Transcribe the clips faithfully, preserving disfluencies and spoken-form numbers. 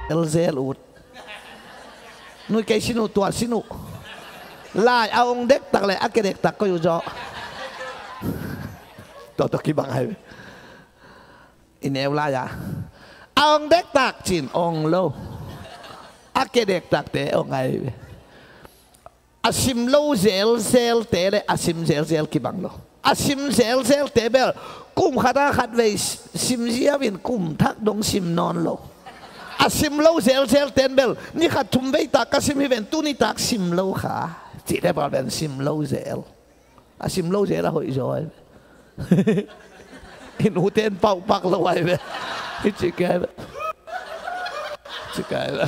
Zelzel ut. Nui kei sin uh, tua sin uh. Lai a ong dektak le a ke dektak koi uh zaw. Tua tawh kibang ai ve. I neu lai-a a ong dektak cin ong lo, a ke dektakte ong ai ve. A sim lo zelzelte le a sim zelzel kibang lo. A sim zelzelte bel kum khat a khat vei sim ziau in kum thak dong sim nawn lo. A sim lo zelzelten bel ni khat thum vei tak ka sim hi ven, tuni tak sim lo kha. Cihte bel sim lo zel. A sim lo zel a hoih zaw ai. I nute in pauh pak lo ai ve. I ci kei ai ve. Ci kei ai ve.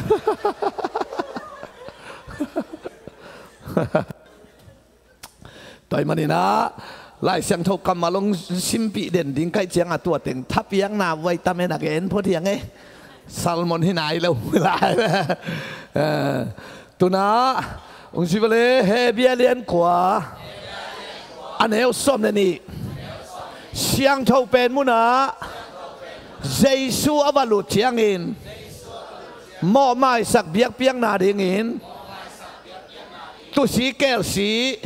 Tua ahih manin ah Lai Siangtho kammal hong simpih den ding ka hih ciangah tua teng thapiakna vuai tamen a gen phot hiang e. Sermon hi nai lo lai. Eh, tu-in ah hong ci va le, Hebru a lian kua, a neu sawm le nih. Siangtho pen munah Jesu a va lut ciangin mawhmaisak biakpiakna dingin tusi, kelsi,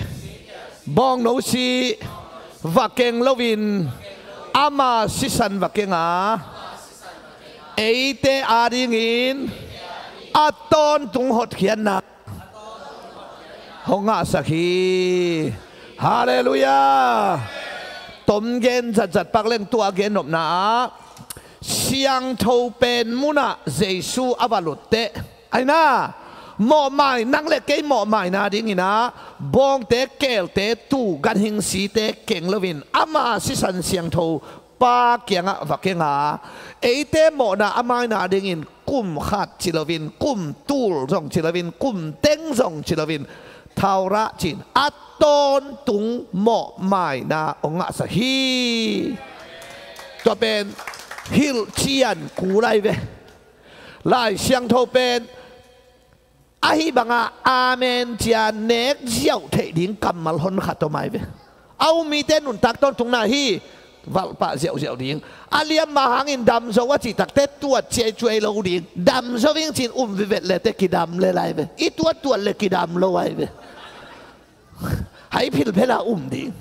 bawngno si va keng loin ama sisan va keng a, eite adingin a tawntung hotkhiatna hong ngahsak hi. Halleluiah. Tom gen zatzat pak leng, tua gen nopna ah siangtho pen munah Jesu a va lut teh, aina, mawhmai, nang le kei mawhmaina dingin ah bawngte, kelte, tuu, ganhing site keng loin ama sisan siangtho Pa kiangah va keng a, eite mawhna a maina dingin kum khat ci loin, kum tul zong ci loin, kum teng zong ci loin, thaurah ci-in a tawntung mawhmaina hong ngahsak hi. Tua pen hilhcian kul ai ve. Lai Siangtho pen ahi banga amen ci-a nek ziau theih ding kammal honkhat om ai ve. A um mite nuntak tawntungna hi. Valhpah ziauziau ding. A liamma hangin dam zo a cih takteh tuat ciaicuai lo ding. Dam zo ing ci-in um vivet le teh kidam lel ai ve. I tuattuat le kidam lo ai ve. Hai philphel a um ding.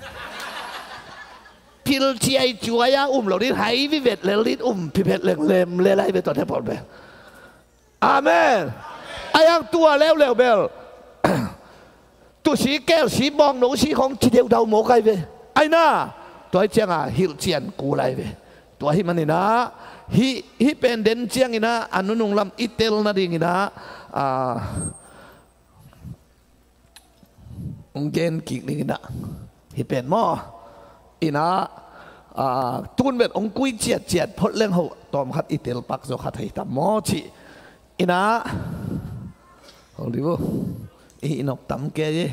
Phil ciaicuai a um lo ding. Hai vivet lel ding, um phiphet lenglem lel ai ve, tua teh pawl ve. Amen. Ahi hang tua leuleu bel tusi, kelsi, bawngno si khong ci deudau mawk ai ve. Aina, tua ahih ciangah hilhcian kul ai ve. Tua ahih manin ah hih, hih pen den ciangin ah a nunung lam i tel nadingin ah, ah, hong gen kik dingin ah, hih pen maw, in ah, ah, tun vet hong kui ciatciat phot leng hoh, tawmkhat i tel pak zaw kha thei tam maw cih in ah. Holy wo. I, i nok tam kei e.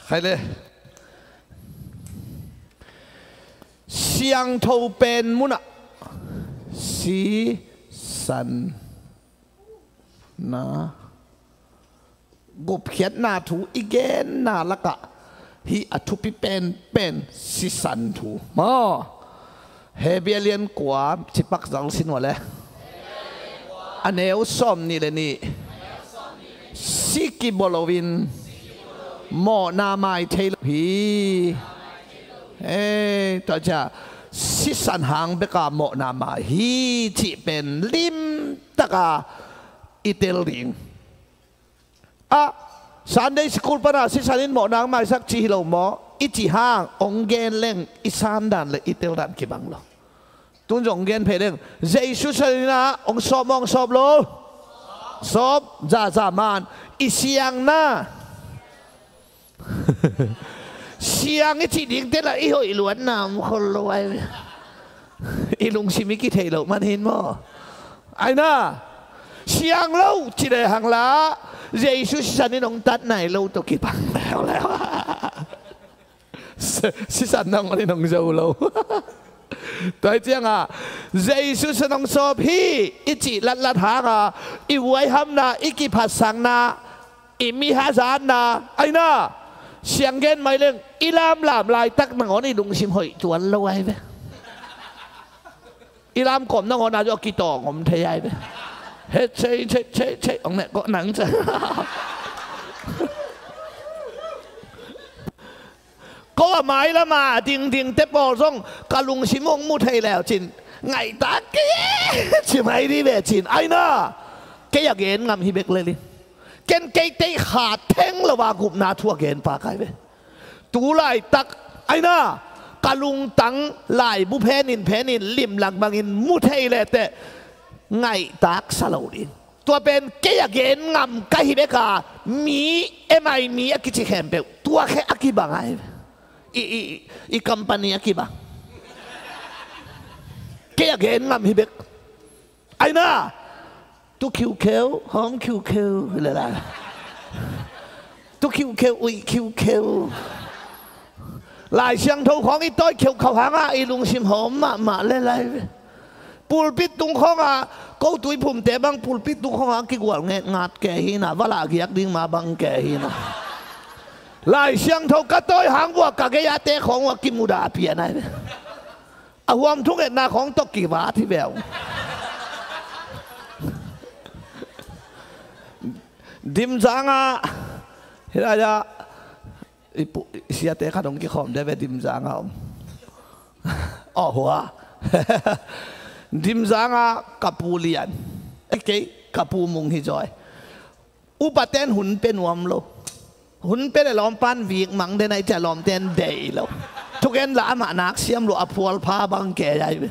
Khai le. Siangtho pen munah sisan na, gupkhiatna thu i genna lakah hih a thupi penpen sisan thu maw. Hebru a lian kua, cipak zal sin uh a le, a neu sawm nih le nih. Si kibawl loin mawhna mai thei lo hi. Ei, tua ciah sisan hang beka mawhna mai hi cih pen limtaka i tel ding. A, Sunday school pana sisan in mawhna hong maisak ci hi lo maw? I cih hang hong gen leng i sandan le i teldan kibang lo. Tun zong hong gen phei leng, Jesu sisan in ah hong sawp maw, hong sawp lo? Sawp. Zaza man i siangna. Siang i cih dingte lah i hoih luatna om khol lo ai ve. I lungsim i kithei loh man hin maw? Aina, siang lo ci lehang lah Jesu sisan in hong tat nai lo tawh kibang leuleu. Sisan nangawn in hong zo lo. Tua ahih ciangah Jesu sisan hong sawp hi i cih latlat hanga i vuaihamna, i kiphatsakna, i mi hazatna, aina, siang gen mai leng i lamlam laitak nangawn i lungsim hoih tuan lo ai ve. I lamkawm nangawn ah zong a kitawng om thei ai ve. He chei chei chei chei ong ne kawh nang ca. Ko a mailam a dingding te pawl zong ka lungsim hong mu thei leu cin ngaihtak kei e ci mai dih ve cin. Ai na, kei a gen ngam hi bek lel in. Ken kei teih kha theng lo a gupna thu a gen pa kai ve. Tu laitak ai na, ka lungtang laibu phenin phenin limlang bangin mu thei le teh ngaihtak sa lo ding. Tua pen kei a gen ngam ka hi bek a, mi M I mi a kici khempeuh tua khe a kibang ai. I, i, i company a kibang. Kei a gen ngam hi bek. Ai na, tu khiukheu, hawm khiukheu, le lai. Tu khiukheu, uih khiukheu. Lai Siangtho khawng i tawi kheukhau hangah i lungsim hawm mahmah le lai ve. Pulpit tung khawngah, ko tuiphumte bang pulpit tung khawngah kigual ngetngat kei hi na, va lah giak ding ma bang kei hi na. Lai Siangtho ka tawi hang vua ka gei-a te khawng vua kimudah pian ai ve. A huam thungetna khawng tawh kivat hi veu. Dimzangah, hilai-ah i pu, i siate khat hong kikhawm de ve Dimzangah om. Aw hua. Dimzangah ka pu lian. Ei kei ka pu mung hi zaw. Upaten hun pe nuam lo. Hun pe le lawmpan vik mang den ai cia lawmten deih lo. Thugen la amah nak siam lo a phual pha bang ke ai.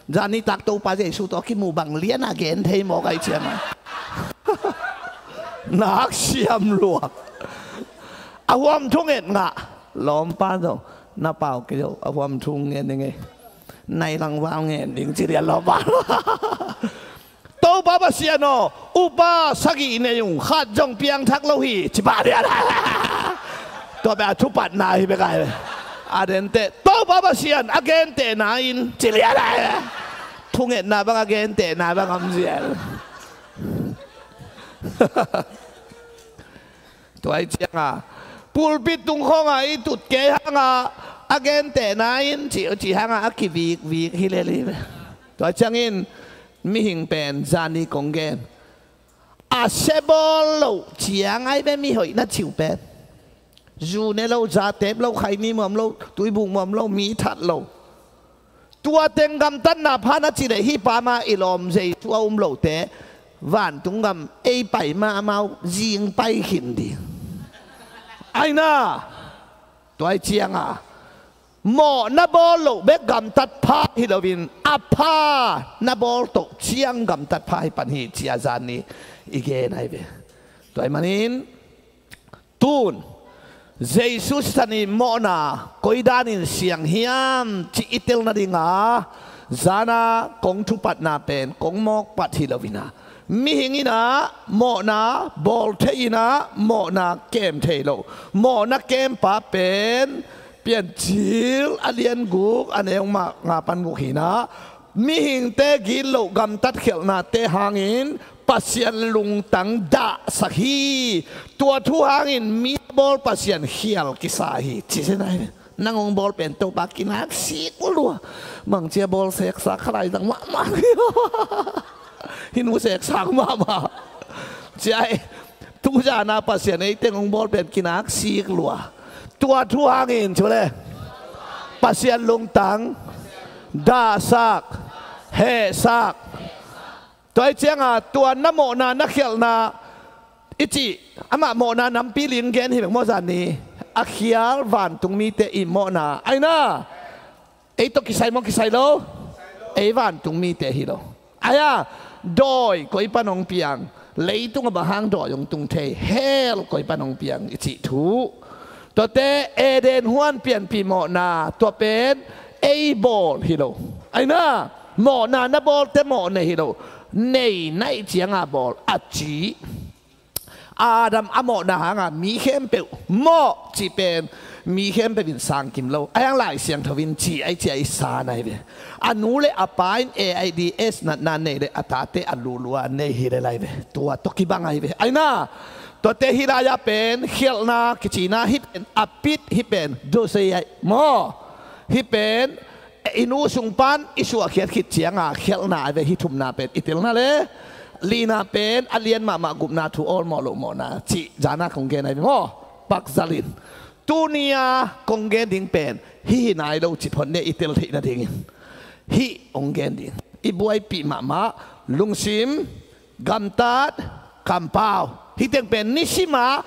Zani tak Topa Jesu tawh kimu bang lian a gen thei mawk ai cia ma. Nak siam lo. A huam thunget ngah lawmpan zong na pau ke zo a huam thung ngen ngei. Nai lang val ngen ding ci lian lawmpan. Topa Pasian aw, upa sagih nei ung, khat zong piangthak lo hi, ci pah lian. Tua bek a thupatna hi bek ai. A dente, Topa Pasian a gentehna in ci lian ai. Thungetna bang a gentehna bang om zian. Tua i cianga pulpit tung khawnga i tut kei hanga a gentehna in ci, ci hanga a kivikvik hi lel hi ve. Tua ciangin mihing pen zani kong gen a sia bawl loh ciang ai ve mi hoih na ciu pen. Zu ne lo, za tep lo, khaini muam lo, tuibuk muam lo, mi that lo. Tua teng gamtatna phan a ci leh hih pa ma i lawm Jesu a um lote vantung gam ei pai ma amau zing pai khin ding. Aina tua i cianga mawhna bawl loh bek gamtat pha hi loin a pha na bawl toh ciang gamtat pha hi pan hi cia zan ni i gen ai ve. Tua i manin tun Jesu sisan i mawhna koi danin siang hiam cih i tel nadinga zana kong thupatna pen kong mawkpat hi loina mihing ina mawhna bawl thei ina mawhna kem thei lo. Mawhna kempa pen Piancil a lian guk a neu mah nga pan guk hina mihingte gitloh gamtat khialhnate hangin Pasian lungtang dahsak hi. Tua thu hangin mi bawl Pasian khial kisa hi. Ci se nai nang hong bawl pen Topa kinak sik lua. Mangcia bawl seksak khalai zang mahmah hi. Hinu seksak mahmah. Cia e. Tuzana Pasian ei teng hong bawl pen kinak sik lua. Tua thu hangin cu le Pasian lungtang dahsak, hehsak. Tua i cianga tua na mawhna na khialhna i cih amah mawhna nampi ling gen hi bek maw zan ni a khial vantung mite i mawhna aina. Ei tawh kisai maw kisai lo? Ei vantung mite hi lo. Aia dawi koi pan hong piang, leitung a bang hang dawi hong tung thei, hell koi pan hong piang i cih thu. Tuate Eden huan pianpih mawhna tua pen ei bawl hi lo. Aina mawhna na bawlte mawh nei hi lo. Nei naih cianga bawl a ci. Adam a mawhna hanga mi khempeuh mawh cih pen mi khempeuh in sangkim lo. A hiang Lai Siangtho in ci ai ci ai sa nai ve. A nu le a pa in AIDS natna nei le a tate a lulua nei hi le lai ve. Tua tawh kibang ai ve. Aina tuate hi lai-a pen khialhna kicina hi pen a pit hi pen dosei ai maw? Hi pen i nu sung pan i suahkhiat khit cianga khialhna ai ve. Hih thumna pen i telna le, lina pen a lian mahmah gupna thu awlmawh loh mawhna cih zana kong gen ai ve maw? Pakzalin. Tunia kong gen ding pen hih hi nai lo cih phot ne, i tel theih nadingin hih hong gen ding. I buaipih mahmah lungsim, gamtat, kampau. Hih teng pen nisimah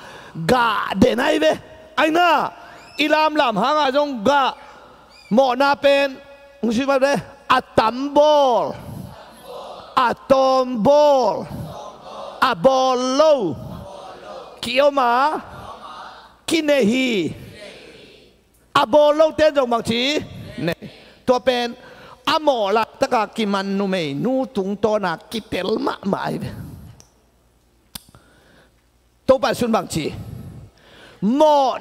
gah den ai ve. Aina, i lamlam hanga zong gah. Mawhna pen hong sim ai ve. A tam bawl, a tawm bawl, a bawl lo, ki-om a, kinei hi. A bawl lote zong bangci nei. Tua pen a mawh laitaka kiman numeinu tungtawna kitel mahmah ai ve. Topa Zeisu in bangci, mawh,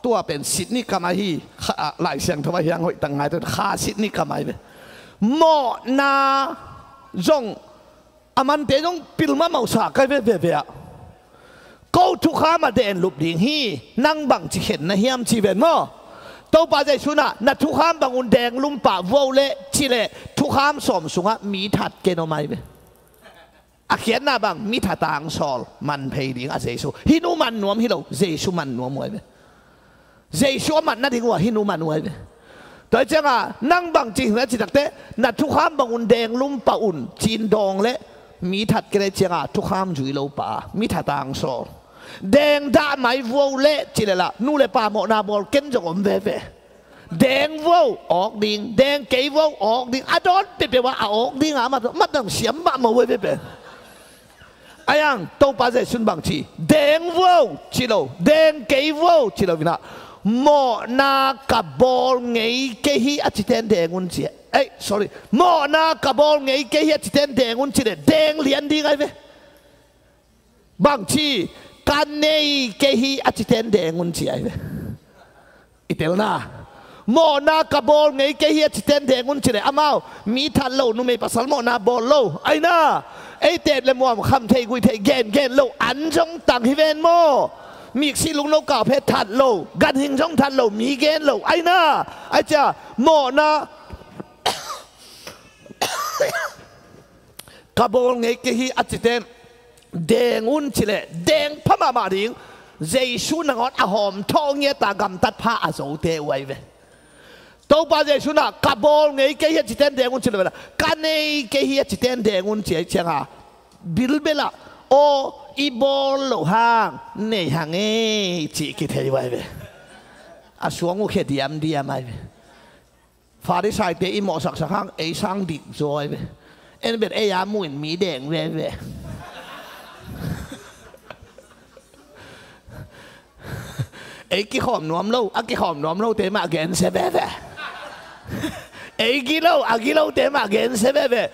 tua pen Sydney kam ahi, Kha, Lai Siangtho a hiang hoih tak ngai tua Kha Sydney kam ai ve. Mawhna zong a mante zong pil mahmah uh sa kai ve, ve, ve ah. Ko thukham a den lup ding hi, nang bangci khen na hiam ci ven maw? Topa Zeisu in ah na thukham bangun deng lum pah vua uh leh ci leh thukham sawm sungah mi that ken om ai ve. A khiatna bang, mi thatang sawl man phei ding a Zeisu. Hih nu man nuam hi lo, Zeisu man nuam uh ai ve. Zeisu a mat nading uh a hih nu man uh ai ve. Tua hi cianga nang bangci hi na ci takteh, na thukham bangun deng lum pah un ci-in dawng leh mi that ken ai cianga thukham zui lo pah a, mi thatang sawl. Deng dah mai vua uh leh ci leh lah nu le pa mawhna bawl ken zong om veve. Deng vua uh awk ding, deng kei vua uh awk ding, a dawn peuhpeuh ah a awk ding a, mat, mat dang siam mahmah uh ai ve pen. Aiang, Topa Zeisu in bangci, deng vua uh ci lo, deng kei vua uh ci lo in ah, mawhna ka bawl ngei kei hi a citen deng un ci. Ei, sorry, mawhna ka bawl ngei kei hi a citen deng un ci leh deng lian ding ai ve. Bangci, ka nei kei hi a citen deng un ci ai ve. I telna. Mawhna ka bawl ngei kei hi a citen deng un ci leh amau mi that lo, numei pasal mawhna bawl lo. Aina, ei tep le muam kham thei gui thei gen gen lo, an zong tang hi ven maw? Miksi lungno kau phe that lo, ganhing zong that lo, mi gen lo. Aina, ai cia mawhna ka bawl ngei kei hi a citen deng un ci leh deng pha mahmah ding. Zeisu nangawn a hawm thawh ngiata gamtat pha a zote uh ai ve. Topa Zeisu in ah ka bawl ngei kei hi a citen deng un ci lo ve lah, ka nei kei hi a citen deng un ci ai cianga bilbel ah, aw, i bawl loh hang nei hang ei cih kithei uh ai ve. A suang uh khia diamdiam ai ve. Farisaite i mawhsaksak hang ei sang dik zaw ai ve. En bet ei a muin mi deng veve. Ei kikhawm nuam lo, a kikhawm nuam lote mah gensia veve. Ei gilo, a gilote mah gensia veve.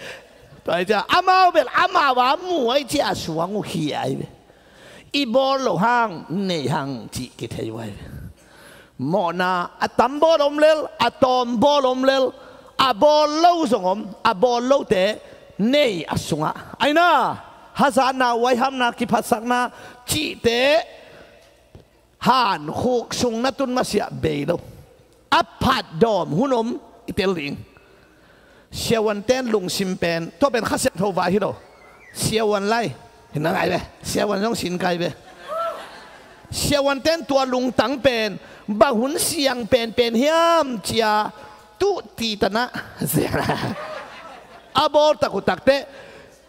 Tua hi ciah amau bel amau a mu ai ciah a suang uh hi ai ve. I bawl loh hang nei hang cih kithei uh ai ve. Mawhna a tam bawl om lel, a tawm bawl om lel, a bawl lo zong om, a bawl lote nei a sungah. Aina, hazatna, huaihamna, kiphatsakna cihte hankhuk sung na tun masiah bei lo. A phatdawm hun om i tel ding. Siavuanten lungsim pen, tua pen Kha Siangtho vai hi lo. Siavuan lai hi na ngai ve. Siavuan zong sin kai ve. Siavuanten tua lungtang pen bang hun siang penpen hiam cia tuh ti tanah a bawl tak uh takteh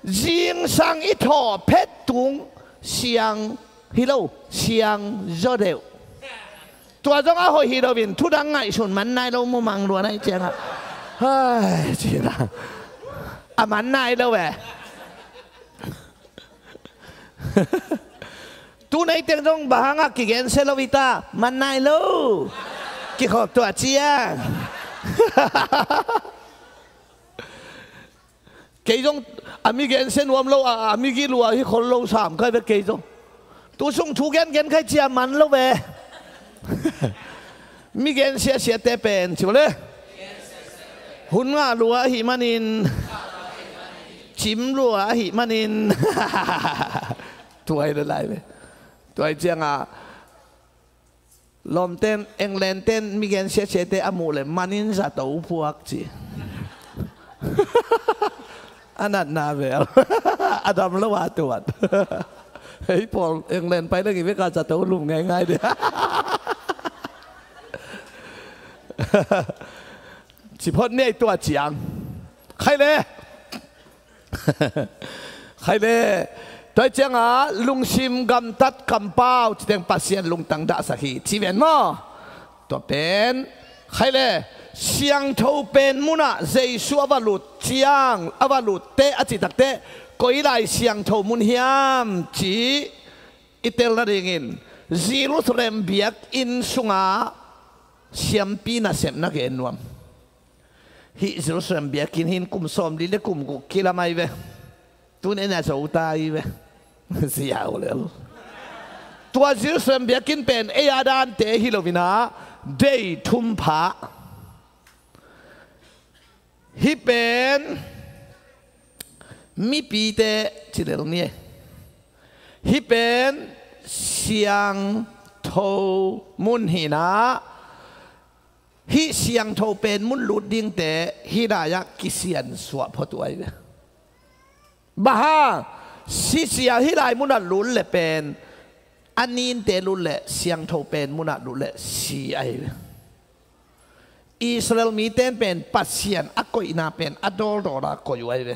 zingsang i thawh phet tung siang hi lo, siang zaw deuh. Tua zong a hoih hi loin thudang ngaihsun man nai lo mumang lua nai ciangah, hai, cina a man nai lo eh. Tu nei teng zong bang hangah kigensia lo hi ta, man nai lo. Kikhop tuah ciang. Kei zong a mi gensia nuam lo, a, a mi gih lua hi khol lo sam kai ve kei zong. Tu sung thu gengen khai cia man lo ve. Mi gensia siate pen ci le. Hun ngah lua ahi manin, cim lua ahi manin. Tuai le lai ve. Tuai cianga Lawmten, England ten mi gen siatsiate a muh le manin zato phuak ci. A natna vel. A dam lo a tuat. Hei pawl, England pai leng i veka zato lum ngaingai dia. Ci phot ni ei tua ciang. Khai le. Khai le. Tua cianga lungsim gamtat kampau citeng Pasian lungtang dahsak hi ci ven maw? Tua pen khai le, siangtho pen munah Jesu a va lut ciang, a va lutte a cih takteh, koi lai siangtho mun hiam ci i tel nadingin Jerusalem biakinn sunga siampi nasepna gen nuam. Hih Jerusalem biakinn hin kum sawmli le kum guk kilam ahi ve. Tun en a zo ta ahi ve. Ziau lel. Tua Jerusalem biakinn pen ei a dante hi lo-in ah, dei thum pha. Hih pen mipite ci lel ni e. Hih pen siangtho mun hi-in ah, hih siangtho pen mun lut dingte hih lai-ah kisiansuah phot uh ahi ve. Bang hang? Sisia hih lai munah lut le pen, a ninte lut le siangtho pen munah lut le si ahi ve. Israel mite in pen Pasian a koihna pen a dawldawla koih uh ahi ve.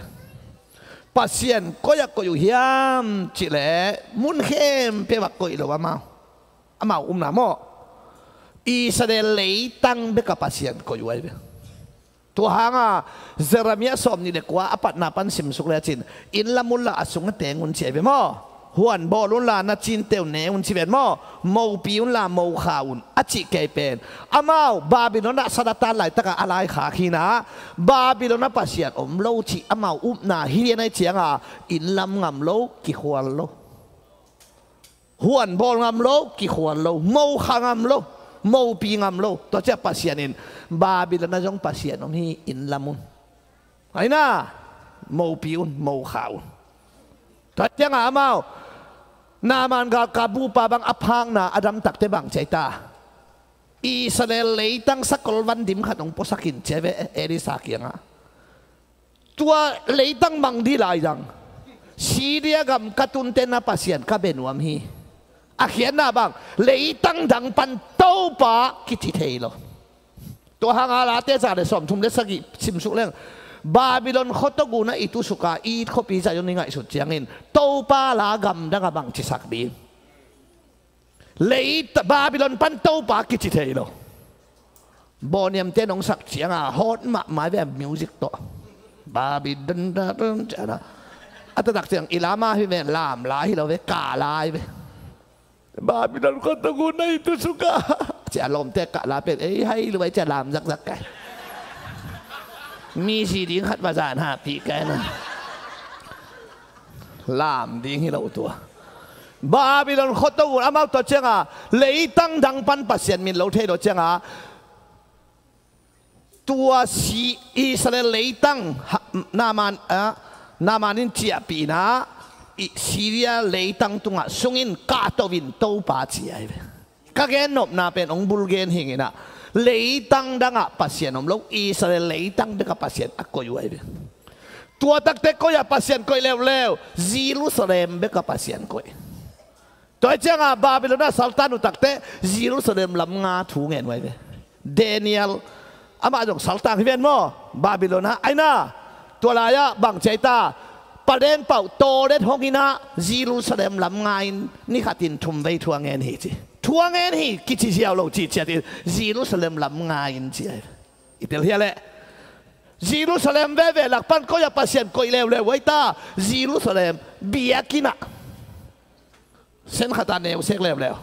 Pasian koi-ah koih uh hiam cih leh mun khempeuh ah koih lo amau. Amau umna maw? Israel leitang bekah Pasian koih uh ahi ve. Tua hanga Jeremiah sawmnih le kua a patna pan simsuk lecin, inn lam unla a sung a teng un ci ahi ve maw? Huan bawl unla na cinte uh ne un ci ven maw? Mopi unla mokha un a cih kei pen, amau Babylon ah sat a tan laitakah a laikhak hi-in ah, Babylon ah Pasian om lo cih amau upna hi lian ahih cianga inn lam ngam lo, kikhual lo. Huan bawl ngam lo, kikhual lo, mokha ngam lo, mopi ngam lo. Tua ciah Pasian in, Babylon ah zong Pasian om hi, inn lam un. Aina, mopi un, mokha un. Tua ciangah amau Naaman galkap bupa bang a phakna a dam takteh bang ci ahi ta? Israel leitang sakol van dim khat hong puasak in ci ahi ve Elisha kiangah. Tua leitang mang dih lai zang Syria gam ka tunte na Pasian ka bia nuam hi. A khiatna bang, leitang dang pan Topa kici thei lo. Tua hanga Late za le sawmthum le sagih simsuk leng, Babylon khuatok unah i tusuka i it khuapi Zion i ngaihsut ciangin Topa la gamdangah bang cisak ding? Lei Babylon pan Topa kici thei lo. Bawniamte nong sak cianga hawt mahmah ve music tawh. Babylon da dun ciana. A taktak ciang i lama hi ve, lam la hi lo ve, kah la hi ve. Babylon khuatok unah i tusuka. Cia lawmte kah la pen ei hai lo ve cia lam zakzak kai. Mi si ding khat va zan hahpih kai na. Lam ding hi lo tua. Babylon khuatok un amau tua cianga leitang dang pan Pasian min lo thei lo cianga, tua si Israel leitang ha, Naaman, ah, Naaman in ciahpihna i Syria leitang tungah sungin kahtoh in Topa ci ahi ve. Ka gennopna pen hong bul gen hing inah, leitang dangah Pasian om lo, Israel leitang bekah Pasian a koih uh ahi ve. Tua takte koi-ah Pasian koih leuleu? Jerusalem bekah Pasian koih. Tua hi cianga Babylon ah saltan uh takte Jerusalem lam nga thu ngen uh ahi ve. Daniel amah zong saltang hi ven maw? Babylon ah aina. Tua lai-ah bang ci ahi ta? Palen pauh tawlet hong inah Jerusalem lam nga in ni khatin thum vei thu a ngen hi ci. Thu a ngen hi kici ziau lo ci ciatin Jerusalem lam nga in ci ahi. I tel hia leh Jerusalem veve lak pan koi-ah Pasian koih leuleu uh ahi ta? Jerusalem biakinn ah. Sen khatah neu sek leuleu.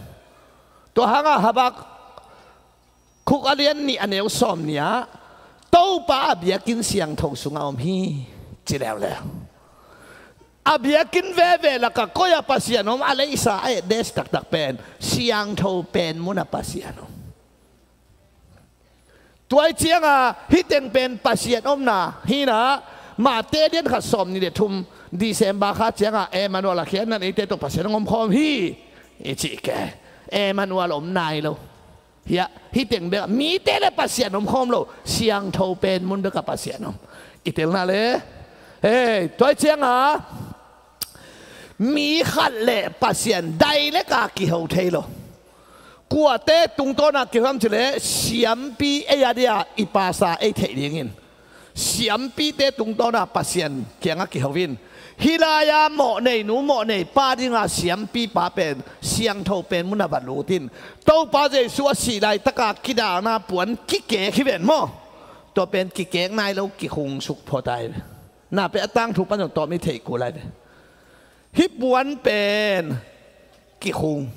Tua hangah Habakkuk a lian nih a neu sawm nih ah Topa a biakinn siangtho sungah om hi ci leuleu. A biakinn veve lakah koi-ah Pasian om? A leisa a address taktak pen siangtho pen munah Pasian om. Tua hi cianga hih teng pen Pasian omna hi inah, Mate lian khat sawm nih le thum, December kha cianga Emmanuel a khiatna in eite tawh Pasian hong omkhawm hi i cih ke. Emmanuel om nai lo. Hiah, hih teng bekah mite le Pasian om khawm lo, siangtho pen mun bekah Pasian om. I telna le, hei, tua hi cianga mi khat le Pasian direct a kiho thei lo. Kuate tungtawna kiho hiam cileh siampi ei a dia i pasa ei theih dingin, siampite tungtawna Pasian kiangah kiho in. Hih lai-a mawhnei nu mawhnei pa dinga siampipa pen siangtho pen munah va lut in. Topa Jesu a sih laitaka kidalna puan kikek hi ven maw? Tua pen kikek nai lo, kikhung suk phot ai ve. Na pen a tangthu pan zong tawm i theih kul ai ve. Hih puan pen kikhung.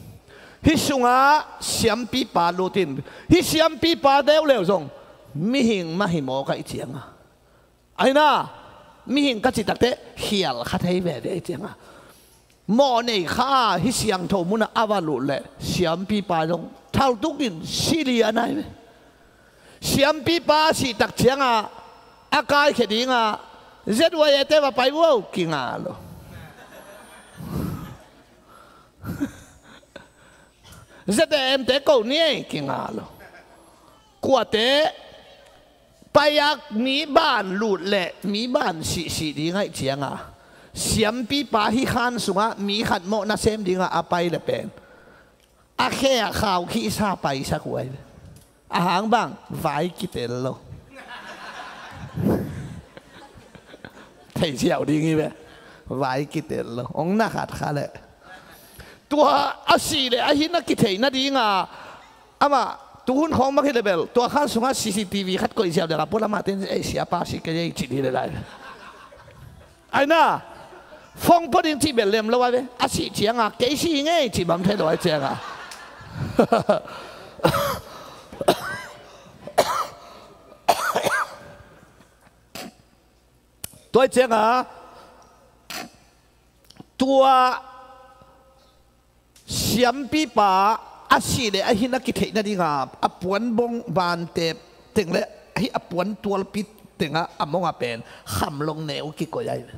Hih sungah siampipa lut in. Hih siampipa leuleu zong mihing mah hi mawk ahih cianga, aina, mihing ka cih takteh khial kha thei veve ahih cianga, mawhnei kha a hih siangtho munah a va lut leh siampipa zong thaltukin silian ai ve. Siampipa a sih tak cianga a kaikhia dinga Z Y A te va pai uh o, kinga lo. Z A M te ko ni ei, kinga lo. Kuate pai-ak mi ban lut leh mi ban sihsih ding ahih cianga, siampipa hih khan sungah mi khat mawh nasem dinga a pai le pen a khe a khau khihsa paisak uh ai ve. A hang bang, vai kitel lo. Thei ziau ding hi ve. Vai kitel lo, ong na khat kha leh. Tua a sih le a hin a kithei nadinga amah tuhun khawng mak hi le bel tua khan sungah C C T V khat koih ziau dek a pualamah ten ei siapa si kei ei cih dih le lai. Aina, fong pua ding cih bel lem lo ai ve. A sih cianga kei si hi ngei cih bang thei lo ai cianga. Tua ai cianga tua siampipa a sih le a hin a kitheih nadinga a puan bong vantep teng le hih a puan tualpi tengah a monga pen khamlong neu kikoih ai ve.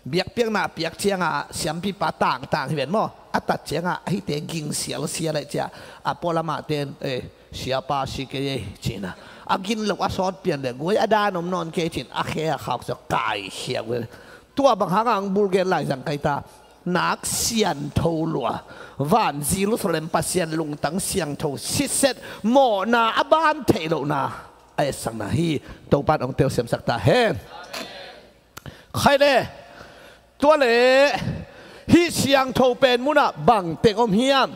Biakpiakna a piak cianga siampipa tangtang hi ven maw? A tat cianga a hihte ging sialsial ai cia a pualamah ten, eh, siapa si kei ei cina a gin lo a sawt pian le guai a dan om nawn kei cin a khe a khauk cia kaikhiak ve. Tua bang hanga ang bul gen lai zang kai ta. Nak siantho lua, van Jerusalem Pasian lungtang siangtho sitset mawhna a ban theih lohna a etsakna hi. Topan ong telsiamsak ta hen. Khai le, tua le, hih siangtho pen munah bang teng om hiam?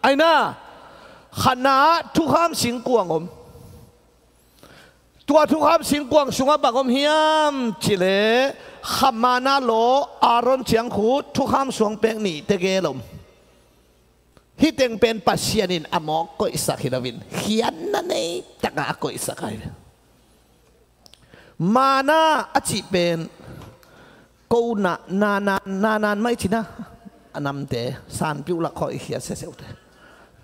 Aina, khatna thukham singkuang om. Tua thukham singkuang sungah bang om hiam cileh khamana law Aaron ciangkhut thukham suang pek nih tegel om. Hih teng pen Pasian in a mawk koihsak hi loin khiatna nei takah a koihsak ai. Mana a cih pen ko na, nanan, nanan mah i cina a namte sanpiuh lak khawh i khiat seseuhte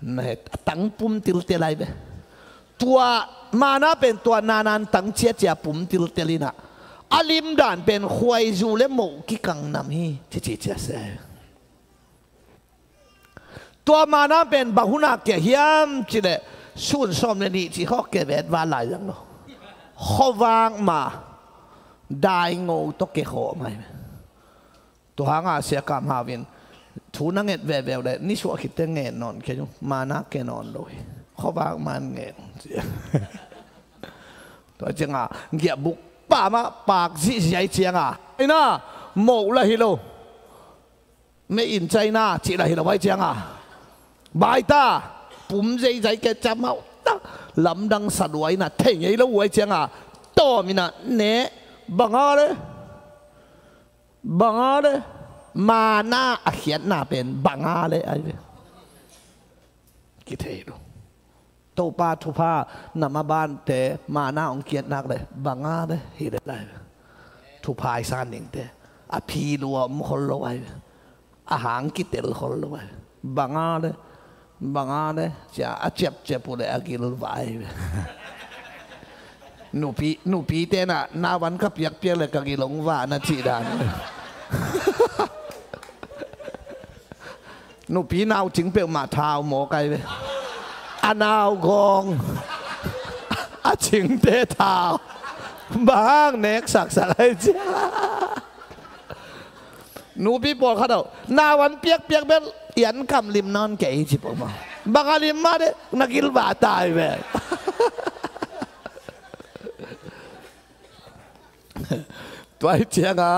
na het a tang pum tiltel ai ve. Tua mana pen tua nanan tang ciacia pum tiltel inah a limdan pen khuaizu le moh kikang nam hi cici cia se. Tua mana pen bang huna kia hiam cileh sun sawm le nih cih khawh kia vet val lai zang lo. Khuavak ma daingo tawh kia khawh mai. Tua hanga siakam hau in thu na nget veveu le nisuah khitte nget nawn kei uh mana kia nawn lo hi. Khuavak man nget. Tua cianga giahbuk pamah pak zihziai cianga ina moh la hi lo. Made in China cih la hi lo ai cianga baita pum zeizai ke camauh ta lamdang saluai na thei ngei lo uai cianga tawm ina ne banga le banga le mana a khiatna pen banga le ai ve. Kithei lo. Topa thupha nama bante mana ong kiat nak le banga le hi le lai. Thupha i san dingte a phi lua om khol lo ai. A hang kitel khol lo ai. Banga le banga le cia a ciapciap uh le a gil vai. Nupi nupi tena navan ka piakpiak le ka gil ong vana cih dan. Nupi nau cing peuhmah thau maw kai ve. A nau gawng, a cingte thau, bang hang nek saksak ai cia. Nupi pawl khat oh, nau an piakpiak bel i an kam lim nawn kei ci pawh maw. Bang a lim mah de, na gilvah tai ve. Tua hi cianga,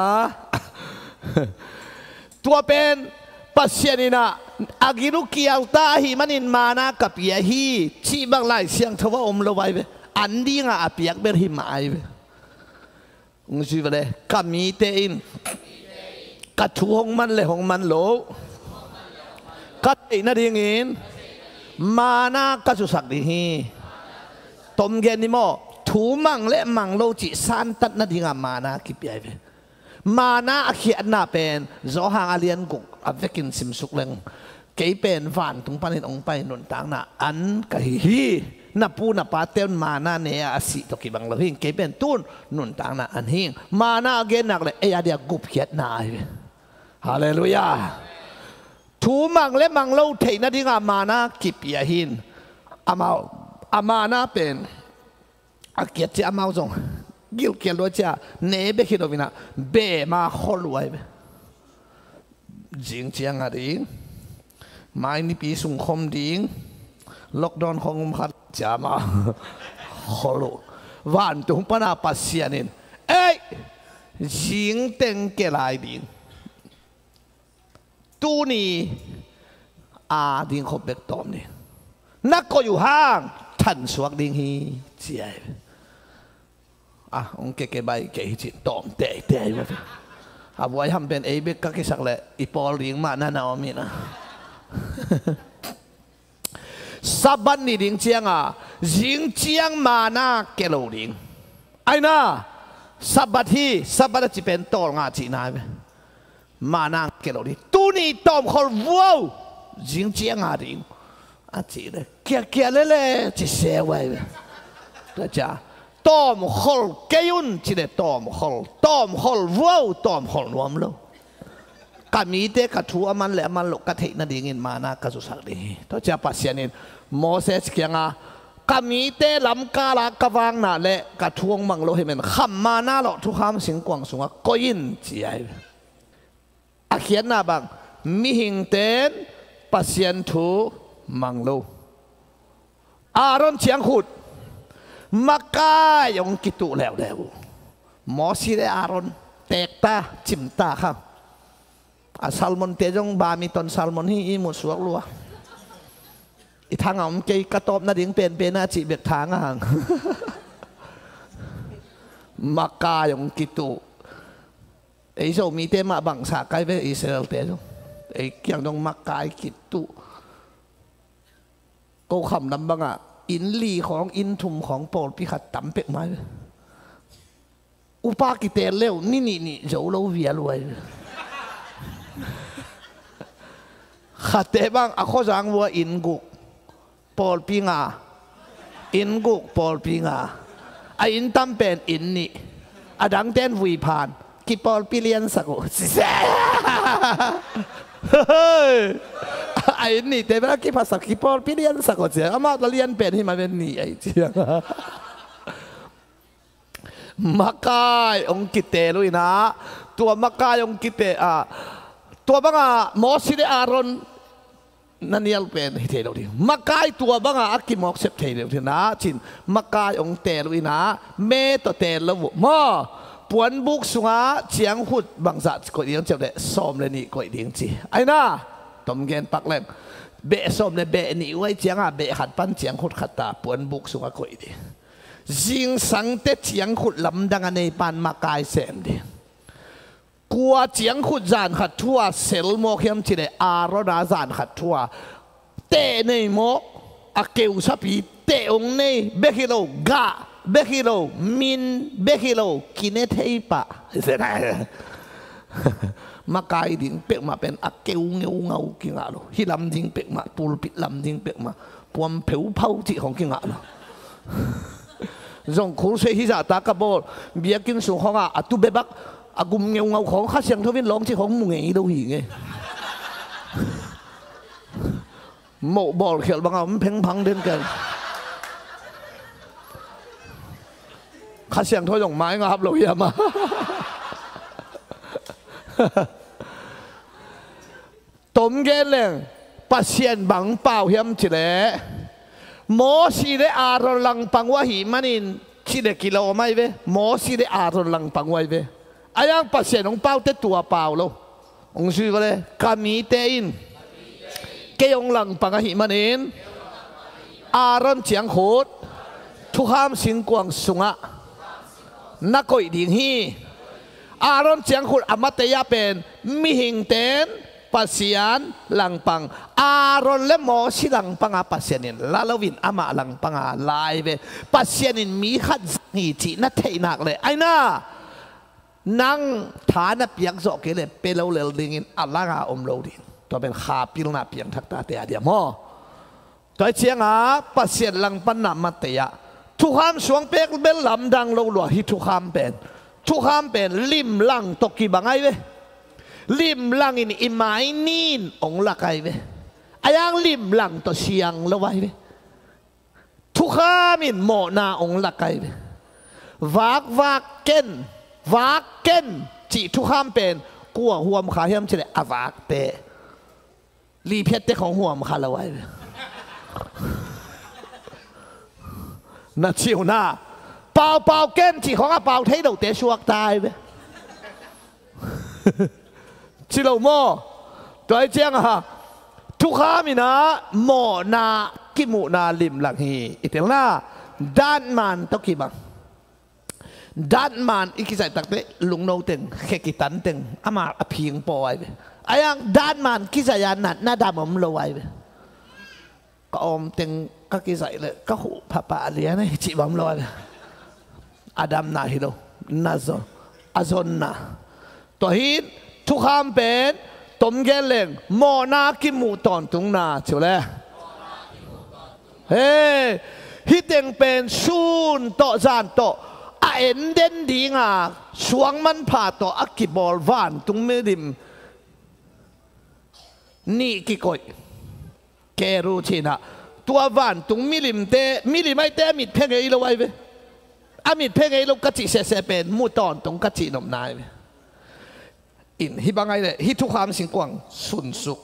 tua pen Pasian in ah a gil uh kial ta ahih manin manna ka pia hi cih bang Lai Siangtho ah om lo ai ve. An dinga a piak bel hi mah ai ve. Hong zui vele, ka mite in ka thu hong man le hong man lo ka theih nadingin manna ka zusak ding hi. Tom gen ni maw, thu mang le mang lo cih santat nadinga manna kipia hi ve. Manna a khiatna pen Johan a lian guk a vekin simsuk leng, kei pen vantung panin hong pai nuntakna an ka hi hi. Na pu na pate un manna ne a, a sih tawh kibang lo hi. Kei pen tun nuntakna an hi. Manna a gen nak le ei a dia gupkhiatna ai ve. Halleluiah. Thu mang le mang lo theih nadinga manna kipia hi. Amau a manna pen a kiat cia amau zong gilkial lua cia ne bek hi lo in ah beh ma kholh uh ai ve. Zing cianga ding, mai nipi sung khom ding, lockdown khong um khat cia ma kholh uh. Vantung pana Pasian in ei, zing teng ke lai ding. Tuni a ding khop bek tawm ni. Na koih uh hang thansuak ding hi ci ai. A hong keke bai kei hi cin tawm teitei. A buai ham pen ei bek ka kisak leh i pawl ding mah na na om hi na. Sabbath ni ding cianga zing ciang manna ke lo ding. Aina, Sabbath hi, Sabbath a ci pen tawlnga cihna hi ve. Manna ke lo ding. Tuni tawmkhol vuau, zing cianga ding a ci le kiakia lele ci seu ai ve. Tua cia tawmkhol kei un ci le tawmkhol, tawmkhol vuau, tawmkhol nuam lo. Ka mite ka thu a man le a man loh ka theih nadingin manna ka zusak ding hi. Tua cia Pasian in Moses kianga ka mite lamkala ka vakna le ka thu hong mang lo hi men kham manna lawh thukham singkuang sungah koih in ci ai. A khiatna bang, mihingten Pasian thu mang lo. Aaron ciangkhut makai hong kituh leuleu uh. Mosi le Aaron teekta cimta kha. A salmonte zong bamiton salmon hi i musuak lua. I thanga om kei ka tawp nading penpen a cih bek thanga hang. Makai hong kituh. Ei Zomite mah bangsa kai ve Israelte zong. Ei kiang dong makai kituh. Ko kham lam bangah inn li khawng, inn thum khawng pawlpi khat tam pek mai ve. Upa kitel leu ni nih nih zo lo vial uh ai ve. Khate bang a khuazang vua inn guk pawlpi nga, inn guk pawlpi nga, a inn tam pen inn nih, a dangten vui phan, kipawlpi liansak uh. A inn nihte bel a kiphasak, kipawlpi liansak uh cia, amah la lian pen hi ma ven nih ai cia. Makai hong kitel uh inah, tua makai hong kitel ah, tua bangah Mosi le Aaron na nial pen hi thei lo ding. Makai tua bangah a kimawk sep thei lo ding na cin, makai hong tel uh inah, me tawh tel lo uh maw. Puanbuk sungah ciangkhut bangzah koih ding ciau le sawm le nih koih ding ci. Aina, tom gen pak leng. Beh sawm le beh nih uh ai ciangah beh khat pan ciangkhut khat ta puanbuk sungah koih ding. Zingsangte ciangkhut lamdang a nei pan makai sem ding. Kua ciangkhut zan khat thu a sel mawk hiam cih leh Aaron a zan khat thu a teh nei mawk, a keusapi teh hong nei bek hi lo, gah bek hi lo, min bek hi lo, kine thei pah. Makai ding peuhmah pen a keu ngeungau kingah lo. Hih lam ding peuhmah, pulpit lam ding peuhmah, puam pheuphau cih khong kingah lo. Zong khulsei hizahta ka bawl, biakinn sung khawngah a tu bebak, a gum ngeungau khawng Kha Siangtho in lawng cih khawng mu ngei lo hi ngei. Moh bawlkhialh banga om phengphang den ken. Kha Siangtho zong mai ngap lo hiam a? Tom gen leng, Pasian bang pau hiam cileh, Mosi le Aaron langpang uh ahih manin cileh kilawm ahi ve. Mosi le Aaron langpang uh ahi ve. Ayang Pasian hong paute tua pau lo. Hong zui vale, ka mite in kei hong langpang ahih manin Aaron ciangkhut thukham singkuang sungah na koih ding hi. Aaron ciangkhut a matei ah pen mihingten Pasian langpang, Aaron le Mosi langpanga Pasian in la loin amah langpanga lai ve. Pasian in mi khat zang hi cih na theih nak leh, aina, nang tha na piak zawh kei leh pe lo lel dingin a langa om lo ding. Tua pen kha pilna piangthak tate a diam maw? Tua hi cianga Pasian langpanna matei ah thukham suang pek bel lamdang lo lua hi. Thukham pen, thukham pen limlang tawh kibang ahi ve. Limlang in i mai nin hong lak ahi ve. Ayang limlang tawh siang lo ahi ve. Thukham in mawhna hong lak ahi ve. Vakvak ken, vak ken cih thukham pen kua huam kha hiam cileh a vakte. Liphiatte khong huam kha lo ahi ve. Na ciu na, paupau ken cih khong a pau thei lote suakta ahi ve. Ci lo maw? Tua hi cianga thukham inah mawhna kimuhna limlang hi. I telna, datman tawh kibang. Datman i kizaih takte lungno teng, khe kitan teng, ama a phingpaw ahi ve. Ayang datman kizaih a natna dam om lo ahi ve. Ka awm teng ka kizaih le ka huh phapha a lian ahi cih bang om lo ahi ve. A damna hi lo, na zon, a zonna. Tua hi in thukham pen tom gen leng mawhna kimuh tawntungna ci uh le. He, hih teng pen sun tawh zan tawh a en den dinga suang manpha tawh a kibawl vantung milim nih kikoih. Keru cinah tua vantung milimte, milim ahite a mit phe ngei lo ahi ve. A mit phe ngei lo ka cih sehseh pen mu tawntung ka cih nopna ahi ve. In hih bang ahi leh hih thukham singkuang sunsuk.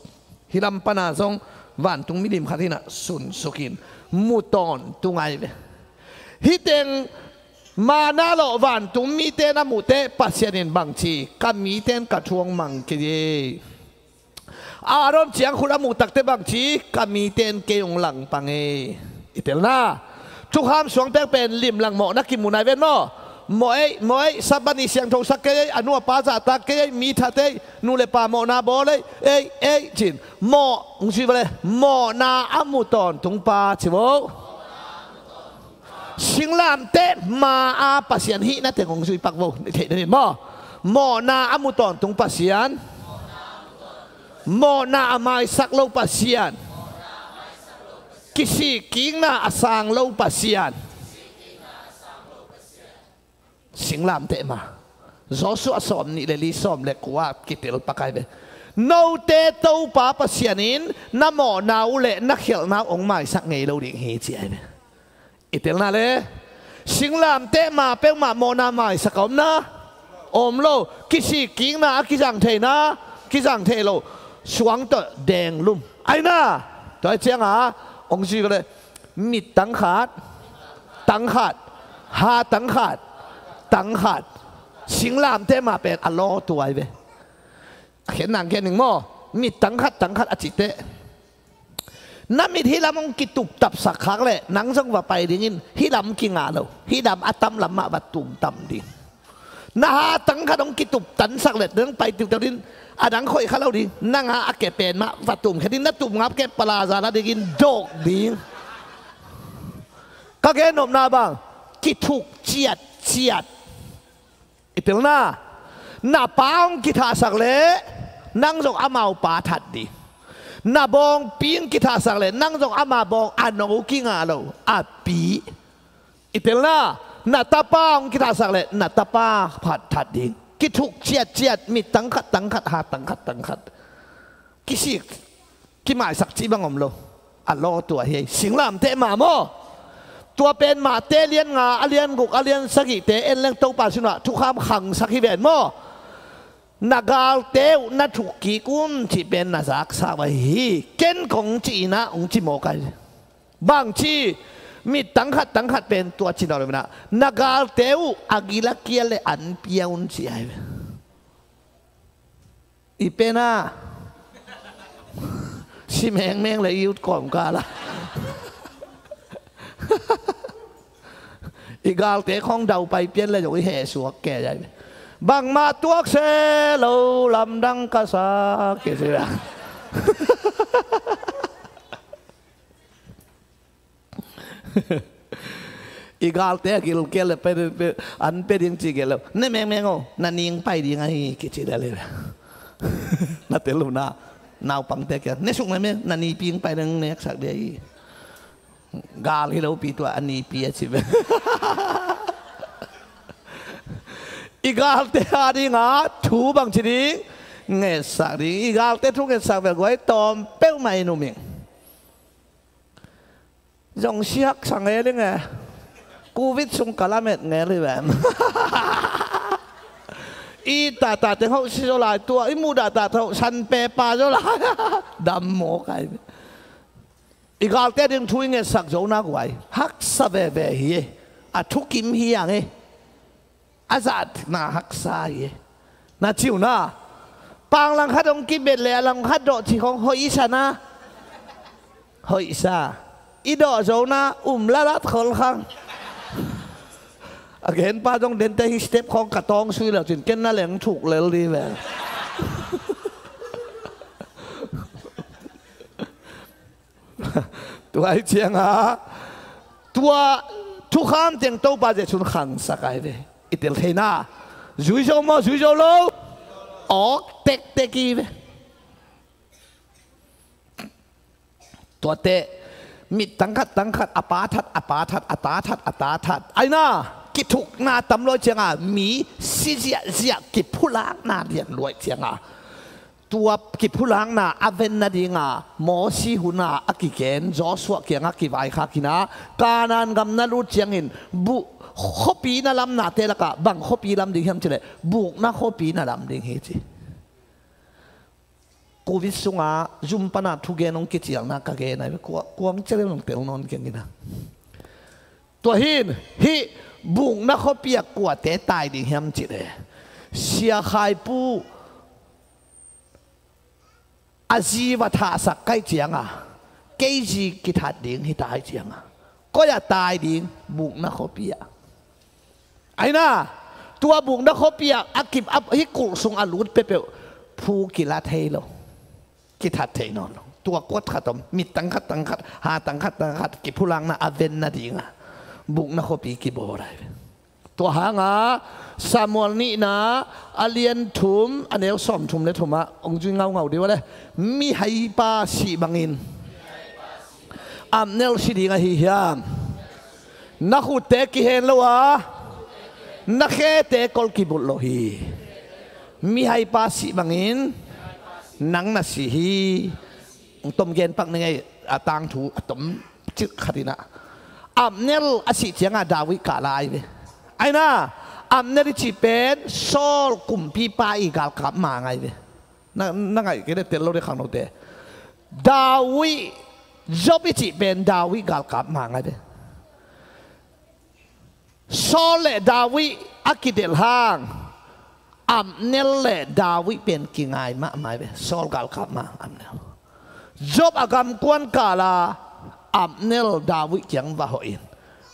Hih lam pana zong vantung milim khat hinah sunsukin mu tawntung ahi ve. Hih teng mana lawh vantung mite na muhte Pasian in bangci, ka mite in ka thu hong mang kei hi. Aaron ciangkhut a muh takte bangci, ka mite in kei hong langpang hi. I telna, thukham suang pek pen limlang mawhna kimuh nai ven maw? Mawh ei, mawh ei, Sabbath ni siangthosak kei ei, a nu a pa zahtak kei ei, mi that ei, nu le pa mawhna bawl ei, ei, ei, cin. Mawh, hong ci vale, mawhna a mu tawntung pa ci vo. Singlamteh ma-a Pasian hihna teng hong zui pak vo. Theih na nin maw? Mawhna a mu tawntung Pasian. Mawhna a maisak lo Pasian. Kisikkikna a sang lo Pasian. Singlamteh ma. Joshua sawm nih le li, sawm le kua kitel pak ahi ve. Note Topa Pasian in na mawhna uh le na khialhna uh hong maisak ngei lo ding hi ci ahi ve. I telna le, singlamteh ma peuhmah mawhna maisak a omna om lo. Kisikkikna a kizang theihna kizang thei lo. Suang tawh denglum aina. Tua hi cianga hong zui vale, mit tang khat, tang khat, ha tang khat, tang khat. Singlamteh ma pen a lawtu ahi ve. A khen nang khen ning maw? Mit tang khat, tang khat a citeh, na mit hih lam hong kituptapsak khak leh nang zong va pai dingin hih lam kinga lo, hih lam a tam lam mah va tumtam ding. Na ha tang khat hong kituptansak leh nang pai tiuhteu ding, a dang khoih kha lo ding. Nang ha a ke pen mah va tumkhia ding, na tum ngap kei palaza la dingin dawk ding. Ka gen nopna bang, kithuk ciatciat. I telna, na pa hong kithahsak leh nang zong amau pa that ding. Na bawngpi hong kithahsak leh nang zong ama bawng a no kinga lo, a pi. I telna, na tapa hong kithahsak leh na tapa phat that ding. Kithuk ciatciat, mit tang khat, tang khat, ha tang khat, tang khat. Kisik, kimaisak cih bang om lo. A law tua hi, singlamteh mah maw? Tua pen Mate lian nga, a lian guk, a lian sagihte en leng Topa Jesu in ah thukham khangsak hi ven maw? Na galte uh na thuk kik un cih pen na zaksa uh ahi hi. Ken kong cih in ah hong ci mawk ahi. Bangci, mit tangkhat tangkhat pen tua ci nawn lo in ah, na galte uh a gil a kial le an pia un ci ahi ve. I pen ah si mengmeng le i ut kawmkal ah i galte khawng daupai pian le zong i hehsuak kei ahi. Bangmah tuak se lo lamdang ka sa kei se. I galte a gilkial le pen, pen, an pe ding ci gel lo. Ne mengmeng aw, na ning pai ding ahi kici le le. Na tel lo na, naupangte kiang ne suk mengmeng, na nipi pai ding, neksak ding ahi. Gal hi lopi tua a nipi a ci ve. I galte a ding a thu bangci ding, ngetsak ding. I galte thu ngetsak ve guai tawm peuhmah i numing. Zong siak sang e ling e. Covid sung ka lamet ngel hi ven. I tata teng hoh si zaw lai tua, i muh dah tata hoh san pepa zaw lai. Dam maw kai. I galte ding thu i ngetsak zo na guai. Haksa veve hi e. A thukim hi ang e. A zahna haksa hi e. Na ci uh na. Pang langkhat hong kibet le a langkhat dawh ci khong hoih i sa na. Hoih i sa. I dawh zo na um lalat khol khang. A genpa zong dente hi step khong ka tawng sui lo cin ken na leng thuk lel di ve. Tua hi cianga tua thukham teng Topa Jesu'n khangsak ai ve. I tel theina zui zo maw, zui zo lo? Awk tektek i ve. Tuate mit tangkhat tangkhat a pa that, a pa that, a ta that, a ta that aina kithukna tam luai cianga mi si ziahziah kiphulakna lian luai cianga tua kiphulakna a ven nadinga Mawsi huna a kigen Joshua kianga kivaikhak hina Kanaan gam na lut ciangin buh khuapi na lamnate lakah bang khuapi lam ding hiam cileh bukna khuapi na lam ding hi ci. Covid sunga zum pana thugen hong kicialna ka gen ai kua kuang celem hong tel nawn keng ina. Tua hin hih bukna khuapi a kuate tai ding hiam cileh Sia Khaipu a zi va thahsak kai cianga kei zi kithat ding hi tai cianga koi a tai ding bukna khuapi ah. Aina tua bukna khuapi ah a kip a hi kulh sung a lut peuhpeuh phu kila thei lo. Kithat thei nawn lo. Tua kuat khat om mit tangkhat tangkhat ha tangkhat tangkhat kiphulakna a ven nadinga bukna khuapi kibawl ai ve. Tua hanga Samuel nihna a lian thum a neu sawm thum le thumah hong zui ngaungau dih uh a le mihaipa sih bangin Abner si ding ahi hiam? Na khutte kihen lo a na khete kol kibulh lo hi. Mihaipa sih bangin nang na si hi. Hong tom gen pak ning ei a tangthu a tom cik khatinah Abner a sih cianga David kah lai ve. Aina Abner i cih pen Saul kumpipa i galkap mang ai ve. Na, na ngaih kei le tel lo de khang lote. David Job i cih pen David galkap mang ai ve. Saul le David a kidelh hang Abner le David pen kingai mahmah ve. Saul galkap ma Abner. Job a gamkuan kala Abner David kiang va hoih in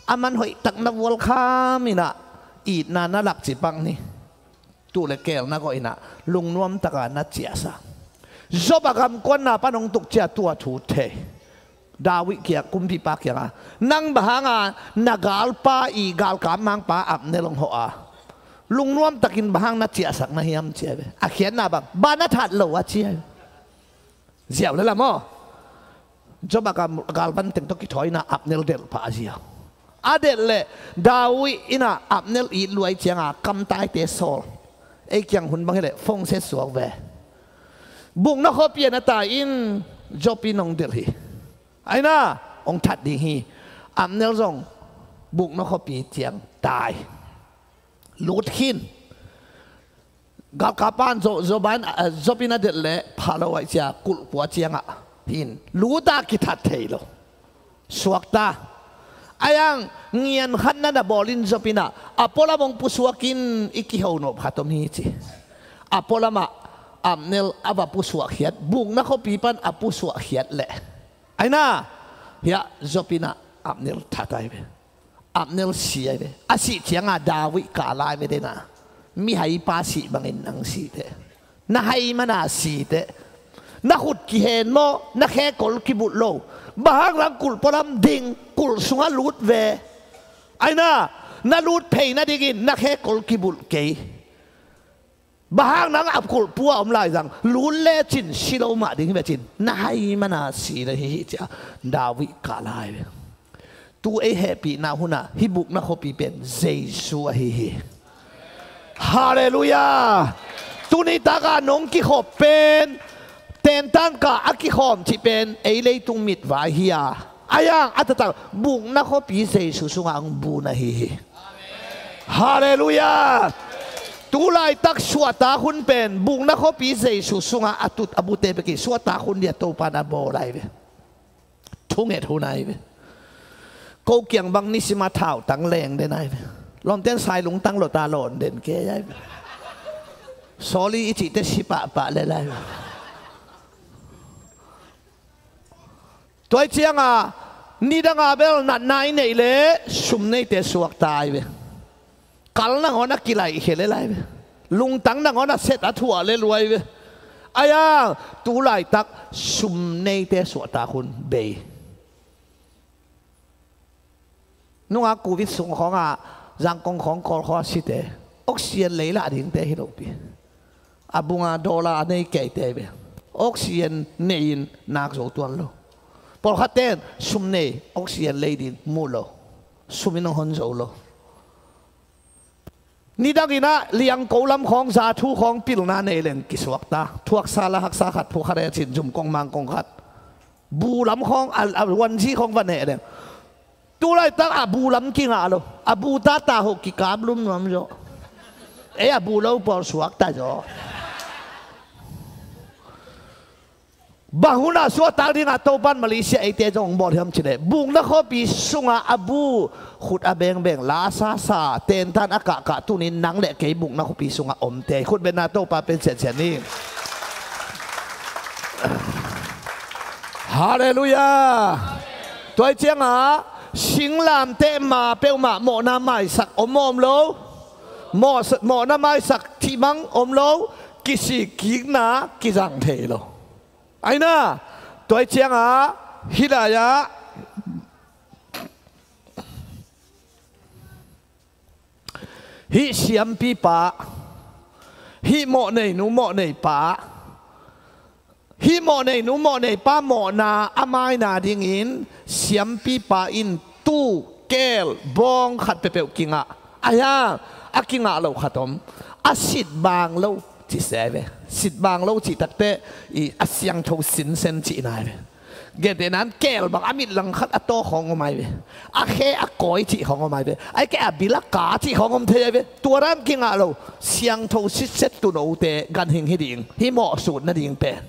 a man hoih takna vualkham inah itna na lakci pak ni. Tuh le keel na gawh inah lungnuam taka na ciahsa. Job a gamkuanna pan hong tukcia tua thu thei. David kia kumpipa kianga nang bang hanga na galpa i galkap mangpa Abner hong hawh a lungnuam takin bang hang na ciahsak na hiam cia ve. A khiatna bang ba na that lo a cia ve. Ziau le la maw? Job a gal, galvan teng tawh kithawina Abner delh pah a ziau. A delh le David ina Abner it luai cianga kamtaite Saul ei kiang hun bang hileh fongse suak ve. Bukna khuapi a na tai in Job in hong delh hi. Aina, hong that ding hi. Abner zong bukna khuapi ciang tai. Lut khin. Galkap pan Zo-, Zoban, eh, Zobin a delh leh pha lo ahih ciang kulh pua ciangah hin. Lut a kithat thei lo. Suakta. Ahi hang ngian khat na na bawl in Zobin ah, a pualam hong pusuak in i kiho nop khat om hi ci. A pualamah Abner a va pusuak khiat, bukna khuapi pan a pusuak khiat leh. Aina, hiah Zobin ah Abner that ai ve. Abner si ai ve. A sih ciangah David kah lai ve dena. Mihaipa sih bangin nang si teh. Na hai mana si teh. Na khut kihen maw, na khekol kibulh lo. Bang hang nang kulh pualam ding, kulh sungah lut ve. Aina, na lut phei nadingin na khekol kibulh kei. Bang hang nang a kulh pua om lai zang, lut lecin si lo mah ding hi ve cin. Na hai mana si na hi hi cia. David kah lai ve. Tu ei hehpihna hunah hih bukna khuapi pen Jesu ahi hi. Halleluiah. Tuni taka nong kikhop pen tentan kah a kikhawm cih pen ei leitung mitvai hi a, ahi hang a taktak bukna khuapi Jesu sungah hong bu na hi hi. Halleluiah. Tu laitak suahtak hun pen bukna khuapi Jesu sungah a tut a bute bek hi. Suahtak hun dia Topa na bawl ai ve. Thunget hun ai ve. Ko kiang bang nisim a thautang leng den ai ve. Lawmten sailung tang lota lawn den kei ai ve. Sawli i cihte si pahpah lel ai ve. Tua i cianga nidanga bel natna i neih leh sum neite suakta ai ve. Kal nangawn a kilaihkhia lel ai ve. Lungtang nangawn a set a thuah lel uh ai ve. Ahi hang tu laitak sum neite suahtak hun bei. Nunga covid sung khawngah Zangkong khawng Kawl khawng a site oxygen lei lah dingte hi lopi. A bunga dollar a nei keite ve. Oxygen nei-in nak zo tuan lo. Pawlkhatte in sum nei oxygen lei ding mu lo. Sum in hong hon zo lo. Nidangin ah Liangko lam khawng zathu khawng pilna nei leng kisuakta. Thuaksa la haksa khat phukhat e cin zumkong mangkong khat. Bu lam khawng a, a wanzi khawng va neh leng. Tu laitak a bu lam kingah lo. A bu tata ho kikap lumlum zaw. Ei a bu lo pawl suakta zaw. Bang hunah suahtak dingah Topan Malaysia eite zong hong bawl hiam cileh bukna khuapi sungah a bu khut a bengbeng lasasa tentan a kahkah tunin nang le kei bukna khuapi sungah omte khut benna Topa pen siansian ni. Halleluiah. Tua i ciangah singlamteh ma peuhmah mawhna maisak om maw om lo? Mawh-, mawhna maisak thih mang om lo. Kisikkikna kizang thei lo. Aina, tua i ciangah hih lai-ah hih siampipa, hih mawhneinu mawhneipa, hih mawhneinu mawhneipa mawhna a maina dingin siampipa in tu, keel, bawng khat peuhpeuh kingah. Ahi hang a kingah lo khat om. A sit bang lo cih se ve. Sit bang lo cih takteh i a siangtho sinsen cihna ve. Gentehna in keel bang a mit langkhat a tawk khawng om ai ve. A khe a kawi cih khawng om ai ve. Ai keh a bil a ka cih khawng om thei ai ve. Tua dan kingah lo siangtho sitset tunote ganhing hi ding. Hih mawhsut nading pen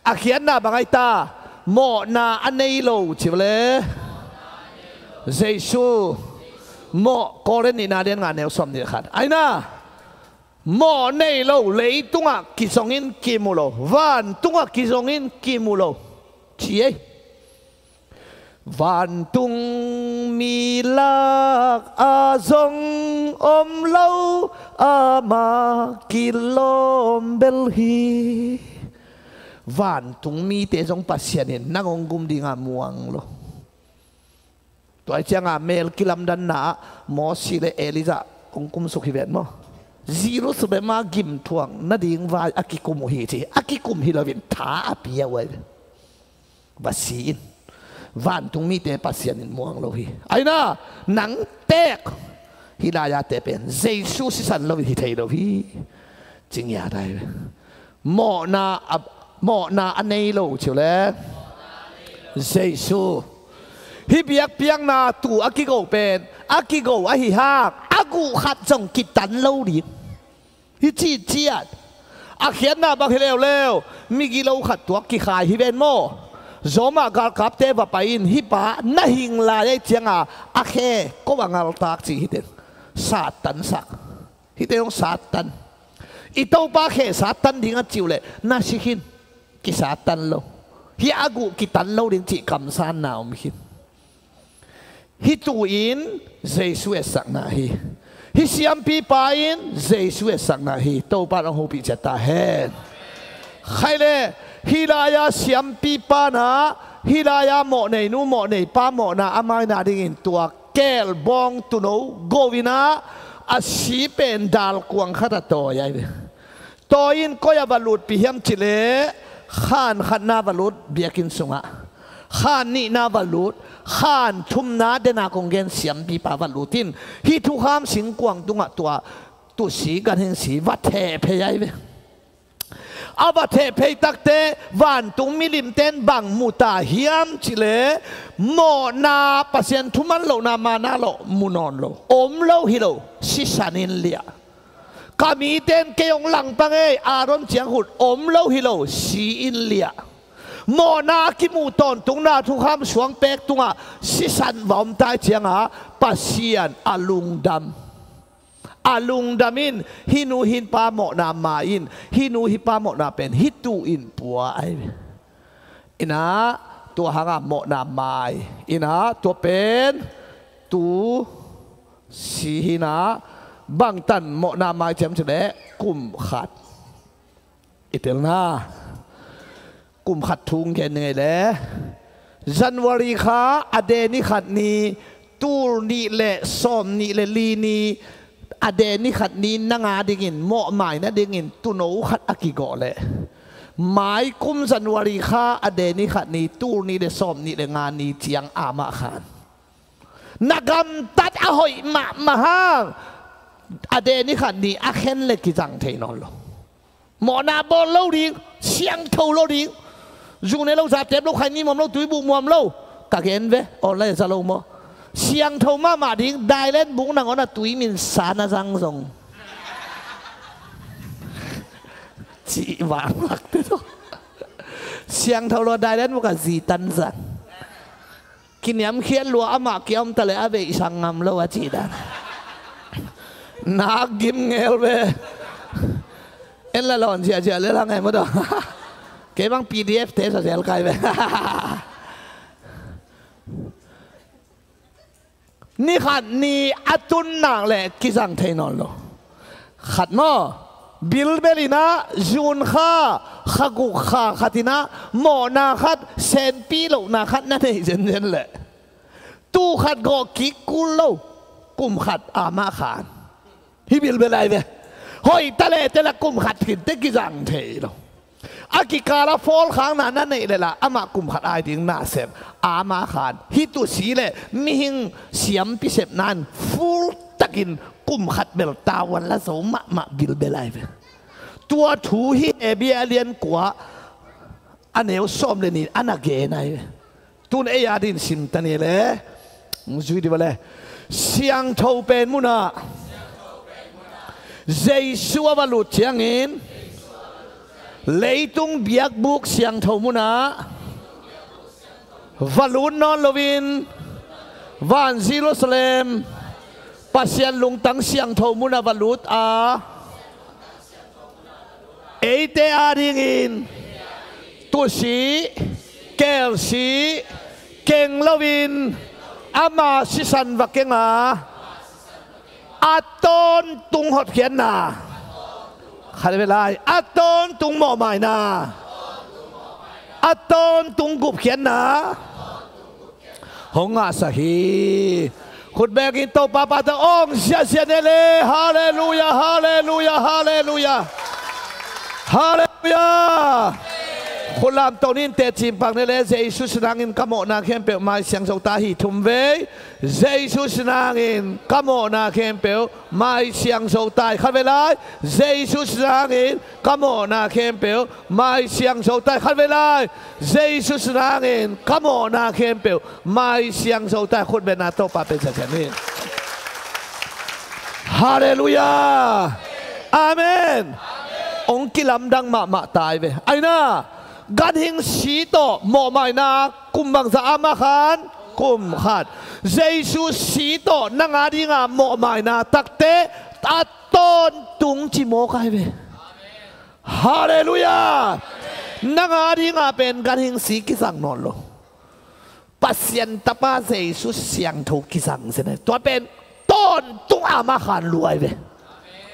a khiatna bang ai ta? Mawhna a nei lo ci vele. Jesu mawh Korin nihna lian nga neu sawm nih khat. Aina, mawh nei lo leitungah kizongin kimu lo, vantungah kizongin kimu lo ci ei. Vantung mi lak a zong om lo, ama kilawm bel hi. Vantung mite zong Pasian in nang hong gum dinga muang lo. Tua i cianga mel kilamdanna ah Mosi le Elijah hong kumsuk hi ven maw? Jerusalem a gimthuang nading vai a kikum uh hi ci. A kikum hi loin tha a pia uh ai ve. Va si in. Vantung mite Pasian in muang lo hi. Aina, nang tek hih lai-ate pen Jesu sisan loin hi thei lo hi. Ci ngiat ai ve. Mawhna a, mawhna a nei lo ci uh le. Jesu. Hih biakpiakna tuu a kigo pen a kigo ahi hang a guh khat zong kitan lo ding. Hih cihciat a khiatna bang hi leuleu, migilo khat tuak kikhai hi ven maw? Zawmah galkapte va pai in, hih pa na hing lai ahih cianga a khe ko a ngaltak ci hi teng. Satan sak. Hihte hong satan. I Topa khe satan ding a cih uh leh na si khin. Kisatan lo. Hih a guh kitan lo ding cih kamsanna om khin. Hih tuu in Jesu etsakna hi. Hih siampipa in Jesu etsakna hi. Topa in hong hopih ciat ta hen. Khai le, hih lai-a siampipa na, hih lai-a mawhneinu mawhneipa mawhna a maina dingin tua kelbawng tuuno go-in ah, a si pen dalkuang khat ah tawi ahi ve. Tawi in koi ah va lutpih hiam cih leh, khan khatna va lut biakinn sungah, khan nihna va lut, khan thumna dena kong gen siampipa va lut in, hih thukham singkuang tungah tua tuusi ganhingsi va thehphei ahi ve. A va thehphei takte vantung milimte in bang mu ta hiam cih leh, mawhna, Pasian thuman lohna, mana lo mu nawn lo, om lo hi lo, sisan in liah. Ka mite in kei hong langpang ei, Aaron cianghut om lo hi lo, si in liah. Mawhna a kimuh tawntungna thukham suang pek tungah sisan va om ta ahih cianga Pasian a lungdam. A lungdam in, hih nu hih pa mawhna ma in, hih nu hih pa mawhna pen hih tuu in pua ahi ve. Inah, tua hanga mawhna mai. Inah, tua pen tuusi hi inah, bangtan mawhna mai ciam cih leh kum khat. I telna kum khat thu gen ngei le, January kha a de ni khat ni, tul nih le sawm nih le li ni, a de ni khat ni nang a dingin mawhmai nadingin tuuno khat a kigawh leh, mai kum January kha a de ni khat ni, tul nih le sawm nih le nga ni ciang amah khan na gamtat a hoih mahmah hang a de ni khat ni a khen le kizang thei nawn lo. Mawhna bawl lo ding, siangtho lo ding. Zu ne lo, za tep lo, khaini muam lo, tuibuh muam lo. Ka gen ve, online za lo maw. Siangtho mahmah ding, dailen buk nangawn a tui min sa na zang zong. Cih vangvakte tawh. Siangtho lo, dailen buk a zi tan zang. Kiniamkhiat lua, amah kia om ta leh a veihsak ngam lo a cih dan. Nak gim ngel ve. En la lawn ziahziah le la ngai maw daw. Kei bang P D F te sa zel kai ve. Ni khat ni a tun nak leh kizang thei nawn lo. Khat maw, bilbel inah, June kha, kha guk kha khat inah mawhna khat, senpi lohna khat na nei zenzen leh, tuu khat gawh kik kul lo, kum khat amah khan. Hih bilbel ahi ve. Hoih ta leh te la kum khat khin te kizang thei lo. A kikal a phawlkhakna na neih leh la, amah kum khat ai ding na sem, amah khan. Hih tuusi le mihing siampi sepna in full takin kum khat bel tavuan la zo mahmah bilbel ahi ve. Tua thu hih Hebru a lian kua, a neu sawm le nih in a na gen ahi ve. Tun ei a dingin sim ta ni le, zui dih va le. Siangtho pen munah Jesu a va lut ciangin, leitung biakbuk siangtho munah va lut nawn loin, van Jerusalem, Pasian lungtang siangtho munah va lut a, eite a dingin tuusi, kelsi keng loin, ama sisan va keng a, a tawntung hotkhiatna, khat ve lai, a tawntung mawhmaina, a tawntung gupkhiatna hong ngahsak hi. Khut bekin Topa pahtawi ong siasia ne le. Halleluia, halleluia, halleluia. Halleluia. Khut lamto ni in, teci in, pak ni le. Jesu sin nangin ka mawhna khempeuh maisiang zo ta hi. Thum vei. Jesu sin nangin ka mawhna khempeuh maisiang zo ta hi. Khat vei lai. Jesu sin nangin ka mawhna khempeuh maisiang zo ta hi. Khat vei lai. Jesu sin nangin ka mawhna khempeuh maisiang zo ta hi. Khut bengna Topa pen siasia ni. Halleluiah. Amen. Hong kilamdang mahmah ta hi ve. Aina, ganhing si tawh mawhmaina kum bangzah a om a khan? Kum khat. Jesu si tawh nang a dinga mawhmaina takte a tawntung ci mawk a hi ve. Halleluiah. Nang a dinga pen ganhing si kizang nawn lo. Pasian Tapa Jesu siangtho kizang zen a, tua pen tawntung a om a khan lua hi ve.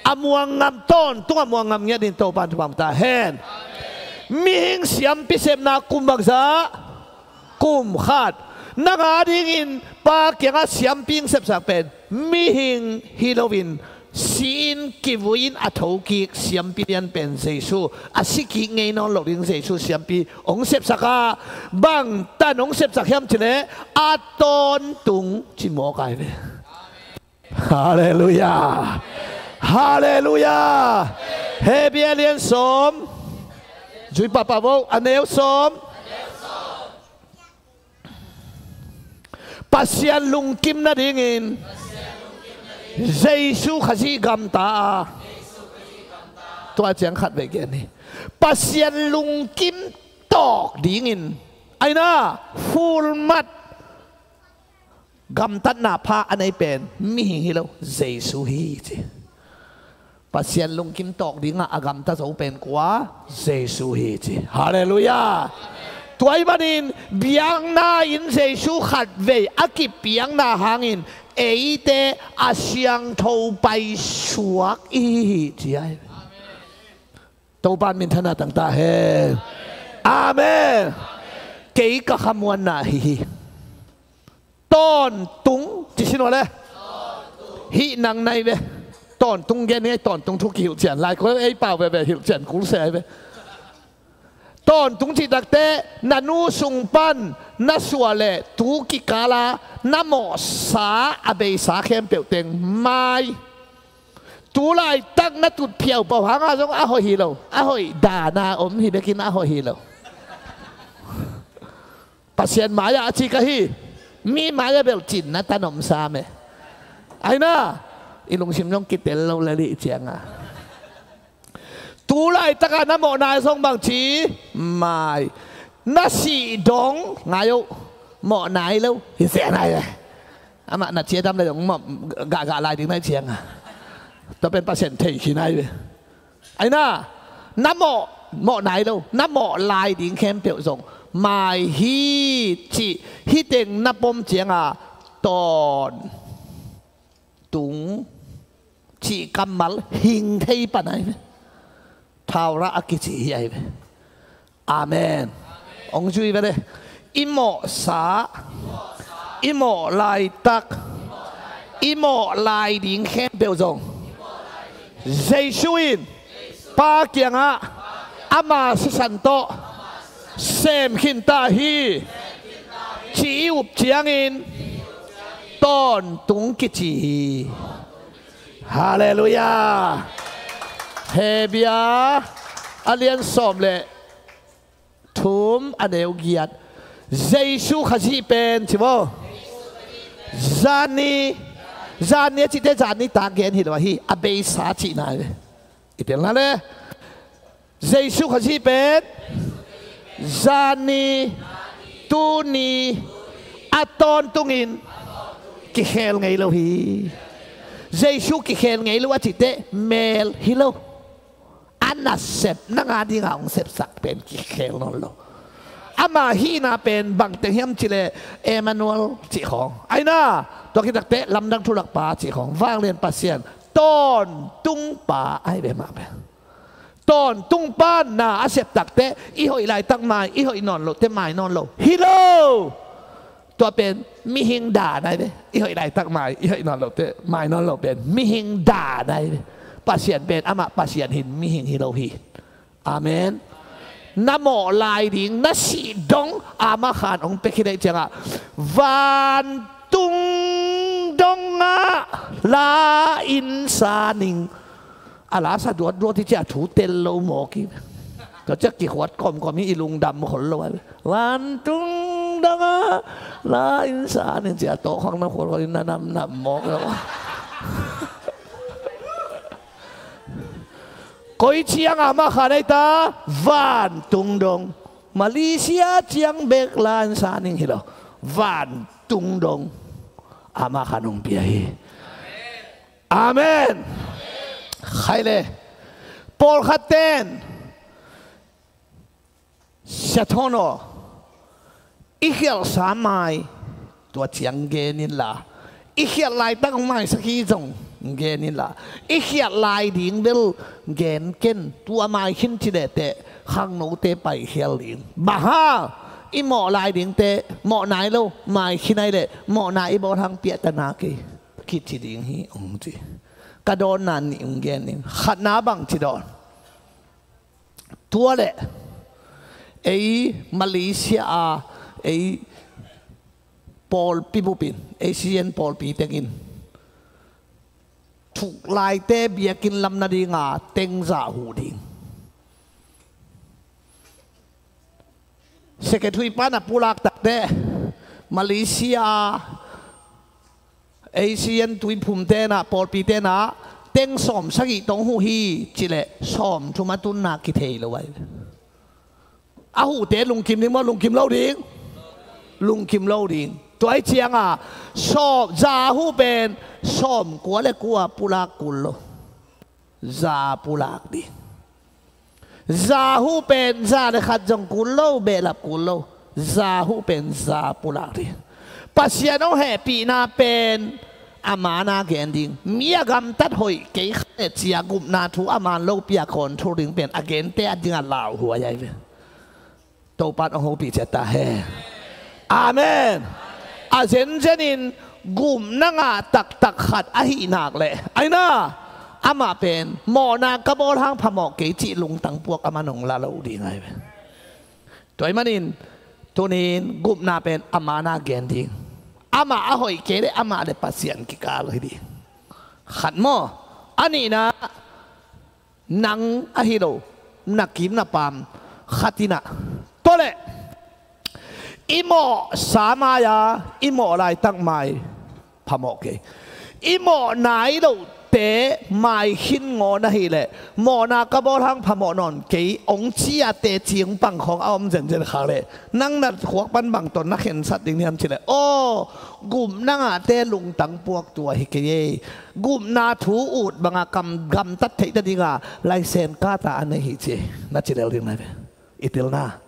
A muang ngam, tawntung a muang ngam ngiat in Topa in thupha ta hen. Mihing siampi sepna kum bangzah? Kum khat. Nang a dingin Pa kiangah siampi hong sepsak pen mihing hi loin, si-in kivui-in a thokik siampi lian pen Jesu, a sikik ngei nawn lo ding Jesu siampi hong sepsak a, bangtan hong sepsak hiam cih leh a tawntung ci mawk a hi ve. Halleluiah. Halleluiah. Hebru a lian sawm. Zui pahpah vo, a neu sawm. Pasian lungkim nadingin Jesu Khazih gamta a. Tua ciang khat vei gen hi. Pasian lungkim tawk dingin, aina, fulmat gamtatna pha a nei pen mihing hi lo, Jesu hi ci. Pasian lungkim tawk dingah a gamta zo pen kua? Jesu hi ci. Halleluiah. Tua ahih manin biakna-in Jesu khat vei a kipiakna hangin eite a siangtho paisuak i hi hi ci a hi. Topa in minthanna tang ta hen. Amen. Kei ka khamuanna ahi hi. Tawntung ci sin aw le. Hih nang nai ve. Tawntung gen hi, tawntung thu kihilhcian lai ko ei pau veve hilhcian kul se ai ve. Tawntung cih takte na nu sung pan na suah le tu kikala na mawhsa a beisa khempeuh teng mai. Tu laitak na tut phiau pau hanga zong a hoih hi lo. A hoih dana om hi bekin a hoih hi lo. Pasian mai-ah a cik ahi. Mi mai-ah bel cinna tan om sam e. Aina, i lungsim zong kitel lo lel hi cianga. Tu laitaka na mawhna zong bangci mai. Na sih dong ngai uh. Mawhna hi lo hi ciang nai e. Amah na ciadam le dong mawh gahgah lai ding nai cianga. Tua pen Pasian thei khin nai ve. Aina, na mawh, mawh nai lo, na mawh lai ding khempeuh zong mai hi cih, hih teng na pom cianga tawntung cih kammal hing thei pan ai ve. Thaura a kici hi ai ve. Amen. Hong zui ve le. I mawhsa, i mawh laitak, i mawh lai ding khempeuh zong Jesu in Pa kiangah ama sisan tawh sem khinta hi ci i up ciangin tawntung kici hi. Halleluiah. Hebru a lian sawm le thum a neu giat. Jesu Khazih pen ci maw? Zanni, zanni a cihte zanni tak gen hi lo ahi, a beisa cihna hi ve. I telna le Jesu Khazih pen zanni, tuni a tawntungin kikhel ngei lo hi. Jesu kikhel ngei lo a cihte mel hi lo. A nasep nang a dinga hong sepsak pen kikhel nawn lo. Ama hihna pen bangteng hiam cih leh Emmanuel cih khawng. Aina, tua khit takte lamdang thulakpa cih khawng. Vanglian Pasian tawntungpa ahi ve mah pen. Tawntungpa na a sep takte i hoih laitak mai, i hoih nawn lote mai nawn lo. Hi lo! Tua pen mihing dan ai ve. I hoih laitak mai, i hoih nawn lote mai nawn lo pen mihing dan ai ve. Pasian pen amah Pasian hi in, mihing hi lo hi. Amen. Na mawh lai ding, na sih dong, amah khan hong pia khit ahih ciangah, vantung dongah la in sa ning. A la sa duatduat hi ciah thu tel lo mawk hi. Tua ciah kikhuat kawmkawm hi, i lungdam khol lo. Vantung dongah la in sa ning ciah tawh khang na khuat khuat in na namnam mawk lo. Koi ciang amah khan ei ta, vantung dong. Malaysia ciang bek la in sa ning hi lo. Vantung dong. Amah khan hong pia hi. Amen. Khai le. Pawlkhat ten, Sia Thawn aw, i khialhsa mai tua ciang gen inla, i khialh laitak maisak hi zong gen inla, i khialh lai ding bel gen ken, tua mai khin ci lehteh khangnote paikhial ding. Bang hang, i mawh lai dingte mawh nai lo, mai khin ai leh mawhna i bawl hang piahta na kei, kici ding hi hong ci. Ka dawnna nih hong gen ning. Khatna bang ci dawn. Tua leh ei Malaysia a ei pawlpi bupin, ei Sian pawlpi tengin thuk laite biakinn lam nadinga teng za huh ding. Secretary pan a pulak takte Malaysia a Asian tuiphum tenah, pawlpi tenah teng sawm sagih tong huh hi cileh sawm thum a tunna kithei lo ai. A huhte lungkim ding maw, lungkim lo ding? Lungkim lo ding. Tua ai cianga sawm za huh pen sawm kua le kua pulak kul lo. Za pulak ding. Za huh pen za le khat zong kul lo, behlap kul lo. Za huh pen za pulak ding. Pasian hong hehpihna pen a mana gen ding. Mi a gamtat hoih kei kha le cia gupna thu a man lopi a control ding pen a gente a dingah lauhuai ai ve. Topan hong hopih ciat ta hen. Amen. A zenzenin gupna ngah taktak khat ahih nak leh aina amah pen mawhna ka bawl hang phamawh kei cih lungtang puak a man hong la lo ding ai ve. Tua ahih manin tunin gupna pen a mana gen ding. Amah a hoih kei leh amah le Pasian kikal hi ding. Khat maw? A nihna nang ahi lo, na kim na pam khatinah. Tua leh i mawhsa mai-a i mawh laitak mai phamawh kei. I mawh nai lohte mai khin ngawn ahileh mawhna ka bawl hang phamawh nawn kei hong ciate cing pangkhawng a om zenzen khak leh nang na khuak pan bang ton na khensat ding hiam cileh aw, gupna ngahte lungtang puak tua hi kei ei. Gupna thu ut banga kam gamtat theih nadinga laisen kata a nei hi ci na ci lel ding lai ve. I tilna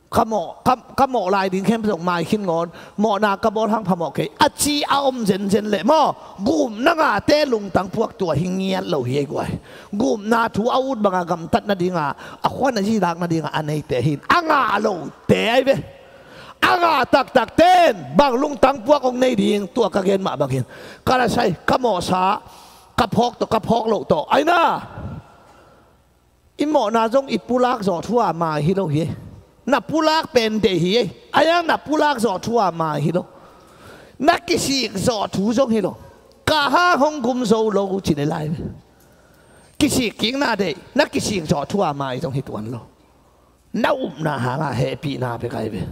ka mawh, ka, ka mawh lai ding khempeuh zong mai khin ngawn, mawhna ka bawl hang phamawh kei a ci a om zenzen leh maw, gupna ngahte lungtang puak tua hi ngiat lo hi ei guai. Gupna thu a ut banga gamtat nadinga a khuan a zilak nadinga a neite hin a ngah lote ai ve. A ngah taktak ten bang lungtang puak hong nei ding, tua ka gen mah bangin ka la sai, ka mawhsa ka phawk tawh ka phawk loh tawh aina. I mawhna zong i pulak zawh thu a mai hi lo hi ei. Na pulak pen deih hi ei. Aia na pulak zawh thu a mai hi lo. Na kisik zawh thu zong hi lo. Ka hang hong gum zo lo ci le lai. Kisik kikna deih, na kisik zawh thu a mai zong hi tuan lo. Na upna hangah hehpihna pia kai ve.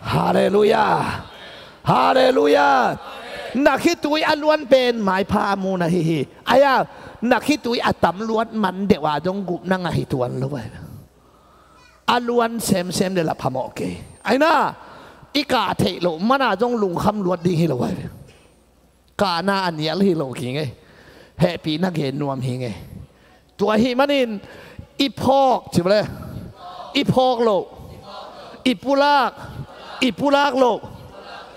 Halleluiah. Halleluiah. Na khitui a luan pen maipha a mu na hi hi. Aia na khitui a tam luat man deuh a zong gupna ngah hi tuan lo ai. A luan semsem le la phamawh kei. Aina i kah theih loh mana zong lungkham luat ding hi lo ai. Kahna a nial hi lo hi ngei. Hehpihna gen nuam hi ngei. Tua ahih manin i phawk ci bale, i phawk loh, i pulak, i pulak loh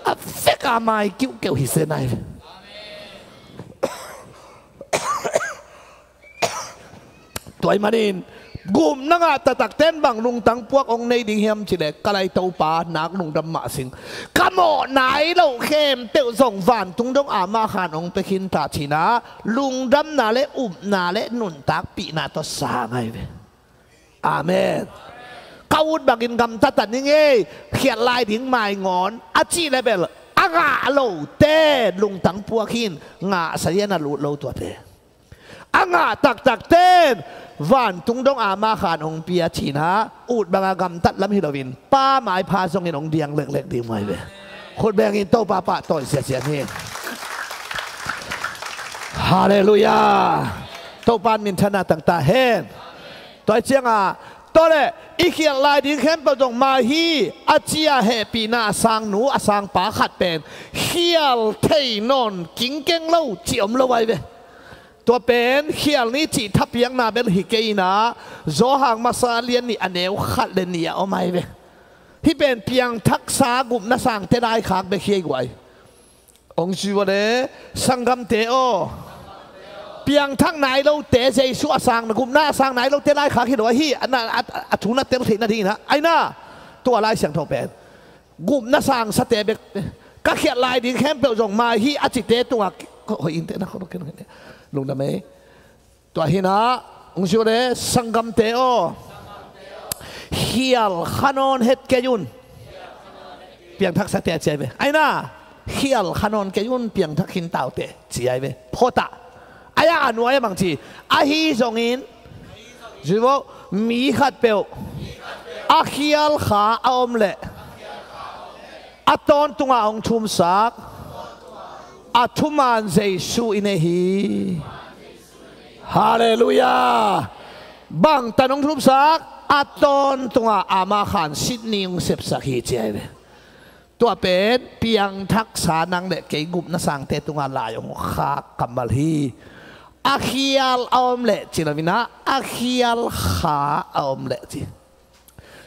a veka mai kiuhkeuh hi se nai. Tua ahih manin gupna ngah taktak ten bang lungtang puak hong nei ding hiam cileh ka lai Topa nak lungdam mah sing. Ka mawh nai loh khempeuh zong vantung dong amah khan hong pia khin ta cina lungdamna le upna le nuntakpihna tawh sang ai ve. Amen. Ka ut bangin gamta ta ning ei, khialh lai ding maingawn a cih le bel a ngah lote lungtang puak hi in, ngahsa hian a lut lo tuate. A ngah taktakte in vantung dong ama khan hong pia cihna, ut banga gamtat lam hi loin Pa maipha zongin hong diang leklek ding mai ve. Khut bengin Topa pahtawi siasia ni. Halleluiah. Topa in minthanna tang ta hen. Tua hi cianga, tawleh i khialh lai ding khempeuh zong mai hi, a cia hehpihna a sang nu a sang pa khat pen khial thei nawn kingkeng lo cih om lo ai ve. Tua pen khial ni cih thapiakna bel hi kei inah, Zawhang masa lian nih a neu khat le nih a om ai ve. Hih pen piangthaksa gupna sangte laikhak bek hi ei guai. Hong zui vua le, sanggamte aw. Piangthak nai lote, Jesu a sang, gupna a sang nai lote laikhak hi lo ahi, a, a, a thu na tel theihna dingin ah. Aina, tua Lai Siangtho pen gupna sangsate bek, ka khialh lai ding khempeuh zong mai hi a cite tungah, hoih inte na, lungdam ei. Tua hinah, hong zui vua le, sanggamte aw. Khial kha nawn het kei un. Piangthaksate a ci ai ve. Aina, khial kha nawn kei un, piangthak khin taute ci ai ve. Phota. Aia a nuai a mang ci. Ahi zongin, zui vua, mi khatpeuh a khial kha a om leh, a tawntungah hong thumsak a thuman Jesu i nei hi. Halleluiah. Bangtan hong thumsak, a tawntungah ama khan Sydney hong sepsak hi ci ai ve. Tua pen piangthaksa nang le kei gupna sangte tungah lai hong khak kammal hi. A khial a om leh ci lo inah, a khial kha a om leh ci.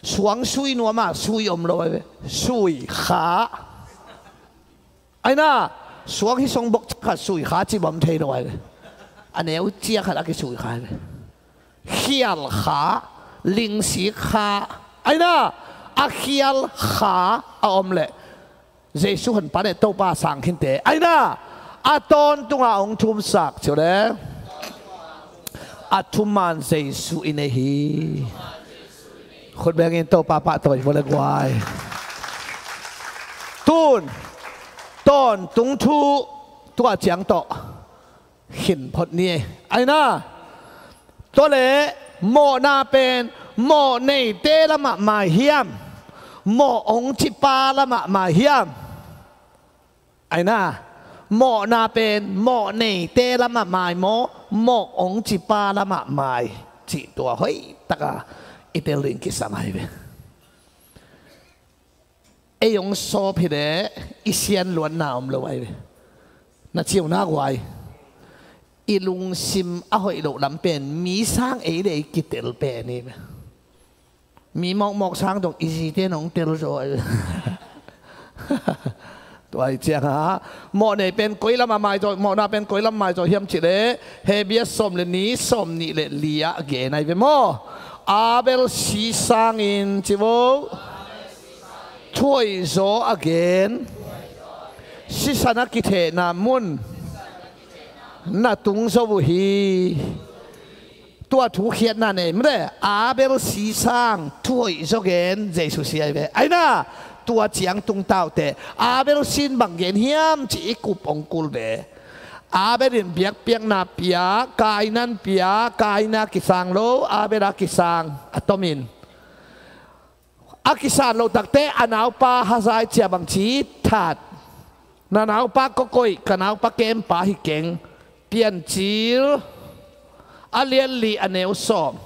Suang sui nuamah sui om lo ai ve. Sui kha. Aina, suang hi song bok khat sui kha ci bawm thei lo ai ve. A neu cia khat a kisui kha ai ve. Khial kha, lingsik kha. Aina, a khial kha a om leh, Jesu hon pa le Topa sang khinte. Aina, a tawntungah hong thumsak ci vua le, a thuman Jesu i nei hi. Khut bengin Topa pahtawi vua le guai. Tun, tawntung thu tua ciang tawh khin phot ni. Aina, tua le, mawhna pen mawh neite lamah mai hiam, mawh hong cipa lamah mai hiam? Aina, mawhna pen mawh neite lamah mai maw, mawh hong cipa lamah mai? Cih tua hoihtaka i tel ding kisam ai ve. Ei hong sawp hi leh i sian luatna om lo ai ve. Na ciu na guai. I lungsim a hoih loh lam pen mi sang ei le ei kitel pen hi ve. Mi mawkmawk sang dong i zite nong tel zaw ai ve. Tua hi cianga, mawh nei pen koi lamah mai zaw, mawhna pen koi lam mai zaw hiam cih leh, Hebru sawm le nih, sawm nih le li ah gen ai ve maw. Abel si sangin ci vo. Thuhoih zaw a gen, sisan a kithehna mun na tung zo uh hi. Tua thukhiatna nei mle, Abel si sang thuhoih zaw gen, Jesu si ai ve. Aina, tua ciang tung taute, Abel sin bang gen hiam cih i kup hong kul ve. Abel in biakpiakna pia, Kaina in pia, Kaina kisang lo, Abel a kisang a tomin. A kisan loh takte a naupa hazai cia bangci that. Na naupa kawkoih, ka naupa kempa hi keng. Piancil a lianli a neu sawm.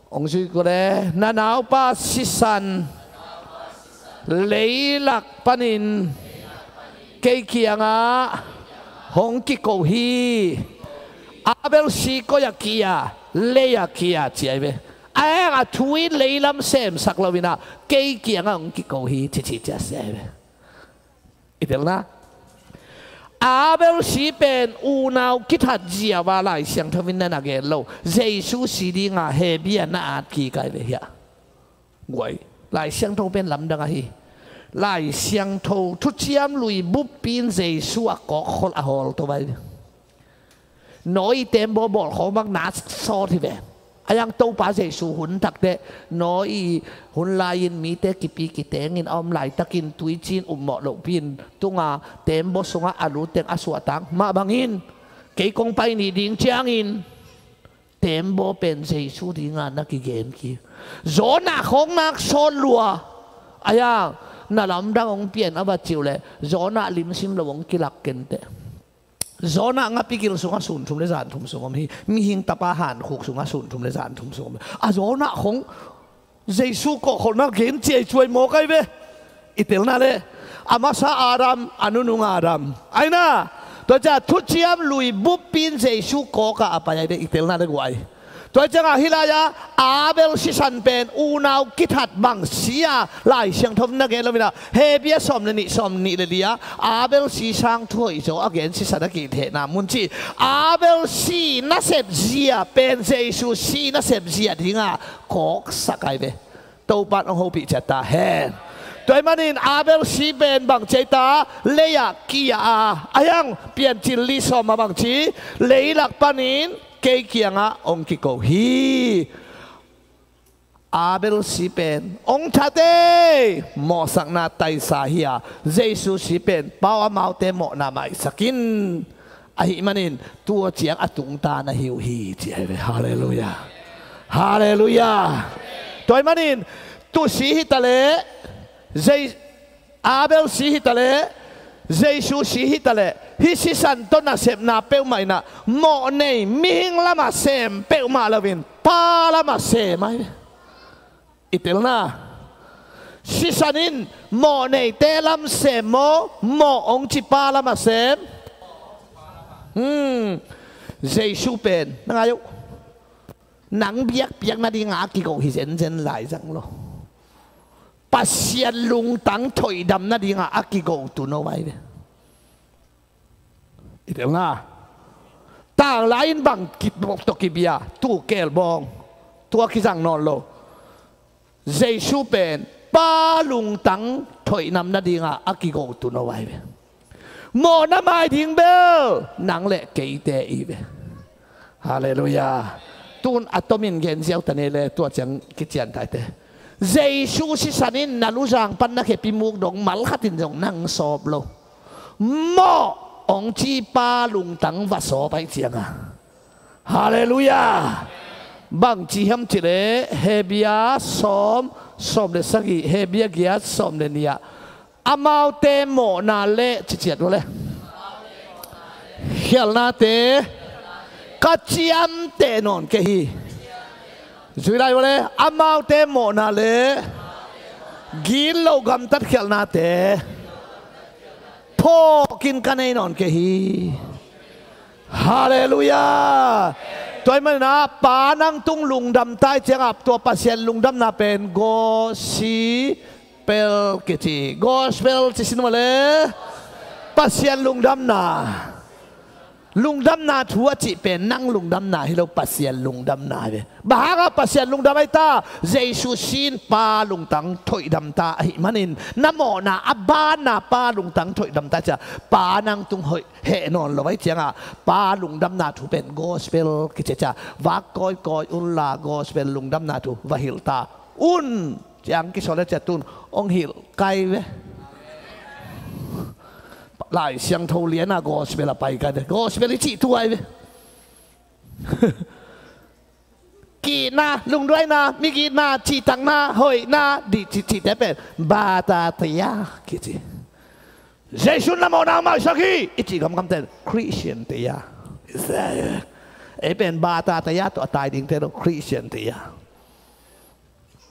Hong zui kul e, na naupa sisan leilak panin kei kiangah hong kiko hi. Abel si koi a kia, lei a kia ci ai ve. A eng a thu in leilam semsak lo inah kei kiangah hong kiko hi, cici cia si ai ve. I telna, Abel si pen unau kithat ziau a Lai Siangtho in na na gen lo. Jesu si dinga Hebia na at kik ai ve hiah. Guai, Lai Siangtho pen lamdang ahi. Lai Siangtho thuciam lui buppi in Jesu a kawkkhol a hawl to vai. Nawi tembaw bawlkhawm bang na sawt hi ve. A yang Topa Jesu hun takteh, Noah i hun lai-in mite kipi kitengin a om laitakin tuiciin upmawh lohpi-in tunga tembaw sungah a lutteng a suahtang mah bangin kei kong pai ni ding ciangin tembaw pen Jesu dinga na kigen ki. Jonah khawng nak sawt lua. A yang na lamdang hong pian a va ciuh leh Jonah limsim lo hong kilak kenteh. Jonah ngapi gil sungah sun thum le zan thum sung om hi. Mihing tapa hankhuk sungah sun thum le zan thum sung om hi. A Jonah khong Jesu kawhkholhna gen ciaicuai mawk ai ve. I telna le a masa Adam, a nunung Adam. Aina tua cia thuciam lui buppin Jesu kawka a pai ai ve. I telna le guai. Tua ciangah hih lai-a Abel sisan pen unau kithat bang si a Lai Siangtho na gen lo mina, Hebia sawm le nih, sawm nih le li-a Abel si sang thuhoih zaw a gen sisan a kithehna mun ci. Abel si nasep zia pen Jesu si nasep zia dinga kawksak ai ve. Topan hong hopih ciat ta hen. Tua ahih manin Abel si pen bang ci ai ta, lei-ah kia a, a yang Piancil li sawm a bang ci, leilak panin kei kiangah hong kiko hi. Abel si pen hong thatei mawhsakna taisa hi a, Jesu si pen pau amaute mawhna maisak in. Ahih manin tua ciang a tungta na hi uh hi ci ai ve. Halleluiah. Halleluiah. Tua ahih manin tu si hi taleh, Abel si hi taleh, Jesu si hi taleh, hih sisan tawh nasepna peuhmah inah mawh nei, mihing lamah sem peuhmah loin pa lamah sem ai. I telna, sisan in mawh neite lam sem maw, mawh hong ci pa lamah sem? Hmm. Jesu pen na ngai uh, nang biakpiak nadinga a kigo hi zenzen lai zang lo. Pasian lungtang thoihdam nadinga a kigo tu no ai ve. I telna, tanglai-in bang tawh kibia, tu kelbawng, tua kizang nawn lo. Jesu pen pa lungtang thoihnam nadinga a kigo tu no ai ve. Mawhna mai ding bel nang le keite i ve. Halleluiah. Tun a tomin gen ziau ta ni le tua ciang kician taite. Jesu sisan in na luzang pan na khepi muk dong malkhatin zong nang sawp lo. Mawh hong ci pa lungtang va sawp ai cianga. Halleluiah. Bang ci hiam ci le Hebia sawm, sawm le sagih, Hebia giat sawm le nih ah amaute mawhna le ciciat uh le khialhnate ka ciamteh nawn kei hi. Zui lai uh le amaute mawhna le gitloh gamtat khialhnate phawkin ka nei nawn kei hi. Halleluiah. Tua ahih manin ah pa nang tung lungdam ta ai ciangah tua Pasian lungdamna pen gospel kici. Gospel ci sin mah le Pasian lungdamna. Lungdamna thu a cih pen nang lungdamna hi lo, Pasian lungdamna hi ve. Bang hangah Pasian lungdam ai ta? Jesu sin pa lungtang thoihdam ta ahih manin na mawhna a banna pa lungtang thoihdam ta cia pa nang tung hoih heh nawn lo ai ciangah pa lungdamna thu pen gospel kici cia vak kawikawi unla gospel lungdamna thu va hilh ta un. Ciang kisawl le cia tun hong hilh kai ve. Lai Siangtho liana gospel a pai kai ve. Gospel i cih tu ai ve. Kihna, lungduaina, migitna, cihtakna, hoihna, dih cih cihte pen batatia kici. Jesu na mawhna maisak hi i cih gamgamte Christian tia. Ei pen batatia tawh a tai dingte lo Christian tia.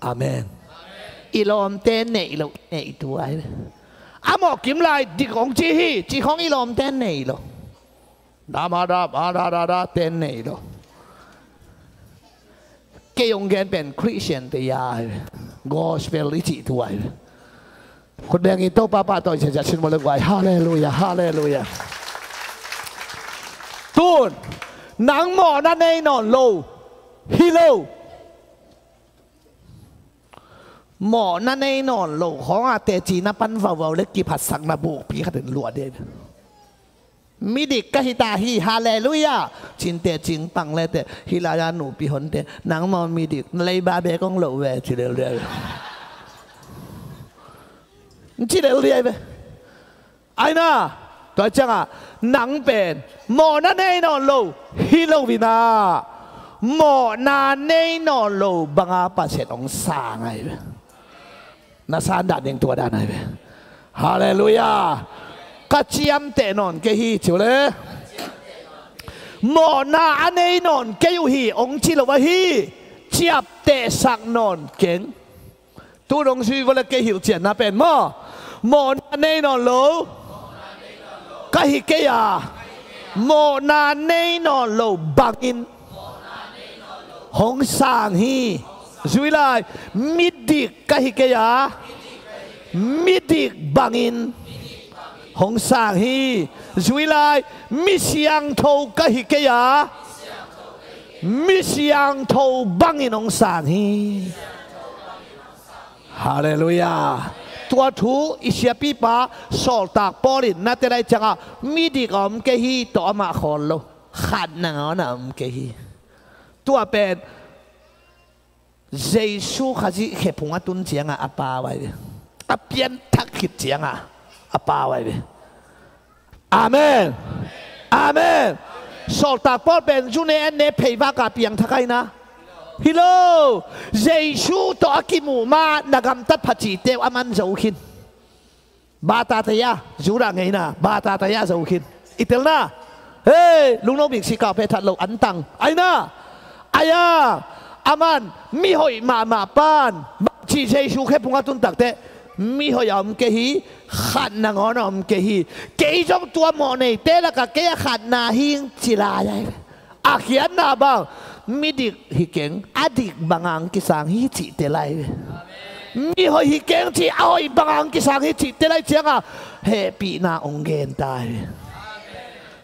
Amen. I lawmte neih loh neih tu ai ve. A mawh kim lai dik hong ci hi ci khong i lawmte neih loh. Dama da ba da da da ten neih loh. Kei hong gen pen Christian te ia ai ve. Gospel i cih tu ai ve. Khut bengin Topa pahtawi ciaciah sin mawh le guai. Halleluiah, halleluiah. Tun nang mawhna nei nawn lo hi lo. Mawhna nei nawn lo khawngah teci na pan vauvau le kiphatsakna bukpi khatin luah dih. Midik ka hi ta hi, halleluiah. Cinte cingpang lete, hih lai-a nupi honte, nang maw midik, leiba bek hong loh ve, ci leuleu. Ci leuleu ve. Aina, tua ciangah, nang pen mawhna nei nawn lo hi lo inah, mawhna nei nawn lo banga Pasian hong sang ahi ve. Na san dan ding tua dan ahi ve. Halleluiah. Ka ciamteh nawn kei hi, ci uh le. Mawhna a nei nawn kei uh hi hong ci lo ahi. Ciaptehsak nawn keng. Tu nong zui vua le kei hilhcianna pen maw, mawhna nei nawn lo ka hi kei a, mawhna nei nawn lo bangin hong sang hi. Zui lai, midik ka hi kei a, midik bangin hong sang hi. Zui lai, mi siangtho ka hi kei a, mi siangtho bangin hong sang hi. Halleluiah. Tua thu i siapipa sawltak Paul in na tel lai ciangah, midik a om kei hi tawh amah khawl lo, khatna ngawn a om kei hi. Tua pen Jesu Khazih khephung a tun ciangah a pau ahi ve. A pianthak khit ciangah a pau ahi ve. Amen. Amen. Sawltak Paul pen zu ne an ne pheivak a piangthak ahi na. Hi lo. Jesu tawh a kimuh ma na gamtat pha cihte uh a man zo khin. Bata taya, Judah ngeina, bata taya zo khin. I telna. Hei, lungno biksi kau phe that lo antang. Aina. Aya. Aman, mihoih mahmah pan. Bangci Jesu khephung a tun takteh. Mihoih a om kei hi, khatna ngawn a om kei hi. Kei zong tua mawh neite lakah kei a khatna hing ci lai ahi ve. A khiatna bang, midik hi keng, a dik banga hong kisang hi cihte lai ve. Mihoih hi keng ci, a hoih banga hong kisang hi cihte lai ciangah hehpihna hong gen ta hi ve.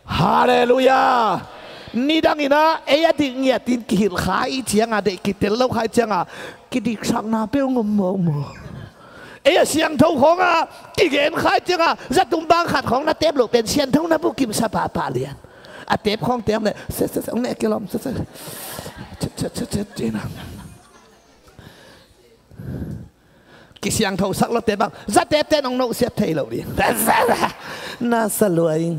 Halleluiah. Nidang inah ei a dik ngiatin kihilh kha i ciangah, deih kitel lo kha i ciangah, kidiksakna peuh hong om mawkmawk. Ei a siangtho khawngah kigen kha i ciangah, zatum bang khat khawng na tep loh pen siangtho na bukimsa pahpah lian. A tep khawng tep le, set set set, hong neh kilawm, set set set set set, cina. Kisiangtho sak lote bang, zatepte nong nohsiat thei lo ding. Na sa luai.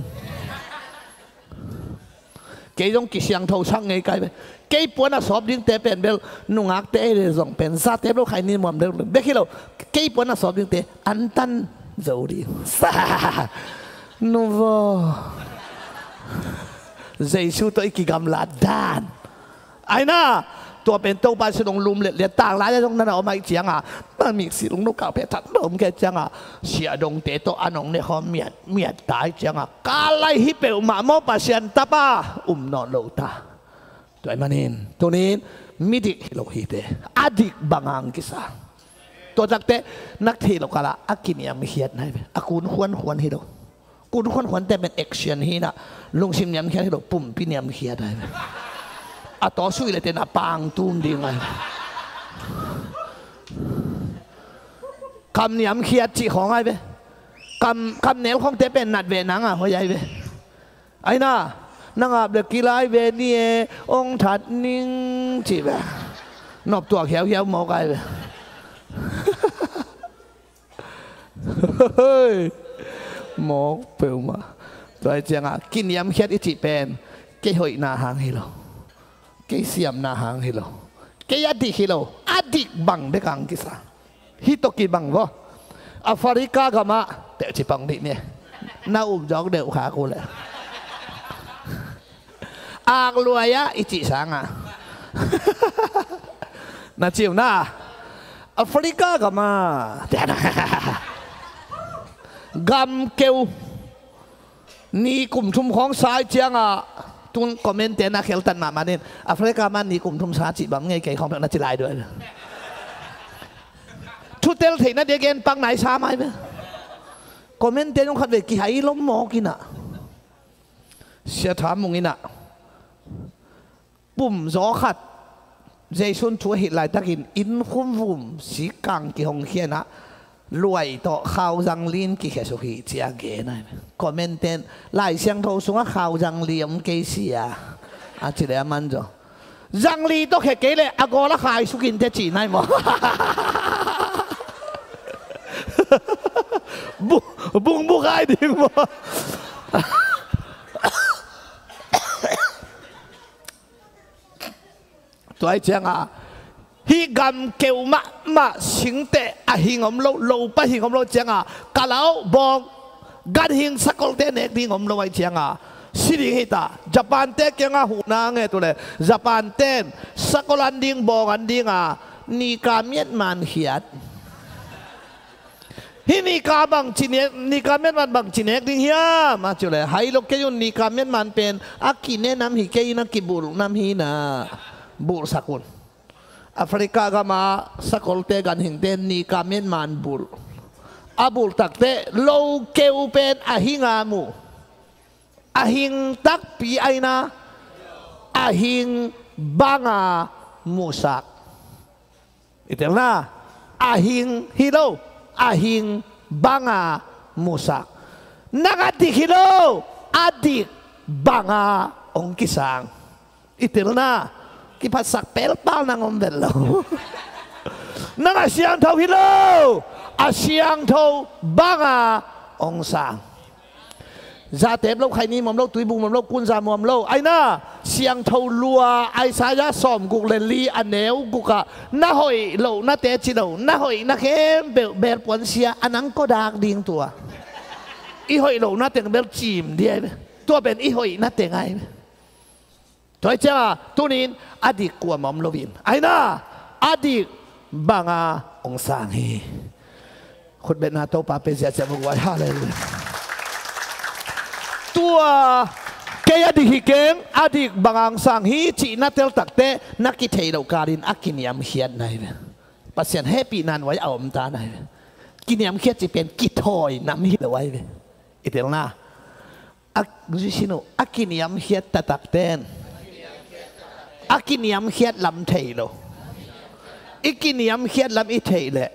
Kei zong kisiangtho sak ngei kai ve. Kei puan a sawp dingte pen bel, nungakte ei le zong pen zatep lo khai ni muam deuh bek hi lo. Kei puan a sawp dingte antan zo ding. Sa. Nuvo. Jesu tawh i kigamlat dan. Aina, tua pen Topa sin hong lum letliat, tanglai a zong nana om ahih cianga, na miksi lungno kau phe that na om kei cianga, siahdongte tawh a nong nekhawm miat miat ta ahih cianga, ka lai hi peuhmah maw Pasian tapa, um nawn lo ta. Tua ahih manin tunin midik hi lo hite, a dik banga hong kisa. Tua takte nak theih lo kala a kiniamkhiat nai ve, a kun khuankhuan hi lo. Kun khuankhuante pen action hi na, lungsim niamkhiat hi lo, pumpi niamkhiat ahi. A tawsui le ten a pang tum ding ahi. Kam niamkhiat cih khawng ahi ve. Kam, kam nel khawngte pen nat ve nanga hoih ahi ve. Ahi na, na ngap le kilai ve ni e, ong that ning cih ve. Nop tuak hiauhiau mawk ahi ve. Mawk peuhmah. Tua hi ciangah kiniamkhiat i cih pen kei hoihna hang hi lo, kei siamna hang hi lo, kei a dik hi lo, a dik bang bek hang kisa. Hih tawh kibang vaw. Africa gamah teh ci pang dih ni. Na um zawk deuh khak uh leh. Ak luai ah i cih sangah na ci uh na. Africa gam ah gam keu ni kum thum khawng sa i ciangah tun comment te na kheltan mahmah nin Africa man ni kum thum sa cih bang ngei kei khawng peuh na ci lai duai. Thutel theihna dia gen pak nai sa mai ve. Comment te nung khat ve kihai lom mawk inah. Sia Tha Mung inah pum zaw khat Jesu'n thu a hilh laitakin inn khum vum sikkang kihong khianah Luai tawh khau zangli in kikhia suk hi ci-a gen ai. Comment ten, Lai Siangtho sungah khau zangli om kei sia, a ci leh a man zaw. Zangli tawh khia kei leh a gawl a khai suk in teh ci nai maw? Bung, bung buk ai ding maw? Tua hi ciangah hih gam keu mahmah singteh a hing om lo, lopa hing om lo ciangah, ka lau bawng, ganhing sakolte nek ding om lo ai ciangah si ding hi ta. Japan te kiangah huhna nget uh leh Japan ten sakol an ding, bawng an dingah nika miatman khiat. Hih nika bang ci nek, nika miatman bang ci nek ding hiam a ci uh leh, hai lo kei un, nika miatman pen a kine nam hi kei in, a kibulh nam hi na, bulhsak un. Africa gamah sakolte, ganhingte nika miatman bulh. A bulh takteh lo keu pen a hinga mu. A hing takpi ai na, a hing banga musak. I tel na, a hing hi lo, a hing banga musak. Nang a dik hi lo, a dik banga hong kisang. I tel na, kiphatsak pelpal nang om vet lo. Nang a siangtho hi lo, a siangtho banga hong sang. Zatep lo, khaini muam lo, tuibuk muam lo, kunza muam lo. Ai na, Siangtho Lua, Isaiah sawmguk le li a neu gukah, na hoih lohnate ci lo, na hoihna khempeuh belpuan sia a nang kawdak ding tua. I hoih lohna teng bel cim ding ai ve. Tua pen i hoihna teng ai ve. Tua hi ciangah tunin a dik kuamah om loin, ai na, a dik banga hong sang hi. Khutbetna Topa pe ziahziah vua guai. Halleluiah. Tua kei a dik hi keng, a dik banga hong sang hi cih na tel takteh na kitheih loh kalin a kiniamkhiat nai ve. Pasian hehpihna nuai a om ta nai ve. Kiniamkhiat cih pen kithawi nam hi lo ai ve. I tel na. A, zuisin uh, a kiniamkhiat taktak ten a kiniamkhiat lam thei lo. I kiniamkhiat lam i theih leh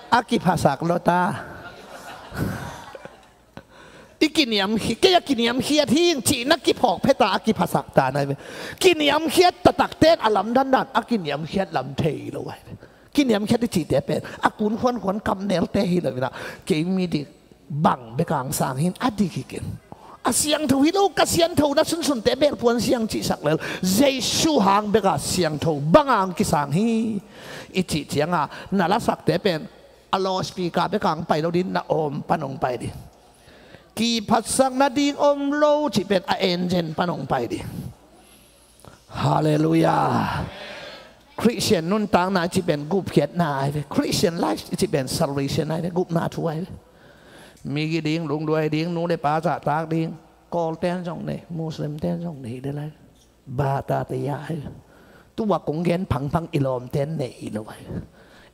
a kiphasak lo ta. I kiniamkhiat, kei a kiniamkhiat hing cih na kiphawk phet a, a kiphasak ta nai ve. Kiniamkhiat taktak ten a lam dandan a kiniamkhiat lam thei lo ai ve. Kiniamkhiat i cihte pen a kun khuankhuan kamnelte hi lo in ah, kei mi dik bang bek hong sang hi in, a dik hi keng. A siangtho hi lo, ka siangthona sunsunte belpuan siang cihsak lel, Jesu hang bek a siangtho bang hong kisang hi i cih ciangah na lasakte pen a loudspeaker bek hong pai lo ding, na awm pan hong pai ding. Kiphatsak nading om lo cih pen a engine pan hong pai ding. Halleluiah. Khristian nuntakna i cih pen gupkhiatna ai ve. Khristian life i cih pen salvation ai ve. Gupna thu ai ve. Migi ding, lungduai ding, nu le pa zahtak ding. Kawlten zong nei, Muslimten zong nei de lai. Bata te ia ai ve. Tua kong gen phangphang i lawmten nei lo ai ve.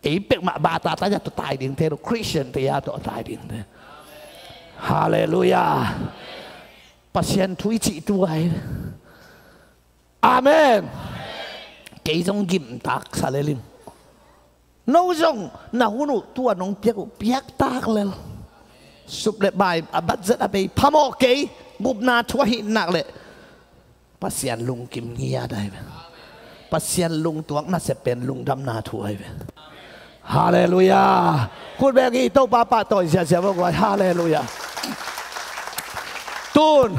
Ei peuhmah bata ta ia tawh tai ding te lo, Khristian te ia tawh tai ding te. Halleluiah. Pasian thu i cih tua ai ve. Amen. Kei zong gimtak sa lel ing. No zong na hun uh tua nong piak uh piaktak lel. Sup le bai a budget a bei phamawh kei, gupna thu ahih nak leh Pasian lungkim ngiat ai ve. Pasian lungtuak nasep pen lungdamna thu ai ve. Halleluiah. Khut beng hi, Topa pahtawi ziahziah vua guai. Halleluiah. Tun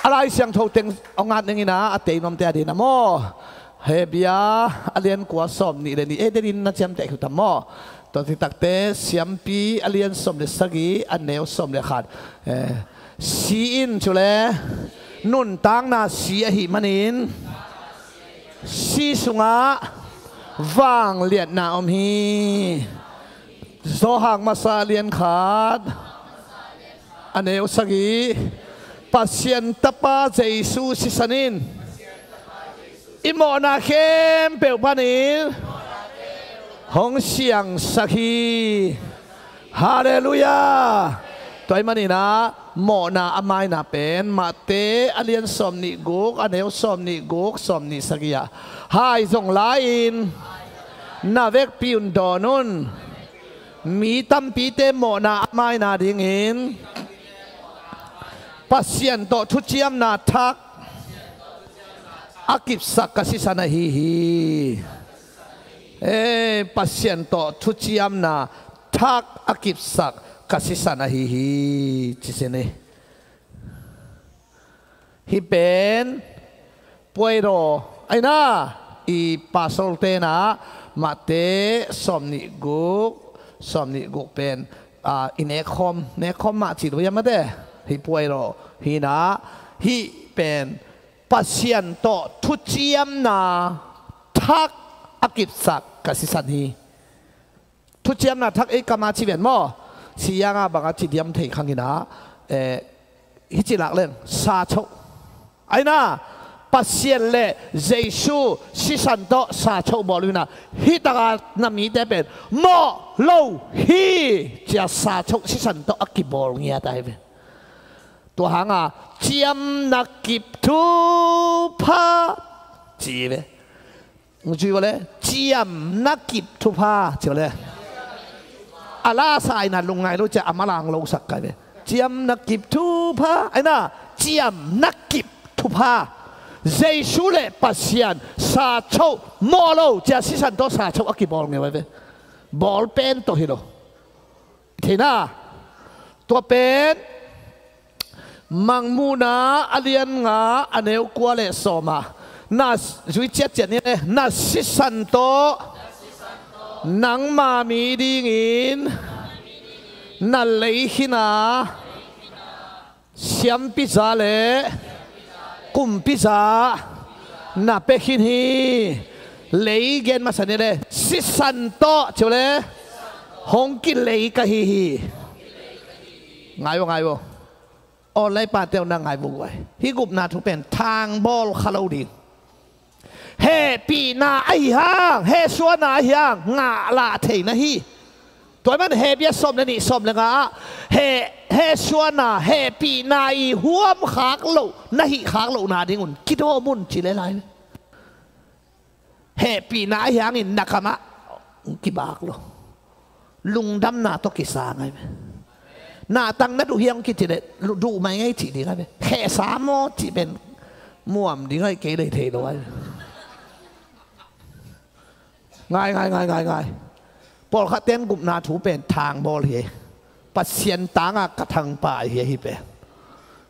a Lai Siangtho teng hong at ning in ah, a tei nuamte a ding a maw. Hebru a lian kua sawm nih le nih, eh, denin na ciamteh uh tam maw. Tua taktakte Siampi a lian sawm le sagih, a neu sawm le khat. Eh, si in, cule nuntakna si ahih manin si sungah vangliatna om hi. Johan masa lian khat, a neu sagih. Pasian Tapa Jesu sisan in i mawhna khempeuh panin hong siangsak hi. Halleluiah. Tua ahih manin ah mawhna a maina pen Mate a lian sawm nih guk, a neu sawm nih guk, sawm nih sagih ah, hai zong la-in na vekpi un dawn un. Mi tampite mawhna a maina dingin Pasian tawh thuciamna thak a kipsak ka sisan ahi hi. Ei, Pasian tawh thuciamna thak a kipsak ka sisan ahi hi, ci sin hi. Hih pen puairaw aina, i pastor tenah Mate sawmnih guk, sawmnih guk pen, ah, i nekkhawm, nekkhawm mah ci lo hiam Mate? Hih puairaw hinah, hih pen Pasian tawh thuciamna thak a kipsak ka sisan hi. Thuciamna thak ei kama ci ven maw? Siyanga banga ci diam thei khanginah, eh, hici lak leng, sa choh. Aina, Pasian le Jesu sisan tawh sa choh bawl uh hinah, hih taka na mite pen mawh lo hi, cia sa choh sisan tawh a kibawl ngiat ahi ve. Tua hanga ciamna kip thupha ci ve. Nung cui vawle, ciamna kip thupha ci vawle. A lasa aina lungngai lo cia a malang lo sak kai ve. Ciamna kip thupha aina, ciamna kip thupha. Jesu le Pasian sa choh mawh lo cia sisan tawh sa choh a kibawl ngei ve. Bawl pen tawh hi lo. Theina, tua pen Mangmuhna a lian nga a neu kua le sawma na zui ciatciat ni le, na sisan tawh nangma mi dingin na lei khina siampiza le kumpiza na pia khin hi. Lei gen masa ni le, sisan tawh ci vawle, hong kilei ka hi hi. Ngai vo, ngai vo. Online pate uh na ngai vo guai. Hih gupna thu pen thangbawl kha lo ding. Hehpihna ahi hang, hehsuana ahi hang ngah lah theina hi. Tua ahih man Hebru sawm le nih, sawm le nga ah, heh, hehsuana, hehpihna i huam khak loh, na hih khak lohna dingun kidawm un ci le lai. Hehpihna ahi hangin na kamah kibak lo. Lungdamna tawh kisang ahi ve. Nahtang na duh hiam kiti le, duh mai ngai cih ding ahi ve. Khehsa maw cih pen muam ding ahi kei lei thei lo ahi ve. Ngai, ngai, ngai, ngai, ngai. Pawlkhat ten gupna thu pen thangbawl hi. Pasian tanga ka thangpa ahi hi pen.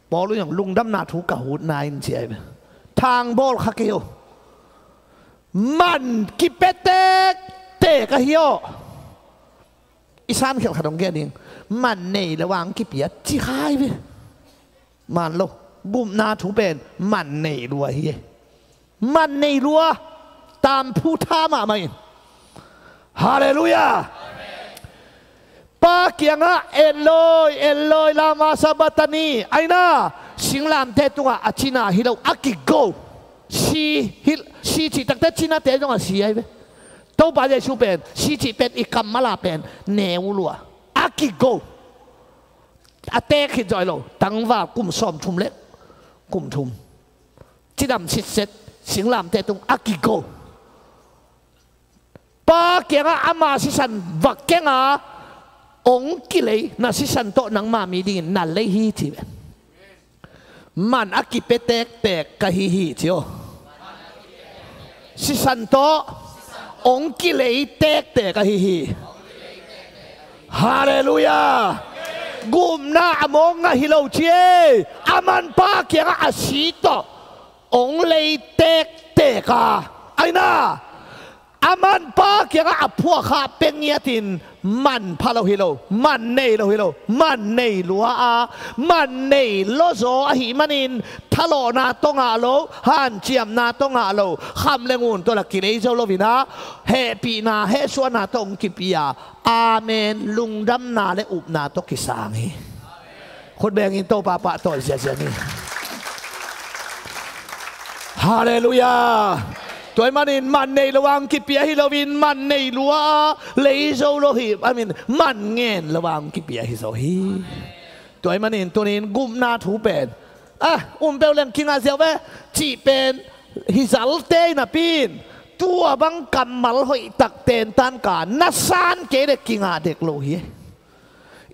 Paul in lungdamna thu ka hutna in ci ahi pen. Thangbawl kha kei o. Man kipia tektek ahi aw. I san khelh khat hong gen ing. Man nei lo ang kipia ci khai ve. Man lo. Gupna thu pen man nei lua hi. Man nei lua. Tamphu tha mahmah in. Halleluiah. Pa kiangah Eloi, Eloi, lama sabachthani, aina, singlamteh tungah a cina hi lo, a kigo. Si hi, si cih takte cinate zongah si ahi ve. Topa Jesu pen si cih pen i kammal ah pen neu lua, a kigo. A teek khit zaw hi lo, tangval kum sawmthum le kum thum. Cidam sitset, singlamteh tung a kigo. Pa kiangah ama sisan va keng a, hong kilei, na sisan tawh nangma mi dingin na lei hi ci ve. Man a kipia tektek ka hi hi ci aw. Sisan tawh hong kilei tektek ka hi hi. Halleluiah. Gupna a mawng ngah hi lo ci ei. A man Pa kiangah a si tawh hong lei tektek a, aina, a man Pa kiangah a phuahkhah pia ngiatin man pha lo hi lo, man nei lo hi lo, man nei lua a, man nei lawzaw ahih manin thalawhna tawh ngah lo, hanciamna tawh ngah lo, kham le ngun tawh la kilei zo lo inah, hehpihna hehsuahna tawh hong kipia, amen, lungdamna le upna tawh kisang hi. Khut bengin Topa pahtawi ziazia ni. Halleluiah. Tua ahih manin man nei lo ang kipia hi loin man nei lua a, lei zo lo hi, I mean, man ngen lo ang kipia hi zo hi. Tua ahih manin tunin gupna thu pen, ah, um peuh leng kingah ziau ve cih pen hi zalte in a pin Tua bang kammal hoihtak tentan ka na san kei le kingah dek lo hi.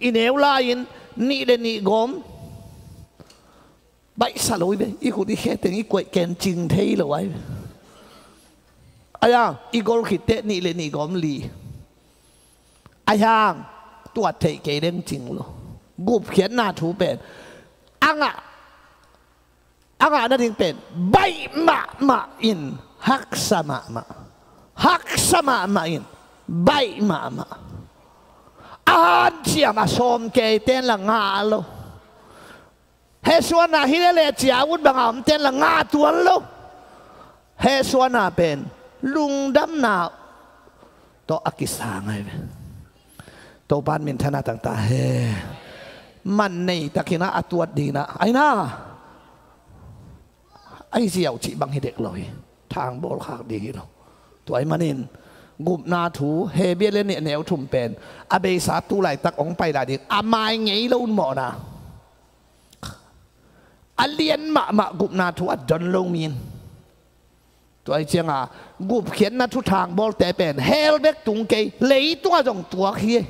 I neu lai-in nih le nih gawm baihsa lo hi ve. I khut i khe teng i kuaih ken cing thei lo ai ve. Ai-a i gol khit teh nih le nih gawm li. Ai hang tuat theih kei deng cing lo. Gupkhiatna thu pen a ngah a ngah nading pen baih mahmah in haksa mahmah. Haksa mahmah in baih mahmah. A hanciam a sawm kei ten la ngah lo. Hehsuanna hi lele cia ut banga om ten la ngah tuan lo. Hehsuanna pen lungdamna tawh a kisang ai ve. Topan minthana tangta he. Man nei takin a tuat dingin a aina ai ziau cih bang hi dek lo hi. Thangbawl khak ding hi lo. Tua ahih manin gupna thu Hebru le nih neu thum pen a beisa tu laitak hong pai lai ding a mai ngei lo un mawhna. A lian mahmah gupna thu a don lo mi in tua hi cianga gupkhiatna thu thangbawlte pen hell bek tung kei leitungah zong tuak hi.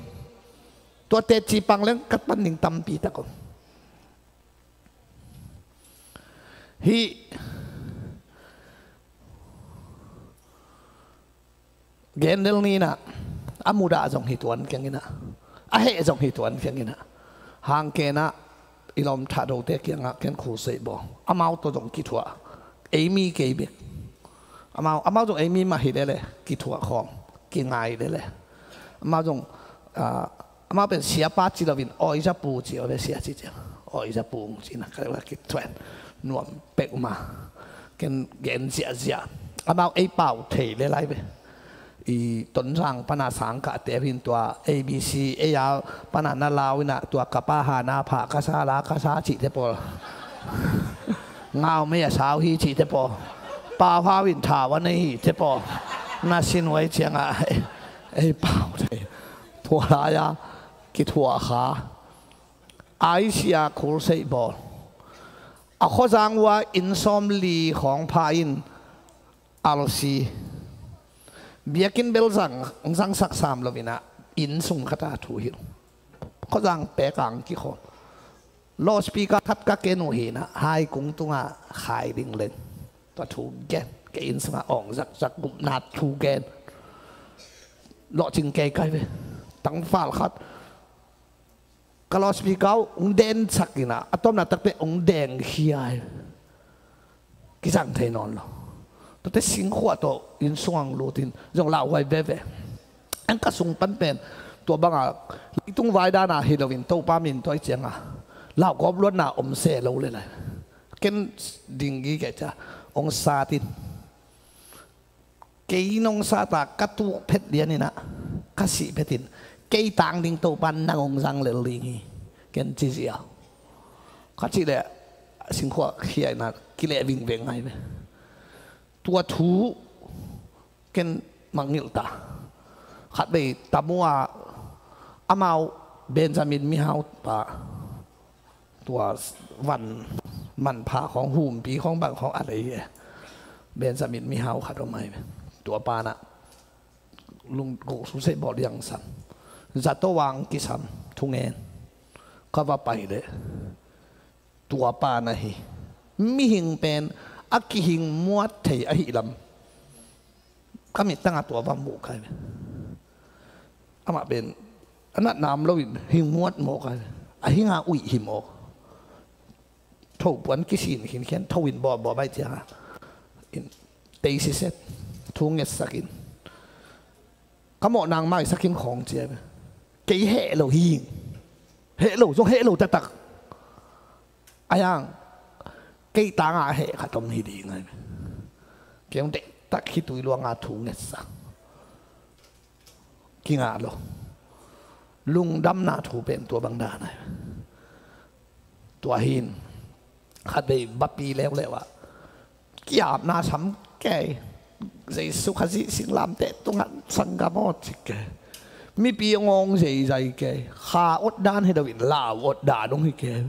Tuate cipang leng ka pan ding tampi tak om. Hih Gen del ni inah a mudah zong hi tuan keng inah a heh zong hi tuan keng inah hang kenah i lawm thahdote kiangah ken khulseih bawl amau tawh zong kithuah ei mi kei bek. Amau amau zong ei mi mah hi lele kithuah khawm kingai lele. Amau zong ah, amau pen siapa ci loin awizapu ci aw le sia ci ciang awizapu ci na ka le kithuah nuam pek uma. Ken gen ziahziah amau ei pau thei le lai ve. I Tonzang pana sangkahte hin tua A B C ei a pana na lau inah tua kapa hana pha kasa la kasa cihte pawl ngau mei a sau hi cihte pawl pau hau in thau a nei hite pawl na sin huai ciangah ei pau thei. Tua lai-a kithuah kha aisia khulseih bawl a khuazang ua inn sawm li khawng pha in alsi biakinn bel zang zangsak sam lo inah inn sung khata thu hilh khuazang pekang kikhawl. Loudspeaker khat ka ken uh hinah hai kung tungah khai ding leng tua thu gen kei inn sungah awng zakzak gupna thu gen. Lawhcing kei kai ve tangfal khat ka loudspeaker uh ung den sak inah a tomna takte ung deng hiai. Kizang thei nawn lo. Tuate singkhuah tawh inn sungah lutin zong lauhuai veve. An ka sung pan pen tua banga leitung vai dana hi loin Topa min tuai cianga laugawp luatna om se lo le lai. Ken dinggi kei ca ong satin kei nong sata ka tuk phet lianinah ka sih phetin kei tang ding Topa nang ong zang lel ding hi. Ken ci ziau ka cih leh singkhuah khiaina kileh vingveng ngai ve. Tua thu ken mangngilh ta. Khatvei tamu-a amau Benjamin mihau pa tua van manpha khawng humpi khawng bang khawng a lei e. Benjamin mihau khat om ai ve. Tua panah lungkuk suse bawh liangsan zato wang kisam thungen ka va pai leh tua pana hi mihing pen a kihing muat thei ahi lam ka mittangah tua va muh kai ve. Amah pen a natnam loin hing muat mawk ai ve. A hinga uih hi mawk. Thopuan kisin khinkhian thoin bawbawm ai cianga in tei siset thu ngetsakin ka mawhnang maisakin khawng cia ve. Kei heh lo hi. Heh lo zong heh lo taktak. Ai ang kei tanga heh khat om hi ding ai ve. Kei hong dektak hi tui luanga thu ngetsak. Kingah lo. Lungdamna thu pen tua bang dan ai ve. Tua hin khatvei bapi leuleu ah kiapna sam kei. Jesu Khazih singlamteh tungah sanggam aw ci kei. Mipi ngawng zeizai kei. Kha awt dan hi loin lau awt dan hong hi kei.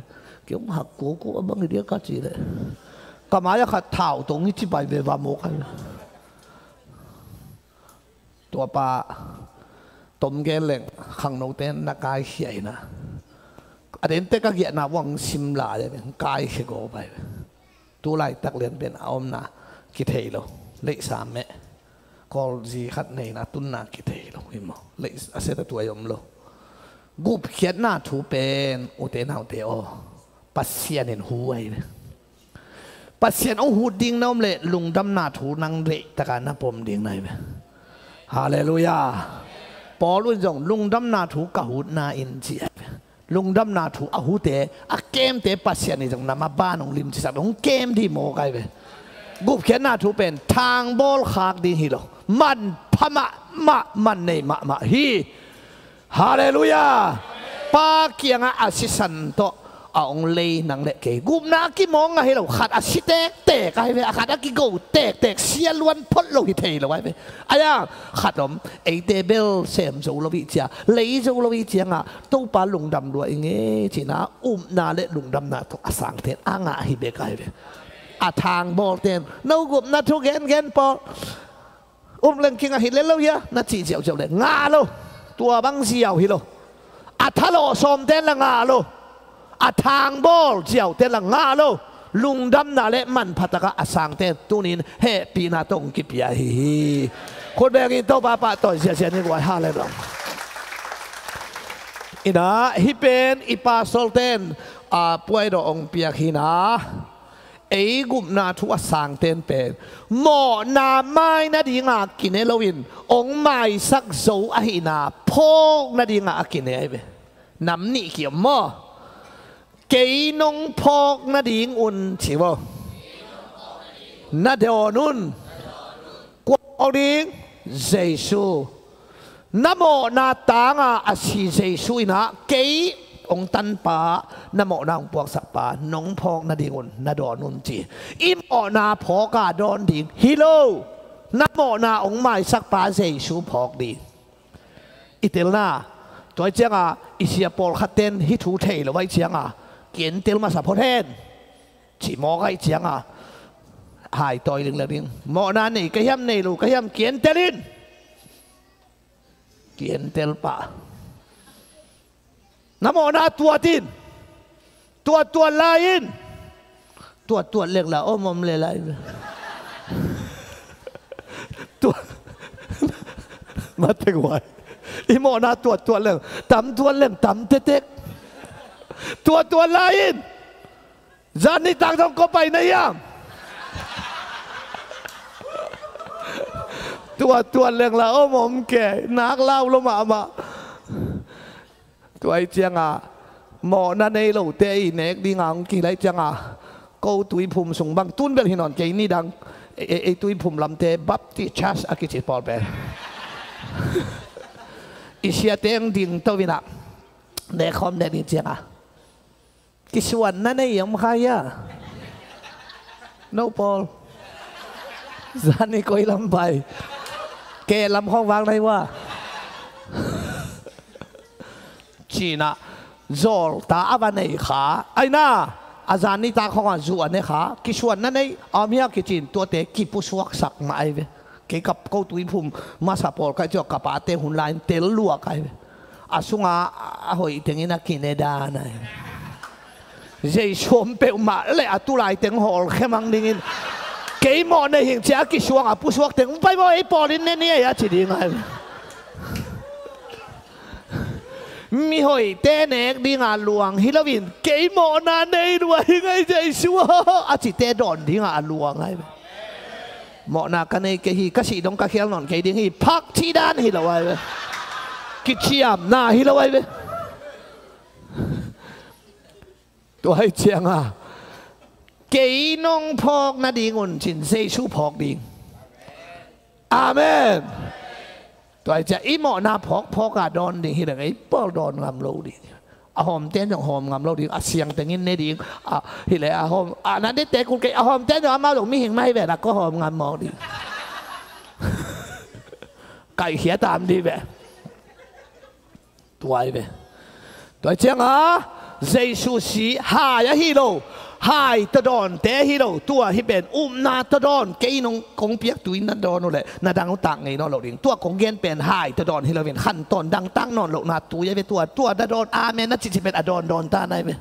Kei hong hak kuku a bang hi dia ka ci leh ka mai-ah khat thau tong hi ci pai ve va mawk a. Tua pa tom gen leng khangnote na kaikhia in a, a dente ka giahna uang sim lai a kaikhia go pai. Tu laitak lian pen a omna kithei lo. Leihsa meh kawlzi khat neina tunna kithei lo hi maw? Leih a set a tuai om lo. Gupkhiatna thu pen ute naute aw, Pasian in hu ahi ve. Pasian hong hut ding na om leh lungdamna thu nang leitak a na pom ding na hi ve. Halleluiah. Paul un zong lungdamna thu ka hutna in ci ahi ve. Lungdamna thu a hute a kemte Pasian in zong na ma ban hong limcisak hong kem dih mawk ahi ve. Gupkhiatna thu pen thangbawl khak ding hi lo. Manpha mahmah, man nei mahmah hi. Halleluiah. Pa kiangah a sisan tawh a hong lei nang le kei gupna a kimawng ahi lo. Khat a si tektek ahi ve, a khat a kigo tektek, sia luan phot lo hi thei lo ahi ve. Ahi a, khat om, eite bel sem zo lo ih cia, lei zo lo ih ciangah Topa lungdam lua i ngei cina upna le lungdamna tawh a sangten a ngah hi bek ahi ve. A thangbawlten no gupna thu gengen pawl um leng kingah hi le lo hia na cih ziauziau le ngah lo. Tua bang ziau hi lo. A thalawh sawmten la ngah lo. A thangbawl ziauten la ngah lo. Lungdamna le manpha takah a sangten tunin hehpihna tawh hong kipia hi hi. Khut bengin Topa pahtawi ziahziah ni guai. Halleluiah. Inah hih pen i pastorten a puaidawh hong piak hi na. Ei gupna thu a sangten pen mawhna mai nadinga kine loin hong maisak zo ahihna phawk nadinga a kine ahi ve. Nam nih ki-om maw? Kei nong phawk nading un ci maw? Na dawn un. Kua phawk ding? Jesu. Na mawhna tanga a si Jesu inah kei hong tanpa, na mawhna hong puaksakpa nong phawk nadingun na dawn un ci. I mawhna phawka dawn ding hi lo. Na mawhna hong maisakpa Jesu phawk ding. I telna, tua ih cianga i sia pawlkhatten hih thu thei lo aih cianga kientel masa phot hen. Cih mawk aih cianga hai tawi lingleng ding. Mawhna nei ka hiam nei lo ka hiam kientel in. Kientel pah. Na mawhna tuat in. Tuat tuat lai in. Tuat tuat leng la om om le lai. Tuat. Mate guai. I mawhna tuat tuat leng tam tuat leng tam tetek. Tuat tuat lai in. Zan nitak zong ko pai na hiam? Tuat tuat leng la om om ke nak lau lo mahmah. Tua ih cianga mawhna nei lote i nek dinga hong kihilai cianga ko tuiphum sung bang tun bel hi nawn kei ni dang ei tuiphum lamte Baptist Church a kici pawl pen i siate hong ding to inah nek khawm nek ding cianga kisuanna nei om kha hia? No pawl. Zani koi lam pai? Ke lam khawng vang nai ua. Cina zawlta a va nei kha aina a zani ta khawng a zu a ne kha kisuanna nei a om hia kicin tuate kipusuaksak mah ai ve. Kei kap ko tuiphum masa pawl kai ciok kapate hun lain tel luak ai ve. A sunga a hoih tengin a kine dan ai. Jesu om peuhmah le a tulai teng hawlkhia mang dingin kei mawh nei hing cia a kisuang a pusuak teng um pai maw ei pawlin ne ni ei a ci ding ai. Mihoihte nek dinga luang hi loin kei mawhna nei lua hi ngei Jesu a cite dawn dinga a luang ai. Mawhna ka nei kei hi ka sih dong ka khial nawn kei ding hi phak cih dan hi lo ai ve. Kiciamna hi lo ai ve. Tua hi cianga kei nong phawk nadingun cin Jesu phawk ding. Amen. Tua hi cia i mawhna phawk phawka dawn ding hi leng ei pawl dawn ngam lo ding. A hawmten zong hawm ngam lo ding a siangtengin ne ding. Hileh a hawm a na dete kul kei a hawmten zong amau zong mihing mai ve la ko hawm ngam mawk ding. Kaihkhia tam dih ve. Tuai ve. Tuai cianga Jesu si hai ahi lo. Hai tawh dawnte hi lo, tua hi pen upna tawh dawn. Kei nong kong piak tui na dawn uh leh na dang uh tak ngei nawn lo ding. Tua kong gen pen hai tawh dawn hi lo in, khantawn dangtak nawn lohna tui a ve tua. Tua na dawn, amen na cihcih pen a dawn dawn ta na hi ve.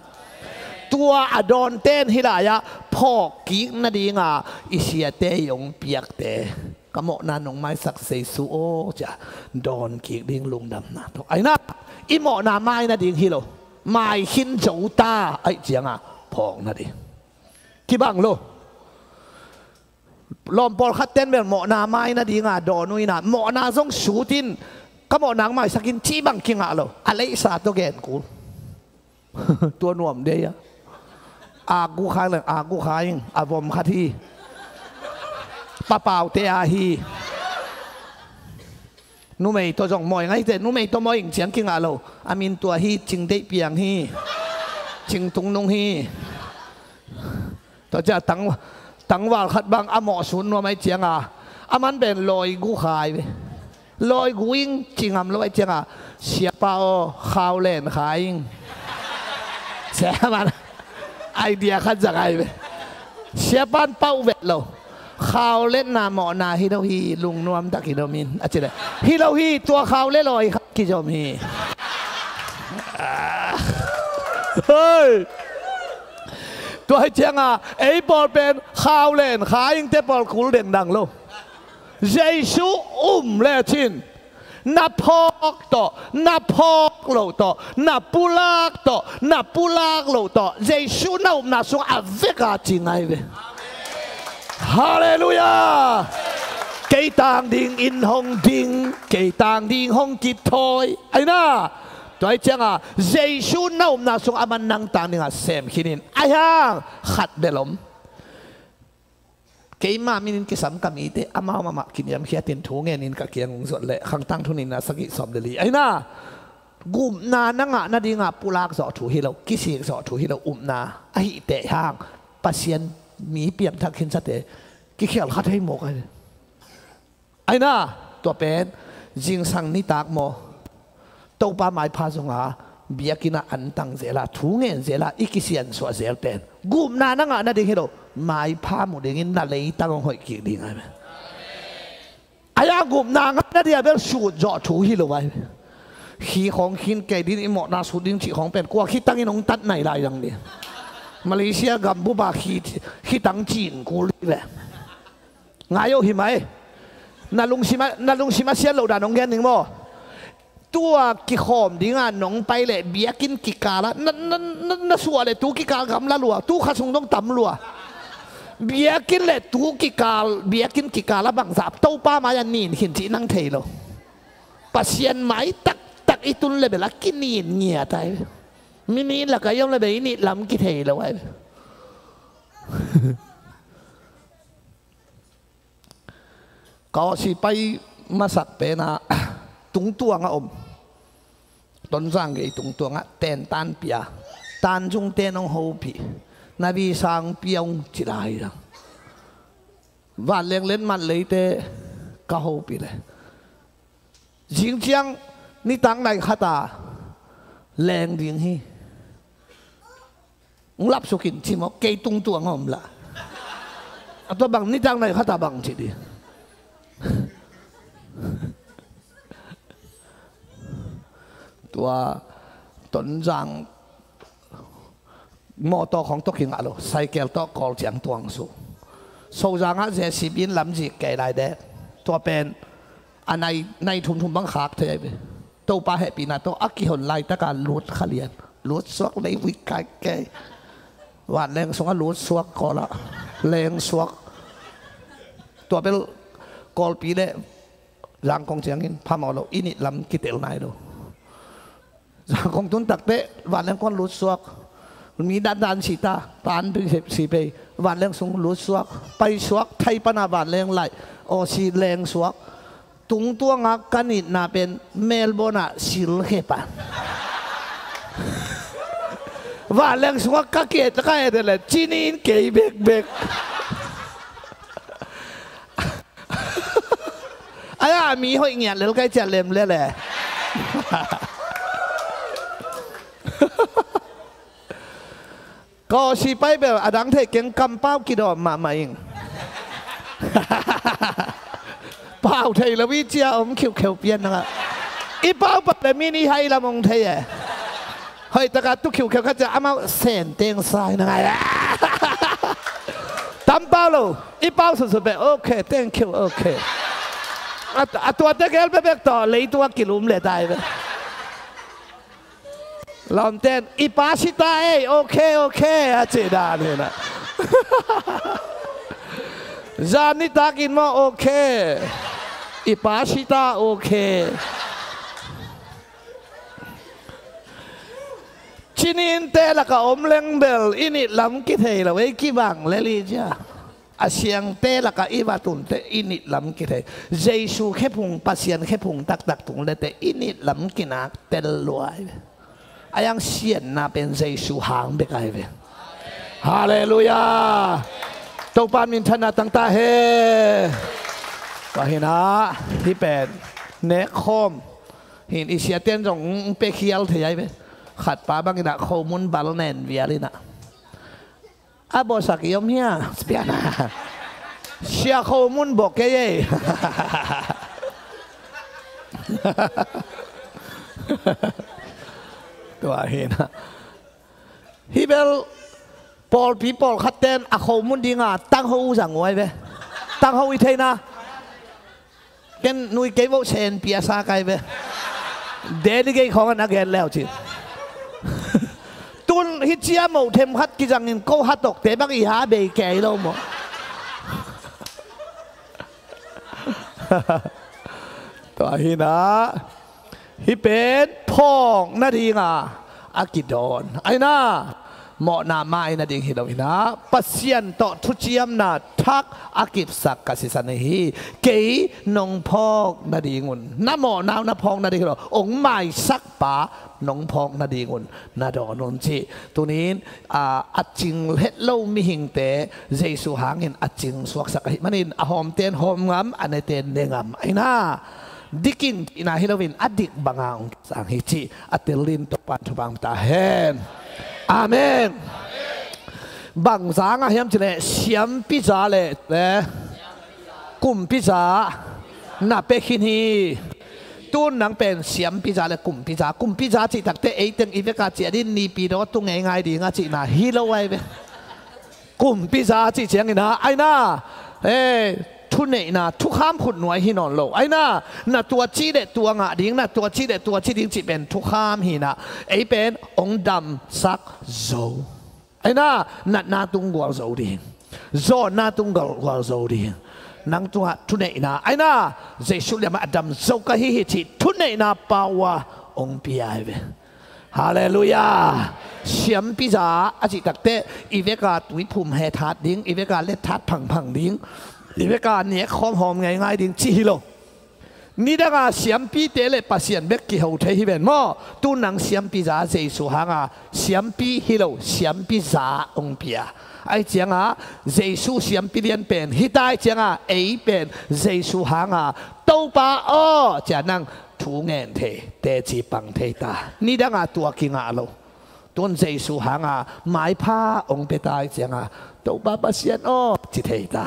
Tua a dawnten hi lai-ah phawk kik nadinga i siate i hong piakte, ka mawhna nong maisak Jesu aw, ci-a dawn kik ding lungdamna tawh. Aina, i mawhna mai nading hi lo, mai khin zo ta ahih cianga phawk nading kibang lo. Lawm pawlkhat ten bel mawhna mai nadinga dawn uh ina, mawhna zong sut in, ka mawhna hong maisak in cih bang kingah lo. A leisa tawh gen kul. Tua nuam dei a. A gu khai leng a gu khai ing, a vom khat hi. Papaute a hi. Numei tawh zong mawi ngaite, numei tawh mawi ing ciang kingah lo. A min tua hi, Cing Deih Piang hi. Cing Tung Nung hi. Tua ciah tang, tangval khat bang a mawh sun nuam ahih cianga, a man pen lawi gu khai ve. Lawi gu ing ci ngam lo ahih cianga, siapa aw, khau len khai ing. Sia man, idea khat zang ai ve. Siapan pauh vet lo. Khau letna mawhna hi lo hi, lungnuam tak hi lo min a ci le. Hi lo hi, tua khau le lawi khat kizom hi. Hei. Tua hi cianga ei pawl pen khau len kha ingte pawl kul dengdang lo. Jesu um lecin na phawk tawh, na phawk loh tawh, na pulak tawh, na pulak loh tawh Jesu na upna sung a veka ci ngai ve. Halleluiah. Kei tang ding in hong ding, kei tang ding hong kithawi. Aina, tua hi cianga Jesu na upna sung a man nang tang dinga sem khinin. Ahi hang khat bel om. Keima minin kisam ka mite amau mahmah kiniamkhiatin thu ngenin ka kiang hong zuat leh Khangtang Thu nihna sagih sawm le li. Aina, gupna na ngah nadinga pulak zawh thu hi lo, kisik zawh thu hi lo, upna ahih teh hang Pasian mi piangthak khinsate kikhial kha thei mawk ahi. Aina, tua pen zingsang nitak maw, Topa maipha zonga biakinnah antang zela, thu ngen zela i kisiansuah zel pen gupna na ngah nading hi lo, maipha mu dingin na leitang hong hoih kik ding ahi ve. Aia gupna ngah nading a bel sut zawh thu hi lo ahi ve. Khi khawng khin kei din i mawhna sut ding cih khawng pen kua khitangin hong tat nai lai dang ding. Malaysia gambupa khi, khitang cin kul hi ve. Ngai oh hi mai. Na lungsim a, na lungsim a sian loh dan hong gen ning maw? Tua kikhawm dinga nong pai leh biakinn kikala na, na, na, na suah leh tu kikal gamla lua, tu kha sung dong tam lua. Biakinn leh tu kikal, biakinn kikala bangzah Topa mai-a nin khin cih nang thei lo. Pasian mai taktak i tun leh bel a kinin ngiat ai. Mi nin laka i om leh bel i nih lam kithei lo ai. Ka awsi pai masak pena tungtuanga om. Tonzang gei tungtuanga tentan pia. Tanzung ten hong hopih. Na visa hong pia ung ci lai a. Vanleng letmat leite ka hopih le. Zing ciang nitak nai khata leng ding hi. Hong lapsuk in ci maw, kei tungtuang a om lah. A tua bang nitak nai khata bang ci di. Tua Tonzang mawtaw khawng tawh kingah lo, saikel tawh Kawl ciang tuang su. Sozangah J C B in lamzik kei lai dek. Tua pen a nai, nai thumthum bang khak thei ahi ve. Topa hehpihna tawh a kihon laitaka lut kha lian. Lut suak lei vui kai kei. Vanleng sungah lut suak Kawlah. Leng suak. Tua bel Kawlpi le Zangkong ciangin phamawh lo, i nih lam kitel nai lo. Zangkong tun takteh vanleng kuan lut suak. Mi dandan sita, tan si pei, vanleng sung lut suak. Pai suak, thai pana vanleng lai, aw si leng suak. Tungtuanga ka nitna pen Melbourne ah silkhep a. Vanleng sungah ka kiet ka et le cinin kei bekbek. Aia mi hoih ngiat lel kai ciat lem lel e. Kawsi pai bel a dang thei keng, kampau kidawm mahmah ing. Pau thei lo i cia om khiukheu pian nanga. I pau pau le min i hai lam ong thei e. Hoih taka tu khiukheu khat cia amau sen teng sai nanga. Tam pau lo. I pau sutsu pe, okay, thank you, okay. A, a tuate gel pe bek tawh leitung a kilum le tai pe. Lawmten, i pa sita ei, okay, okay, a ci dan hi na. Zan nitakin maw, okay. I pa sita, okay. Cininte laka om leng bel i nitlam kithei lo ei, kibang le li cia. A siangte laka i va tunte i nitlam kithei. Jesu khephung, Pasian khephung taktak tung lete i nitlam kinak tel luai ve. A yang sianna pen Jesu hang bek ai ve. Halleluiah. Topa minthanna tangta he. Tua hi na, hi pen nek khawm hin i siaten zong pe khial thei ai ve. Khat pa bangin a khomun bal nen vial in a. A bawsak i om hia? Sia khomun bawk kei ei. Tua hi na. Hi bel pawlpi pawlkhat ten a khomun dinga tangho uh zang uh ai ve. Tangho i theina. Ken nui kei vo, senpi a sa kai ve. Delegate khawng an a gen leu cin. Tun hi cia moh themkhat kizangin ko hatokte bang i ha bei kei lo maw? Tua hi na. Hi pen phawk nadinga a kidawn ai na. Mawhna mai nading hi lo hi na. Pasian tawh thuciamna thak a kipsak ka sisan hi. Kei nong phawk nadingun, na mawhna uh na phawk nading hi lo, ong maisak pa nong phawk nadingun na dawn un ci. Tunin a, a cing het lo mihingte Jesu hangin a cing suaksak ahih manin a hawmten hawm ngam, a neten ne ngam ai na. Dikin cihna hi loin a dik banga ong kisang hi cih a telin Topan thupha ta hen. Amen. Bangza ngah hiam cileh siampiza le, le kumpiza na pia khin hi. Tun nang pen siampiza le kumpiza, kumpiza cih takte eiteng i veka ciah din nipi daw tu ngeingai dinga cihna hi lo ai ve. Kumpiza cih ciangin a ai na, eh, thuneihna thukham khut nuai hi nawn lo ai na. Na tua ci le tua ngah ding, na tua ci le tua ci ding cih pen thukham hi na. Ei pen ong damsak zo ai na. Natna tung gual zo ding, zawnna tung gual, gual zo ding. Nang tungah thuneihna ai na, Jesu liamah a dam zo ka hi hi cih thuneihna power ong pia ai ve. Halleluiah. Siampiza a cih takte i veka tuiphum he that ding, i veka let that phangphang ding, i veka nek khawm hawm ngeingai ding cih hi lo. Nidanga siampite le Pasian bek kiho thei hi ven maw? Tu nang siampiza Jesu hanga siampi hi lo, siampiza ong pia. Ai cianga Jesu siampi lian pen hi tai cianga ei pen Jesu hanga Topa aw cia nang thu ngen thei teci pang thei ta. Nidanga tua kingah lo. Tun Jesu hanga maipha ong pia tai cianga Topa Pasian aw ci thei ta.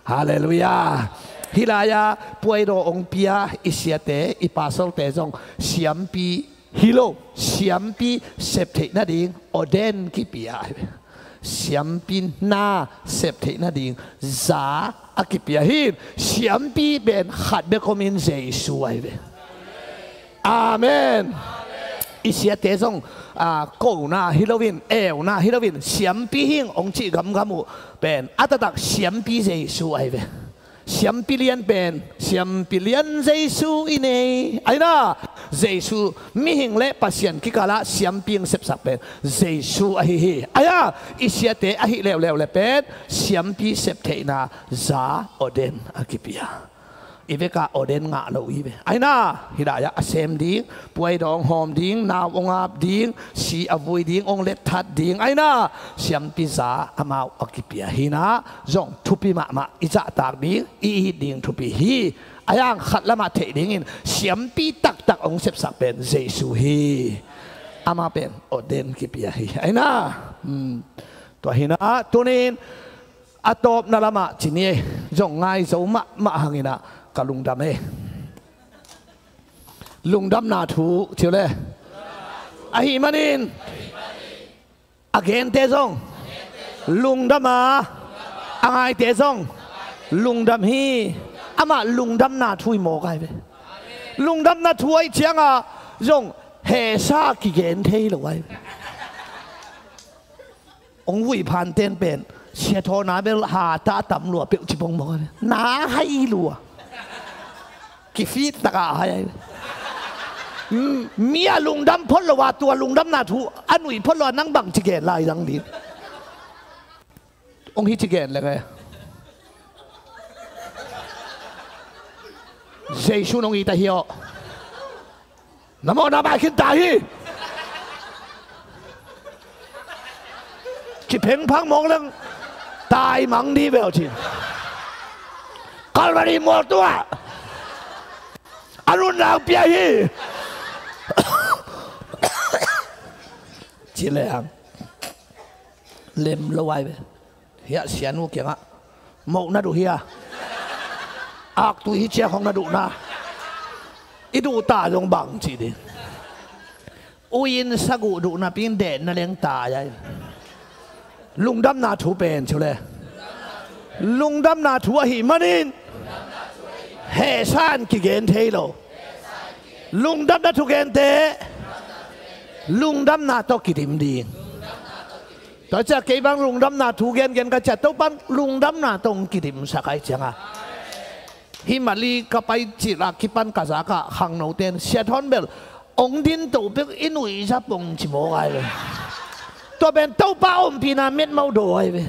Halleluiah. Hih lai-a puaidaw ong pia i siate, i pasolte zong siampi hi lo, siampi sep theih nading ordain kipia ai ve. Siampi na sep theih nading za a kipia hi. Siampi pen khat bek omin Jesu ai ve. Amen. I siate zong, a, kona hi loin, euna hi loin, siampi hing ong cih gamgam uh pen a taktak siampi Jesu ai ve. Siampi lian pen siampi lian Jesu i nei ai na. Jesu, mihing le Pasian kikalah siampi ong sepsak pen Jesu ahi hi. Ai a, i siate ahi leuleu le pen siampi sep theihna za ordain a kipia. I veka ordain ngah lo i ve. Ai na, hih lai-ah a sem ding, puai dawng hawm ding, nau ong ap ding, si a vui ding, ong let that ding. Ai na, siampiza amau a kipia hi na, zong thupi mahmah i zahtak ding, i it ding thupi hi. A yang khat lamah theih dingin siampi taktak ong sepsak pen Jesu hi. Amah pen ordain kipia hi. Aina. Hmm. Tua hi na, tunin a tawpna lamah ci ni ei. Zong ngai zo mahmah hang inah ka lungdam ei. Lungdamna thu, ci uh le. Ahih manin a gente zong lungdam a, a ngaite zong lungdam hi. Amah lungdamna thu hi mawk ai ve. Lungdamna thu ahih ciangah zong hehsa kigen thei lo ai ve. Hong vui phanten pen, Sia Thawn a bel hata a tam lua peuh ci pongmawk a, na hai lua. Kifit takah hai ai. Mm, mi a lungdam phot lo a, tua lungdamna thu a nuih phot lo a, nang bangci gen lai zang ding. Hong hi ci gen leng e. Jesu nong it ahi aw. Na mawhna bai khin ta hi. Ci phengphang mawk leng tai mang di bel ci. Calvary mual tungah a nunnak pia hi. Ci leng lem lo ai ve. Hiah sianu kiangah, moh na duh hia? Aktui hi ciah hong na duhna. I duh ta zong bang ci ding. Uin saguh duh napi in dehna leng tai ai. Lungdamna thu pen ci uh le. Lungdamna thu ahih manin hehsa in kigen thei lo. Lungdamna thu gente lungdamna tawh kidim ding. Tua ciah kei bang lungdamna thu gengen ka ciah, Topan lungdamna tawh hong kidimsak ai cianga. Hih Mali ka pai cil a kipan ka zakah khangnoten Sia Thawn bel hong din to pek i nuih zap hong ci mawk ai ve. Tua pen Topa ompihna metmau daw ai ve.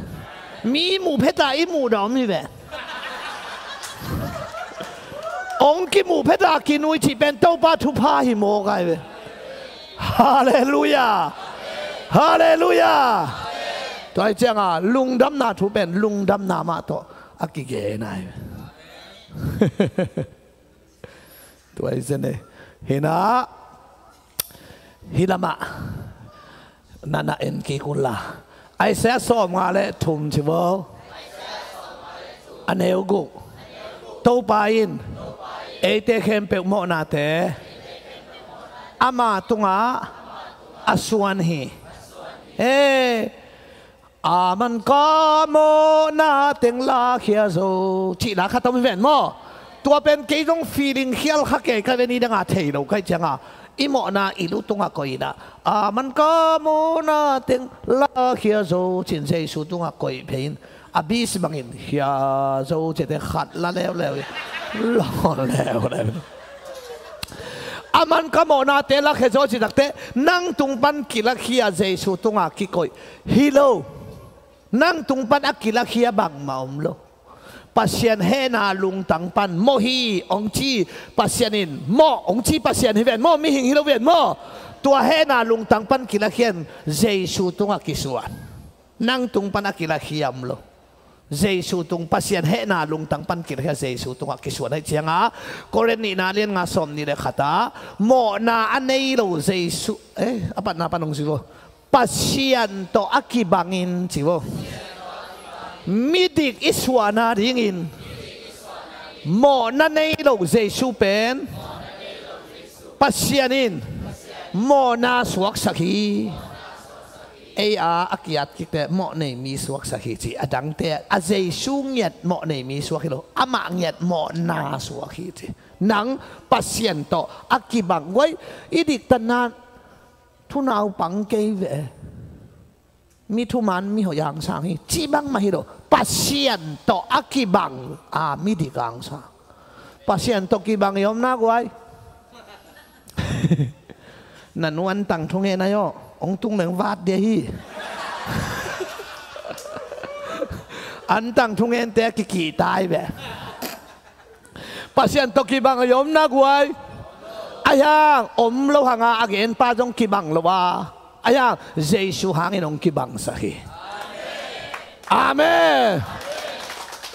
Mi muh pheta i muhdah om hi ve. Hong kimuh pheta kinuih cih pen Topa thupha hi mawk ai ve. Halleluiah. Halleluiah. Tua hi cianga lungdamna thu pen lungdamna mah tawh a kigen ai. Tua hi zen e. Hi na, hih lamah na na en kik unla, Isaiah sawmnga le thum ci vo. A neu guk. Topa in eite khempeuh mawhnate ama tungah a suan hi. He, a man ka mawhna teng lakhia zo cih la khat om hi ven maw? Tua pen kei zong feeling khial kha kei ka ve, ni danga thei lo ka hih cianga i mawhna i lu tungah koih inah, a man ka mawhna teng lakhia zo ci-in Jesu tungah koih phei in, a bis bangin khia zo cihte khat la leuleu in lawn leuleu. A man ka mawhnate lakhia zo cih takte nang tung pan kilakhia Jesu tungah kikoih hi lo. Nang tung pan a kilakhia bangmah om lo. Pasian hehna lungtang pan mawh hi hong ci Pasian in, mawh hong ci Pasian hi ven maw, mihing hi lo ven maw? Tua hehna lungtang pan kilakhia in Jesu tungah kisuan. Nang tung pan a kilakhia om lo. Jesu tung, Pasian hehna lungtang pan kilakhia Jesu tungah kisuan ahih cianga Korin nihna lian nga sawm nih le khatah mawhna a nei lo Jesu, eh, a patna pan hong ci vo. Pasian tawh a kibangin ci vo. Midik i suahna dingin mawhna nei lo Jesu pen Pasian in mawhna suaksak hi. Ei a a kiat kikte mawh nei mi suaksak hi ci. A dangte a Jesu ngiat mawh nei mi suak hi lo. Amah ngiat mawhna suak hi ci. Nang Pasian tawh a kibang guai, i diktatna thu naupang kei ve. Mi thuman mi hoih angsang hi cih bangmah hi lo. Pasian tawh a kibang a midik angsang. Pasian tawh kibang i om nak guai. Na nu antang thungen ai aw, hong tung leng vat dia hi. Antang thungente a kikihtai ve. Pasian tawh kibang a i om nak guai. Ahi hang om lo hanga a genpa zong kibang lo a, ahi hang Jesu hangin hong kibangsak hi. Amen.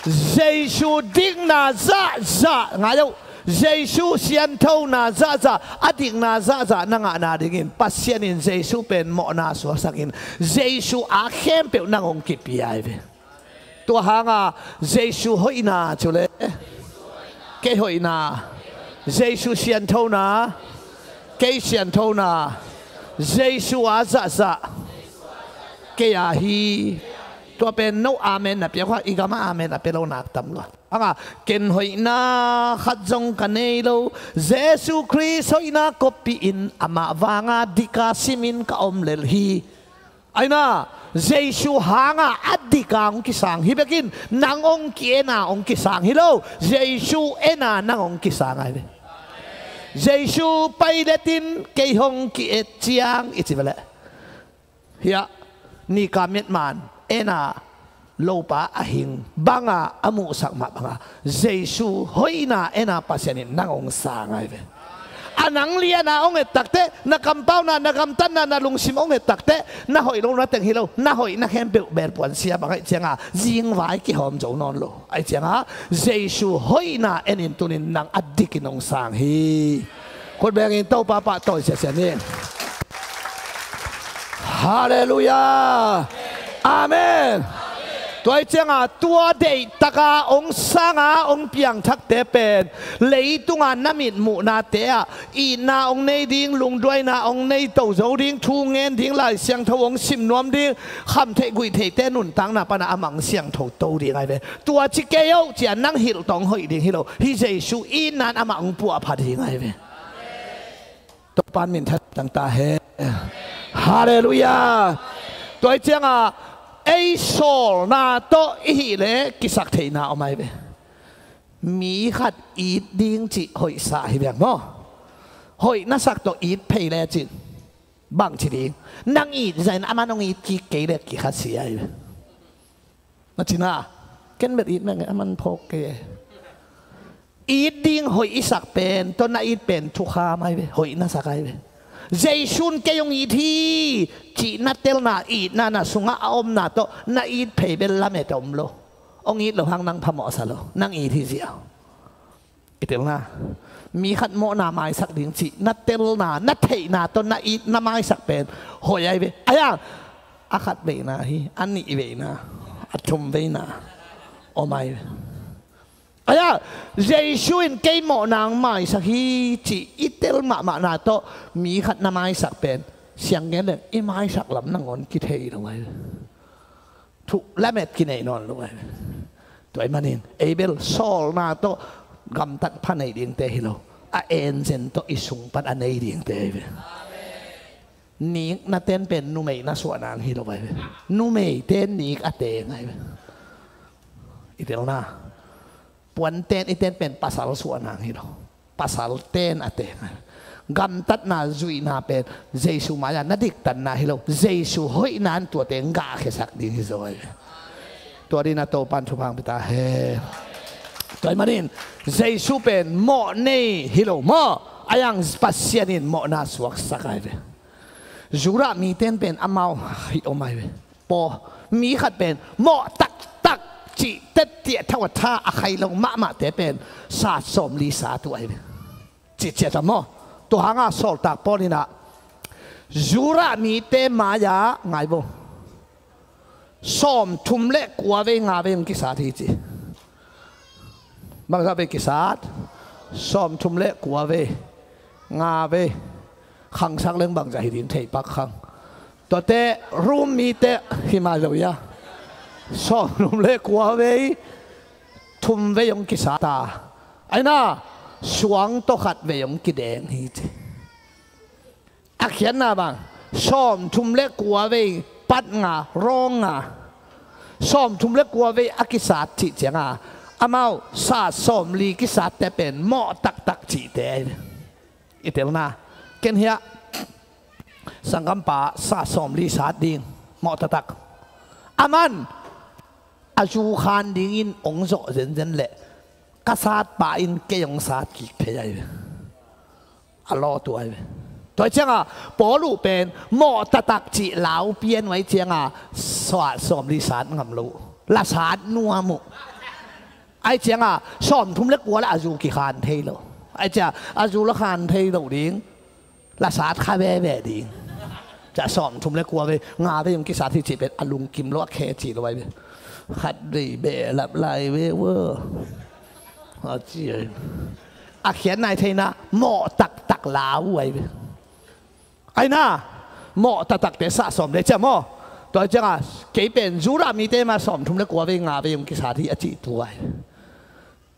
Jesu dikna zahzah ngai uh. Jesu sianthona zahzah, a dikna zahzah na ngahna dingin Pasian in Jesu pen mawhna suaksakin Jesu a khempeuh nang hong kipia hi ve. Tua hanga Jesu hoihna cu le kei hoihna, Jesu sianthona kei sianthona, Jesu a zahzah kei a hi. Tua pen no amen na pia kha, i gama amen a pia lo nak tam lua. Hanga ken hoihna khat zong ka nei lo, Jesu Khrist hoihna koppih in amah vanga dika simin ka om lel hi. Aina, Jesu hanga a dika hong kisang hi bekin nang hong ki-ena hong kisang hi lo, Jesu ena nang hong kisang ai ve. Jesu Pilate in kei hong ki-et ciang i ci ve leh, hiah nika metman ena lopa a hing banga a muhsak mah banga Jesu hoihna ena Pasian in nang hong sang ai ve. A nang liana hong et takteh, na kampauna, na gamtatna, na lungsim hong et takteh, na hoih lo na teng hi lo, na hoih na khempeuh belpuan sia bang aih cianga zingvai kihawm zo nawn lo. Aih cianga Jesu hoihna enin tunin nang a dikin hong sang hi. Khut bengin Topa pahtawi siasia ni. Halleluiah. Amen. Tua aih cianga tua deihtaka hong sanga hong piangthakte pen leitunga na mitmuhnate ah itna hong nei ding, lungduaina hong nei to zo ding, thu ngen ding, Lai Siangtho hong sim nuam ding, khamtheih guihtheihte nuntakna pana a mang siangtho to ding ai ve. Tua ci kei oh cia nang hilh tawh hong hoih ding hi lo. Hih Jesu itna in amah hong puahpha ding ai ve. Topan minthan tangta he. Halleluiah. Tua aih cianga ei sawlna tawh i hih leh kisak theihna om ai ve. Mi khat it ding cih hoihsa hi veng maw? Hoih na sak tawh it phei le cin bang ci ding? Nang it zahin aman hong it kik kei le kikha si ai ve. Na cina ken bel it meng e, aman phawk kei e. It ding hoih i sak pen tawh na it pen thukham ai ve, hoih na sak ai ve. Jesu'n kei hong it hi cih na telna, itna na sungah a omna tawh na it phei bel lamet a om lo. Hong it lo hang nang phamawhsa lo, nang it hi ziau. I telna, mi khat mawhna maisak ding cih na telna, na theihna tawh na it na maisak pen hoih ai ve. Aia, a khat veina hi, a nih veina, a thum veina om ai ve. Aia, Jesu in kei mawhna hong maisak hi cih i tel mahmahna tawh mi khat na maisak pen siang gen leng i maisak lam nangawn kithei lo ai ve. Thuh lamet kinei nawn lo ai ve. Tua ahih manin ei bel sawlna tawh gamtat pha nei dingte hi lo, a enzen tawh i sung pan a nei dingte ai ve. Nik na ten pen numei na suah nang hi lo ai ve. Numeite nik a teng ai ve. I telna, puanten i ten pen pasal suah nang hi lo, pasal ten a teng ai ve. Gamtatna zuihna pen Jesu mai-a na diktatna hi lo, Jesu hoihna in tuate gahkhiasak ding hi zo ai ve. Tua dina Topan thupha hong pia ta he. Tua ahih manin Jesu pen mawh nei hi lo maw? Aia, Pasian in mawhna suaksak ai ve. Judah mite in pen amau hih om ai ve. Paw, mi khat pen mawh taktak cih tettiah thau a tha a khai lo mahmahte pen sat sawmli sat uh ai ve. Cihciat a maw? Tua hanga sawltak Paul in ah Judah mite mai-ah ngai bo, sawmthum le kua vei nga vei hong kisat hi ci. Bangzah vei kisat? Sawmthum le kua vei, nga vei. Khangsak leng bangzah hi ding thei pak khang. Tuate Rom mite hi mai lo ia, sawmthum le kua vei thum vei hong kisat a, aina suang tawh khat vei hong kideng hi ci. A khiatna bang, sawmthum le kua vei pat nga, rawng nga, sawmthum le kua vei a kisat cih cianga amau sat sawmli kisatte pen mawh taktak cihte ai ve. I telna, ken hiah sanggampa sat sawmli sat ding mawh taktak. Aman a zu khan dingin hong zawh zenzen leh ka satpa in kei hong sat kik thei ai ve. A lawtu ai ve. Tua cianga Paul uh pen mawh taktak cih lau pian uh ai cianga sat sawmli sat ngam lo uh, la sat nuam uh. Ai cianga sawmthum le kua le a zu kikhan thei lo. Ai cia, a zul a khan thei lo ding. Lasat kha veve ding. Cia sawmthum le kua vei, nga vei hong kisat hi cih pen a lungkim lo a khe cih lo ai ve. Khat vei behlap lai ve ua. A ci ai. A khiat nai theina mawh taktak lau ai ve. Aina mawh taktakte sah sawm le cia maw. Tua cianga kei pen Judah mite ma sawmthum le kua vei nga vei hong kisat hi a cih tu ai.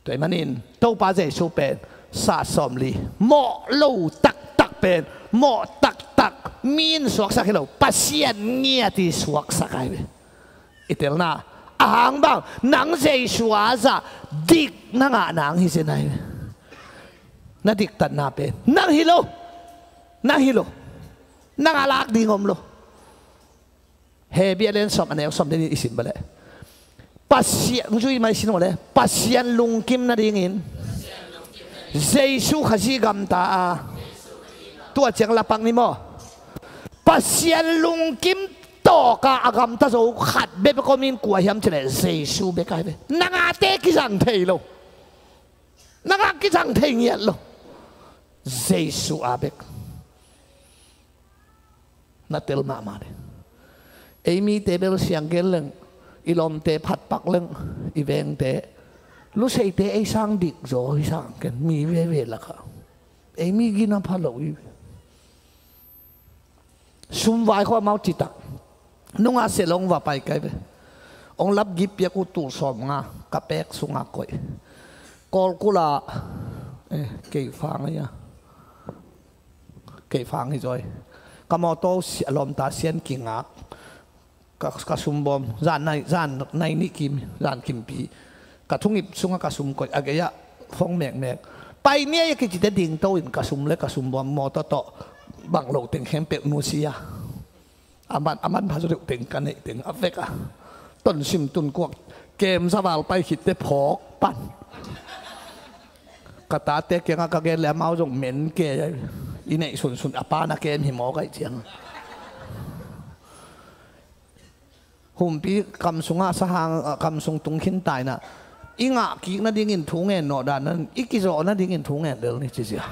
Tua ahih manin Topa Jesu pen sah sawmli mawh lo taktak pen mawh taktak mi in suaksak hi lo, Pasian ngiat i suaksak ai ve. I telna a hang bang nang Jesu a zah dik na ngah nang hi zen ai ve. Na diktatna pen nang hi lo. Nang hi lo. Nang a lak ding om lo. Hebru a lian sawm a neu sawm denin i sim bale. Pasian zui mai sin le Pasian lungkim nadingin Jesu Khazih gamta a. Tua ciang lapak ni maw? Pasian lungkim tawka a gamta zo khat bek bek om in kua hiam cih leh Jesu bek ai ve. Nang a te kizang thei lo. Nang a kizang thei ngiat lo. Jesu a bek. Na tel mahmah ding. Ei mite bel siang gen leng, i lawmte phatpak leng, i vengte luseite ei sang dik zaw hi sang ken mi veve lakah. Ei mi gina pha lo hi. Sumvai khawh amau citak nunga selong va pai kai ve. Ong lap gip piak uh tul sawm nga ka pek sunga koih. Kawlkula eh, kei fang a ia. Kei fang hi zawi. Ka mawtaw a lawmta sian kingak. Ka, ka sumbawm zan nai, zan nai nih kim, zan kimpi. Ka thungip sungah ka sum koih a gei-ah fong mekmek. Pai ni a ia kicite dingto in ka sum le ka sumbawm mawtaw tawh bang lo teng khempeuh nusia. A man, a man pha zaw deuh teng ka neih teng a vek a. Tonsim tunkuak kem zaval pai khitte phawk pan. Ka tate kiangah ka gen le amau zong men ke i neih sunsun a pa na kem hi mawk aih ciang. Humpi kam sungah sahang kam sung tung khin taina i ngah kik nadingin thu ngen nawh dan nan i kizawh nadingin thu ngen lel ni ci zia.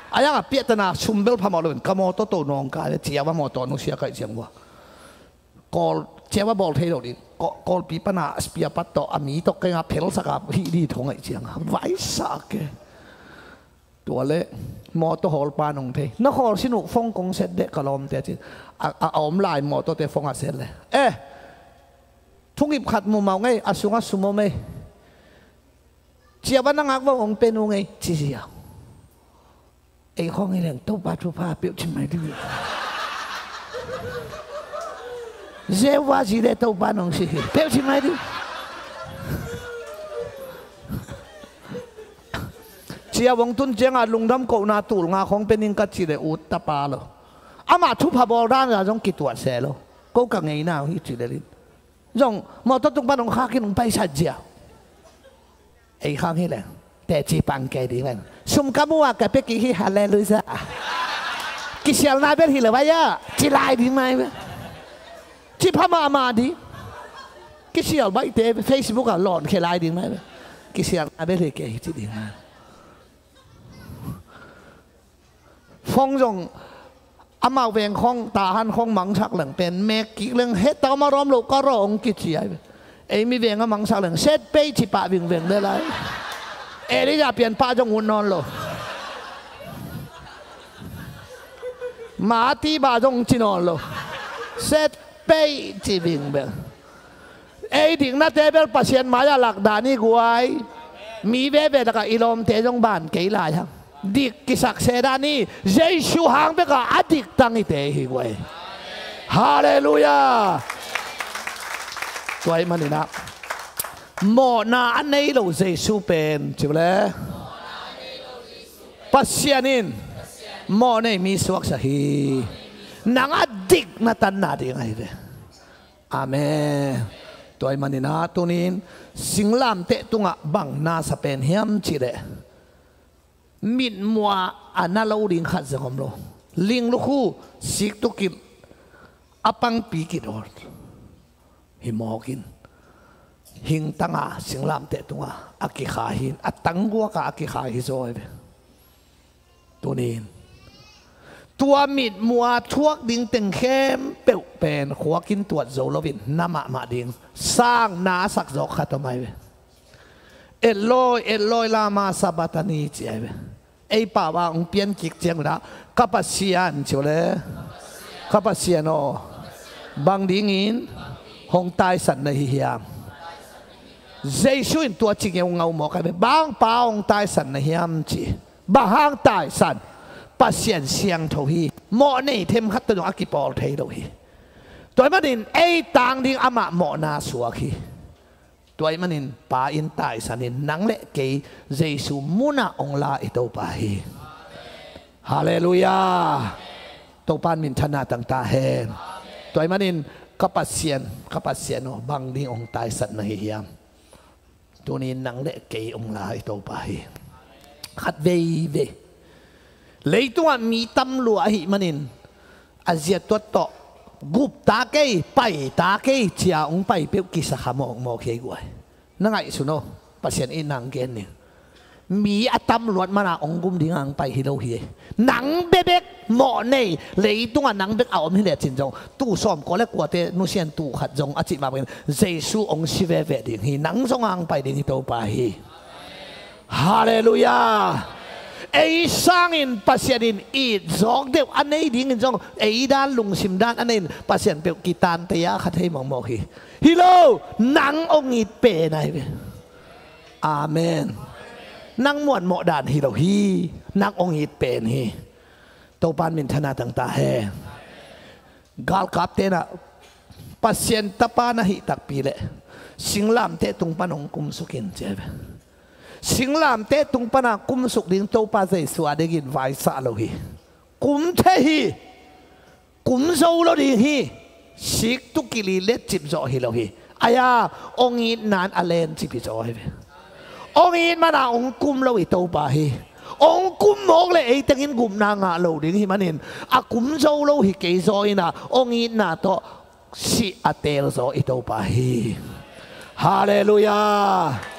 A yang a piahtana sum bel phamawh loin ka mawtaw to nawngkai le ciava mawtaw nusia kaih ciang vua. Kawl ciava bawl thei lo din Kawlpi pana spia pat tawh a mi tawh kenga phelsaka hih di thong aih cianga vaisa ke. Tua le mawtaw hawlpa nong thei na khawl sin uh fong kong set deh ka lawmte cin a, a, a om lai mawtawte fong a set le eh thungip khat mumau ngei a sungah sumom ei. Ciava na ngak vong ong pen uh ngei ci zia. Ei khong hi leng Topa thupha peuh ci mai ding. Jehovah Jireh Topa nong si hi peuh ci mai ding. Cia vong tun cianga lungdam kohna tul nga khong pening ka ci le ut tapa lo. Amah thupha bawl dan zong kituat se lo. Ko ka ngeina uh hi ci le lin. Zong mawtaw tung pan hong khakin hong paisat zia. Ei khang hi leng teci pang kei ding leng sum ka mu a ka pia kik hi halleluia. Kisialna bel hi lo vai a ci lai ding mai ve. Ci pha mahmah ding. Kisial baihte Facebook ah lawn khia lai ding mai ve. Kisialna bel hi kei hi ci ding mai. Fong zong amau veng khong tahan khong mangsak leng pen mek kik leng heta om a rom lo ka rawng kici ai. Ei mi veng a mangsak leng set pei ci pah vingveng le lai. Elijah pian pah zong ut nawn lo. Mati bah zong ci nawn lo. Set pei ci vingveng. Ei diknate bel Pasian mai-ah lakdan i guai. Mi veve lakah i lawmte zong ban kei lai hang dik kisakse dan i Jesu hang bekah a diktang ite hi guai. Halleluia. Tua ahih maninah mawhna a nei lo Jesu pen ci le Pasian in mawh nei mi suaksa hi. Nang a dik na tanna ding ahi ve. Amen. Tua ahih maninah tunin singlamteh tungah bang nasa pen hiam cihleh mitmuah a na lo ding khat zong om lo. Ling lukhu sik tukilh a pangpi kidawt hi mawkin hingtanga singlamteh tungah a kikha hi a tangguaka a kikha hi zaw hi ve. Tunin tua mitmuh a thuak ding teng khempeuh pen khuakin tuat zo loin na mahmah ding sang na a sak zawk khat om ai ve. Eloi, Eloi, lama sabakthani ci ai ve. Ei pau a hong pian kik ciang un ah, ka Pasian ci uh le, ka Pasian aw, bang dingin hong taisan na hi hiam? Jesu in tua ci ngeungau mawk ai ve. Bang pa hong taisan na hiam ci. Bang hang taisan? Pasian siangtho hi. Mawhnei themkhat tawh zong a kipawl thei lo hi. Tua ahih manin ei tang ding amah mawhna suak hi. Tua ahih manin Pa in taisanin nang le kei Jesu munah hong la i Topa hi. Halleluiah. Topa in minthanna tang ta hen. Tua ahih manin ka Pasian, ka Pasian aw, bang ding hong taisan na hi hiam? Tunin nang le kei hong la i Topa hi. Khat veivei leitungah mi tam lua ahih manin a zia tuat tawh gup ta kei, pai ta kei cia hong pai peuh kisakha mawkmawk hi ei guai. Na ngaihsun aw, Pasian in nang gen ning. Mi a tam luat mana hong gum ding hong pai hi lo hi. Nang bekbek mawhnei leitungah nang bek a om hi lecin zong, tuu sawmkua le kuate nusian tuu khat zong a cih mah bangin Jesu hong si veve ding hi. Nang zong hong pai ding hi Topa hi. Halleluiah. Ei sangin Pasian in it zawk deuh a nei dingin zong, ei dan lungsim dan a nei in Pasian peuh kitante a kha thei mawkmawk hi. Hi lo, nang hong it pen ai ve. Amen. Nang muanmawh dan hi lo hi. Nang hong it pen hi. Topa in minthanna tang ta hen. Galkapte in ah Pasian Tapa na hih takpi leh singlamteh tung pan hong kumsuk in ci ai ve. Singlamteh tung pana kumsuk ding Topa Jesu a dingin vaisah lo hi. Kum thei hi. Kum zo lo ding hi. Sik tu kili letcip zawh hi lo hi. Ai-a, hong itna in a lencip hi zaw ai ve. Hong it mana hong kum lo i Topa hi. Hong kum mawk le ei tengin gupna ngah lo ding hi manin a kum zo lo hi kei zaw in ah hong itna tawh sih a teel zaw i Topa hi. Halleluiah.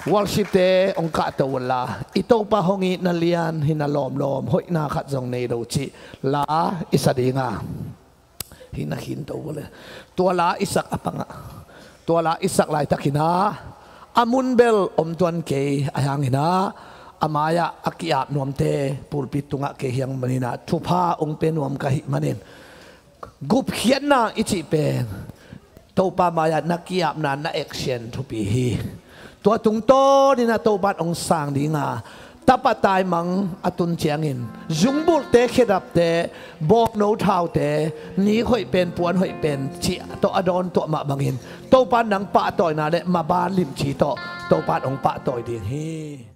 Worshipte hong kahto unla, i Topa hong itna lian hi na lawmlawm, hoihna khat zong nei lo cih la i sa dinga. Hi na khinto uh le. Tua la i sak a pangah, tua la i sak laitakin ah a mun bel om tuan kei a hiangin ah a mai-ah a ki-ap nuamte pulpit tungah kei hiang manin ah thupha hong pia nuam ka hih manin gupkhiatna i cih pen Topa mai-ah na ki-apna na action thupi hi. Tua tungtawnin ah Topa in hong sang dinga tapa taimang a tun ciangin zungbulhte, khedapte, bawngno thaute, nik hoih pen, puan hoih pen cih tawh a dawn tuah mah bangin Topa in nang pahtawina le maban limci tawh Topa in hong pahtawi ding hi.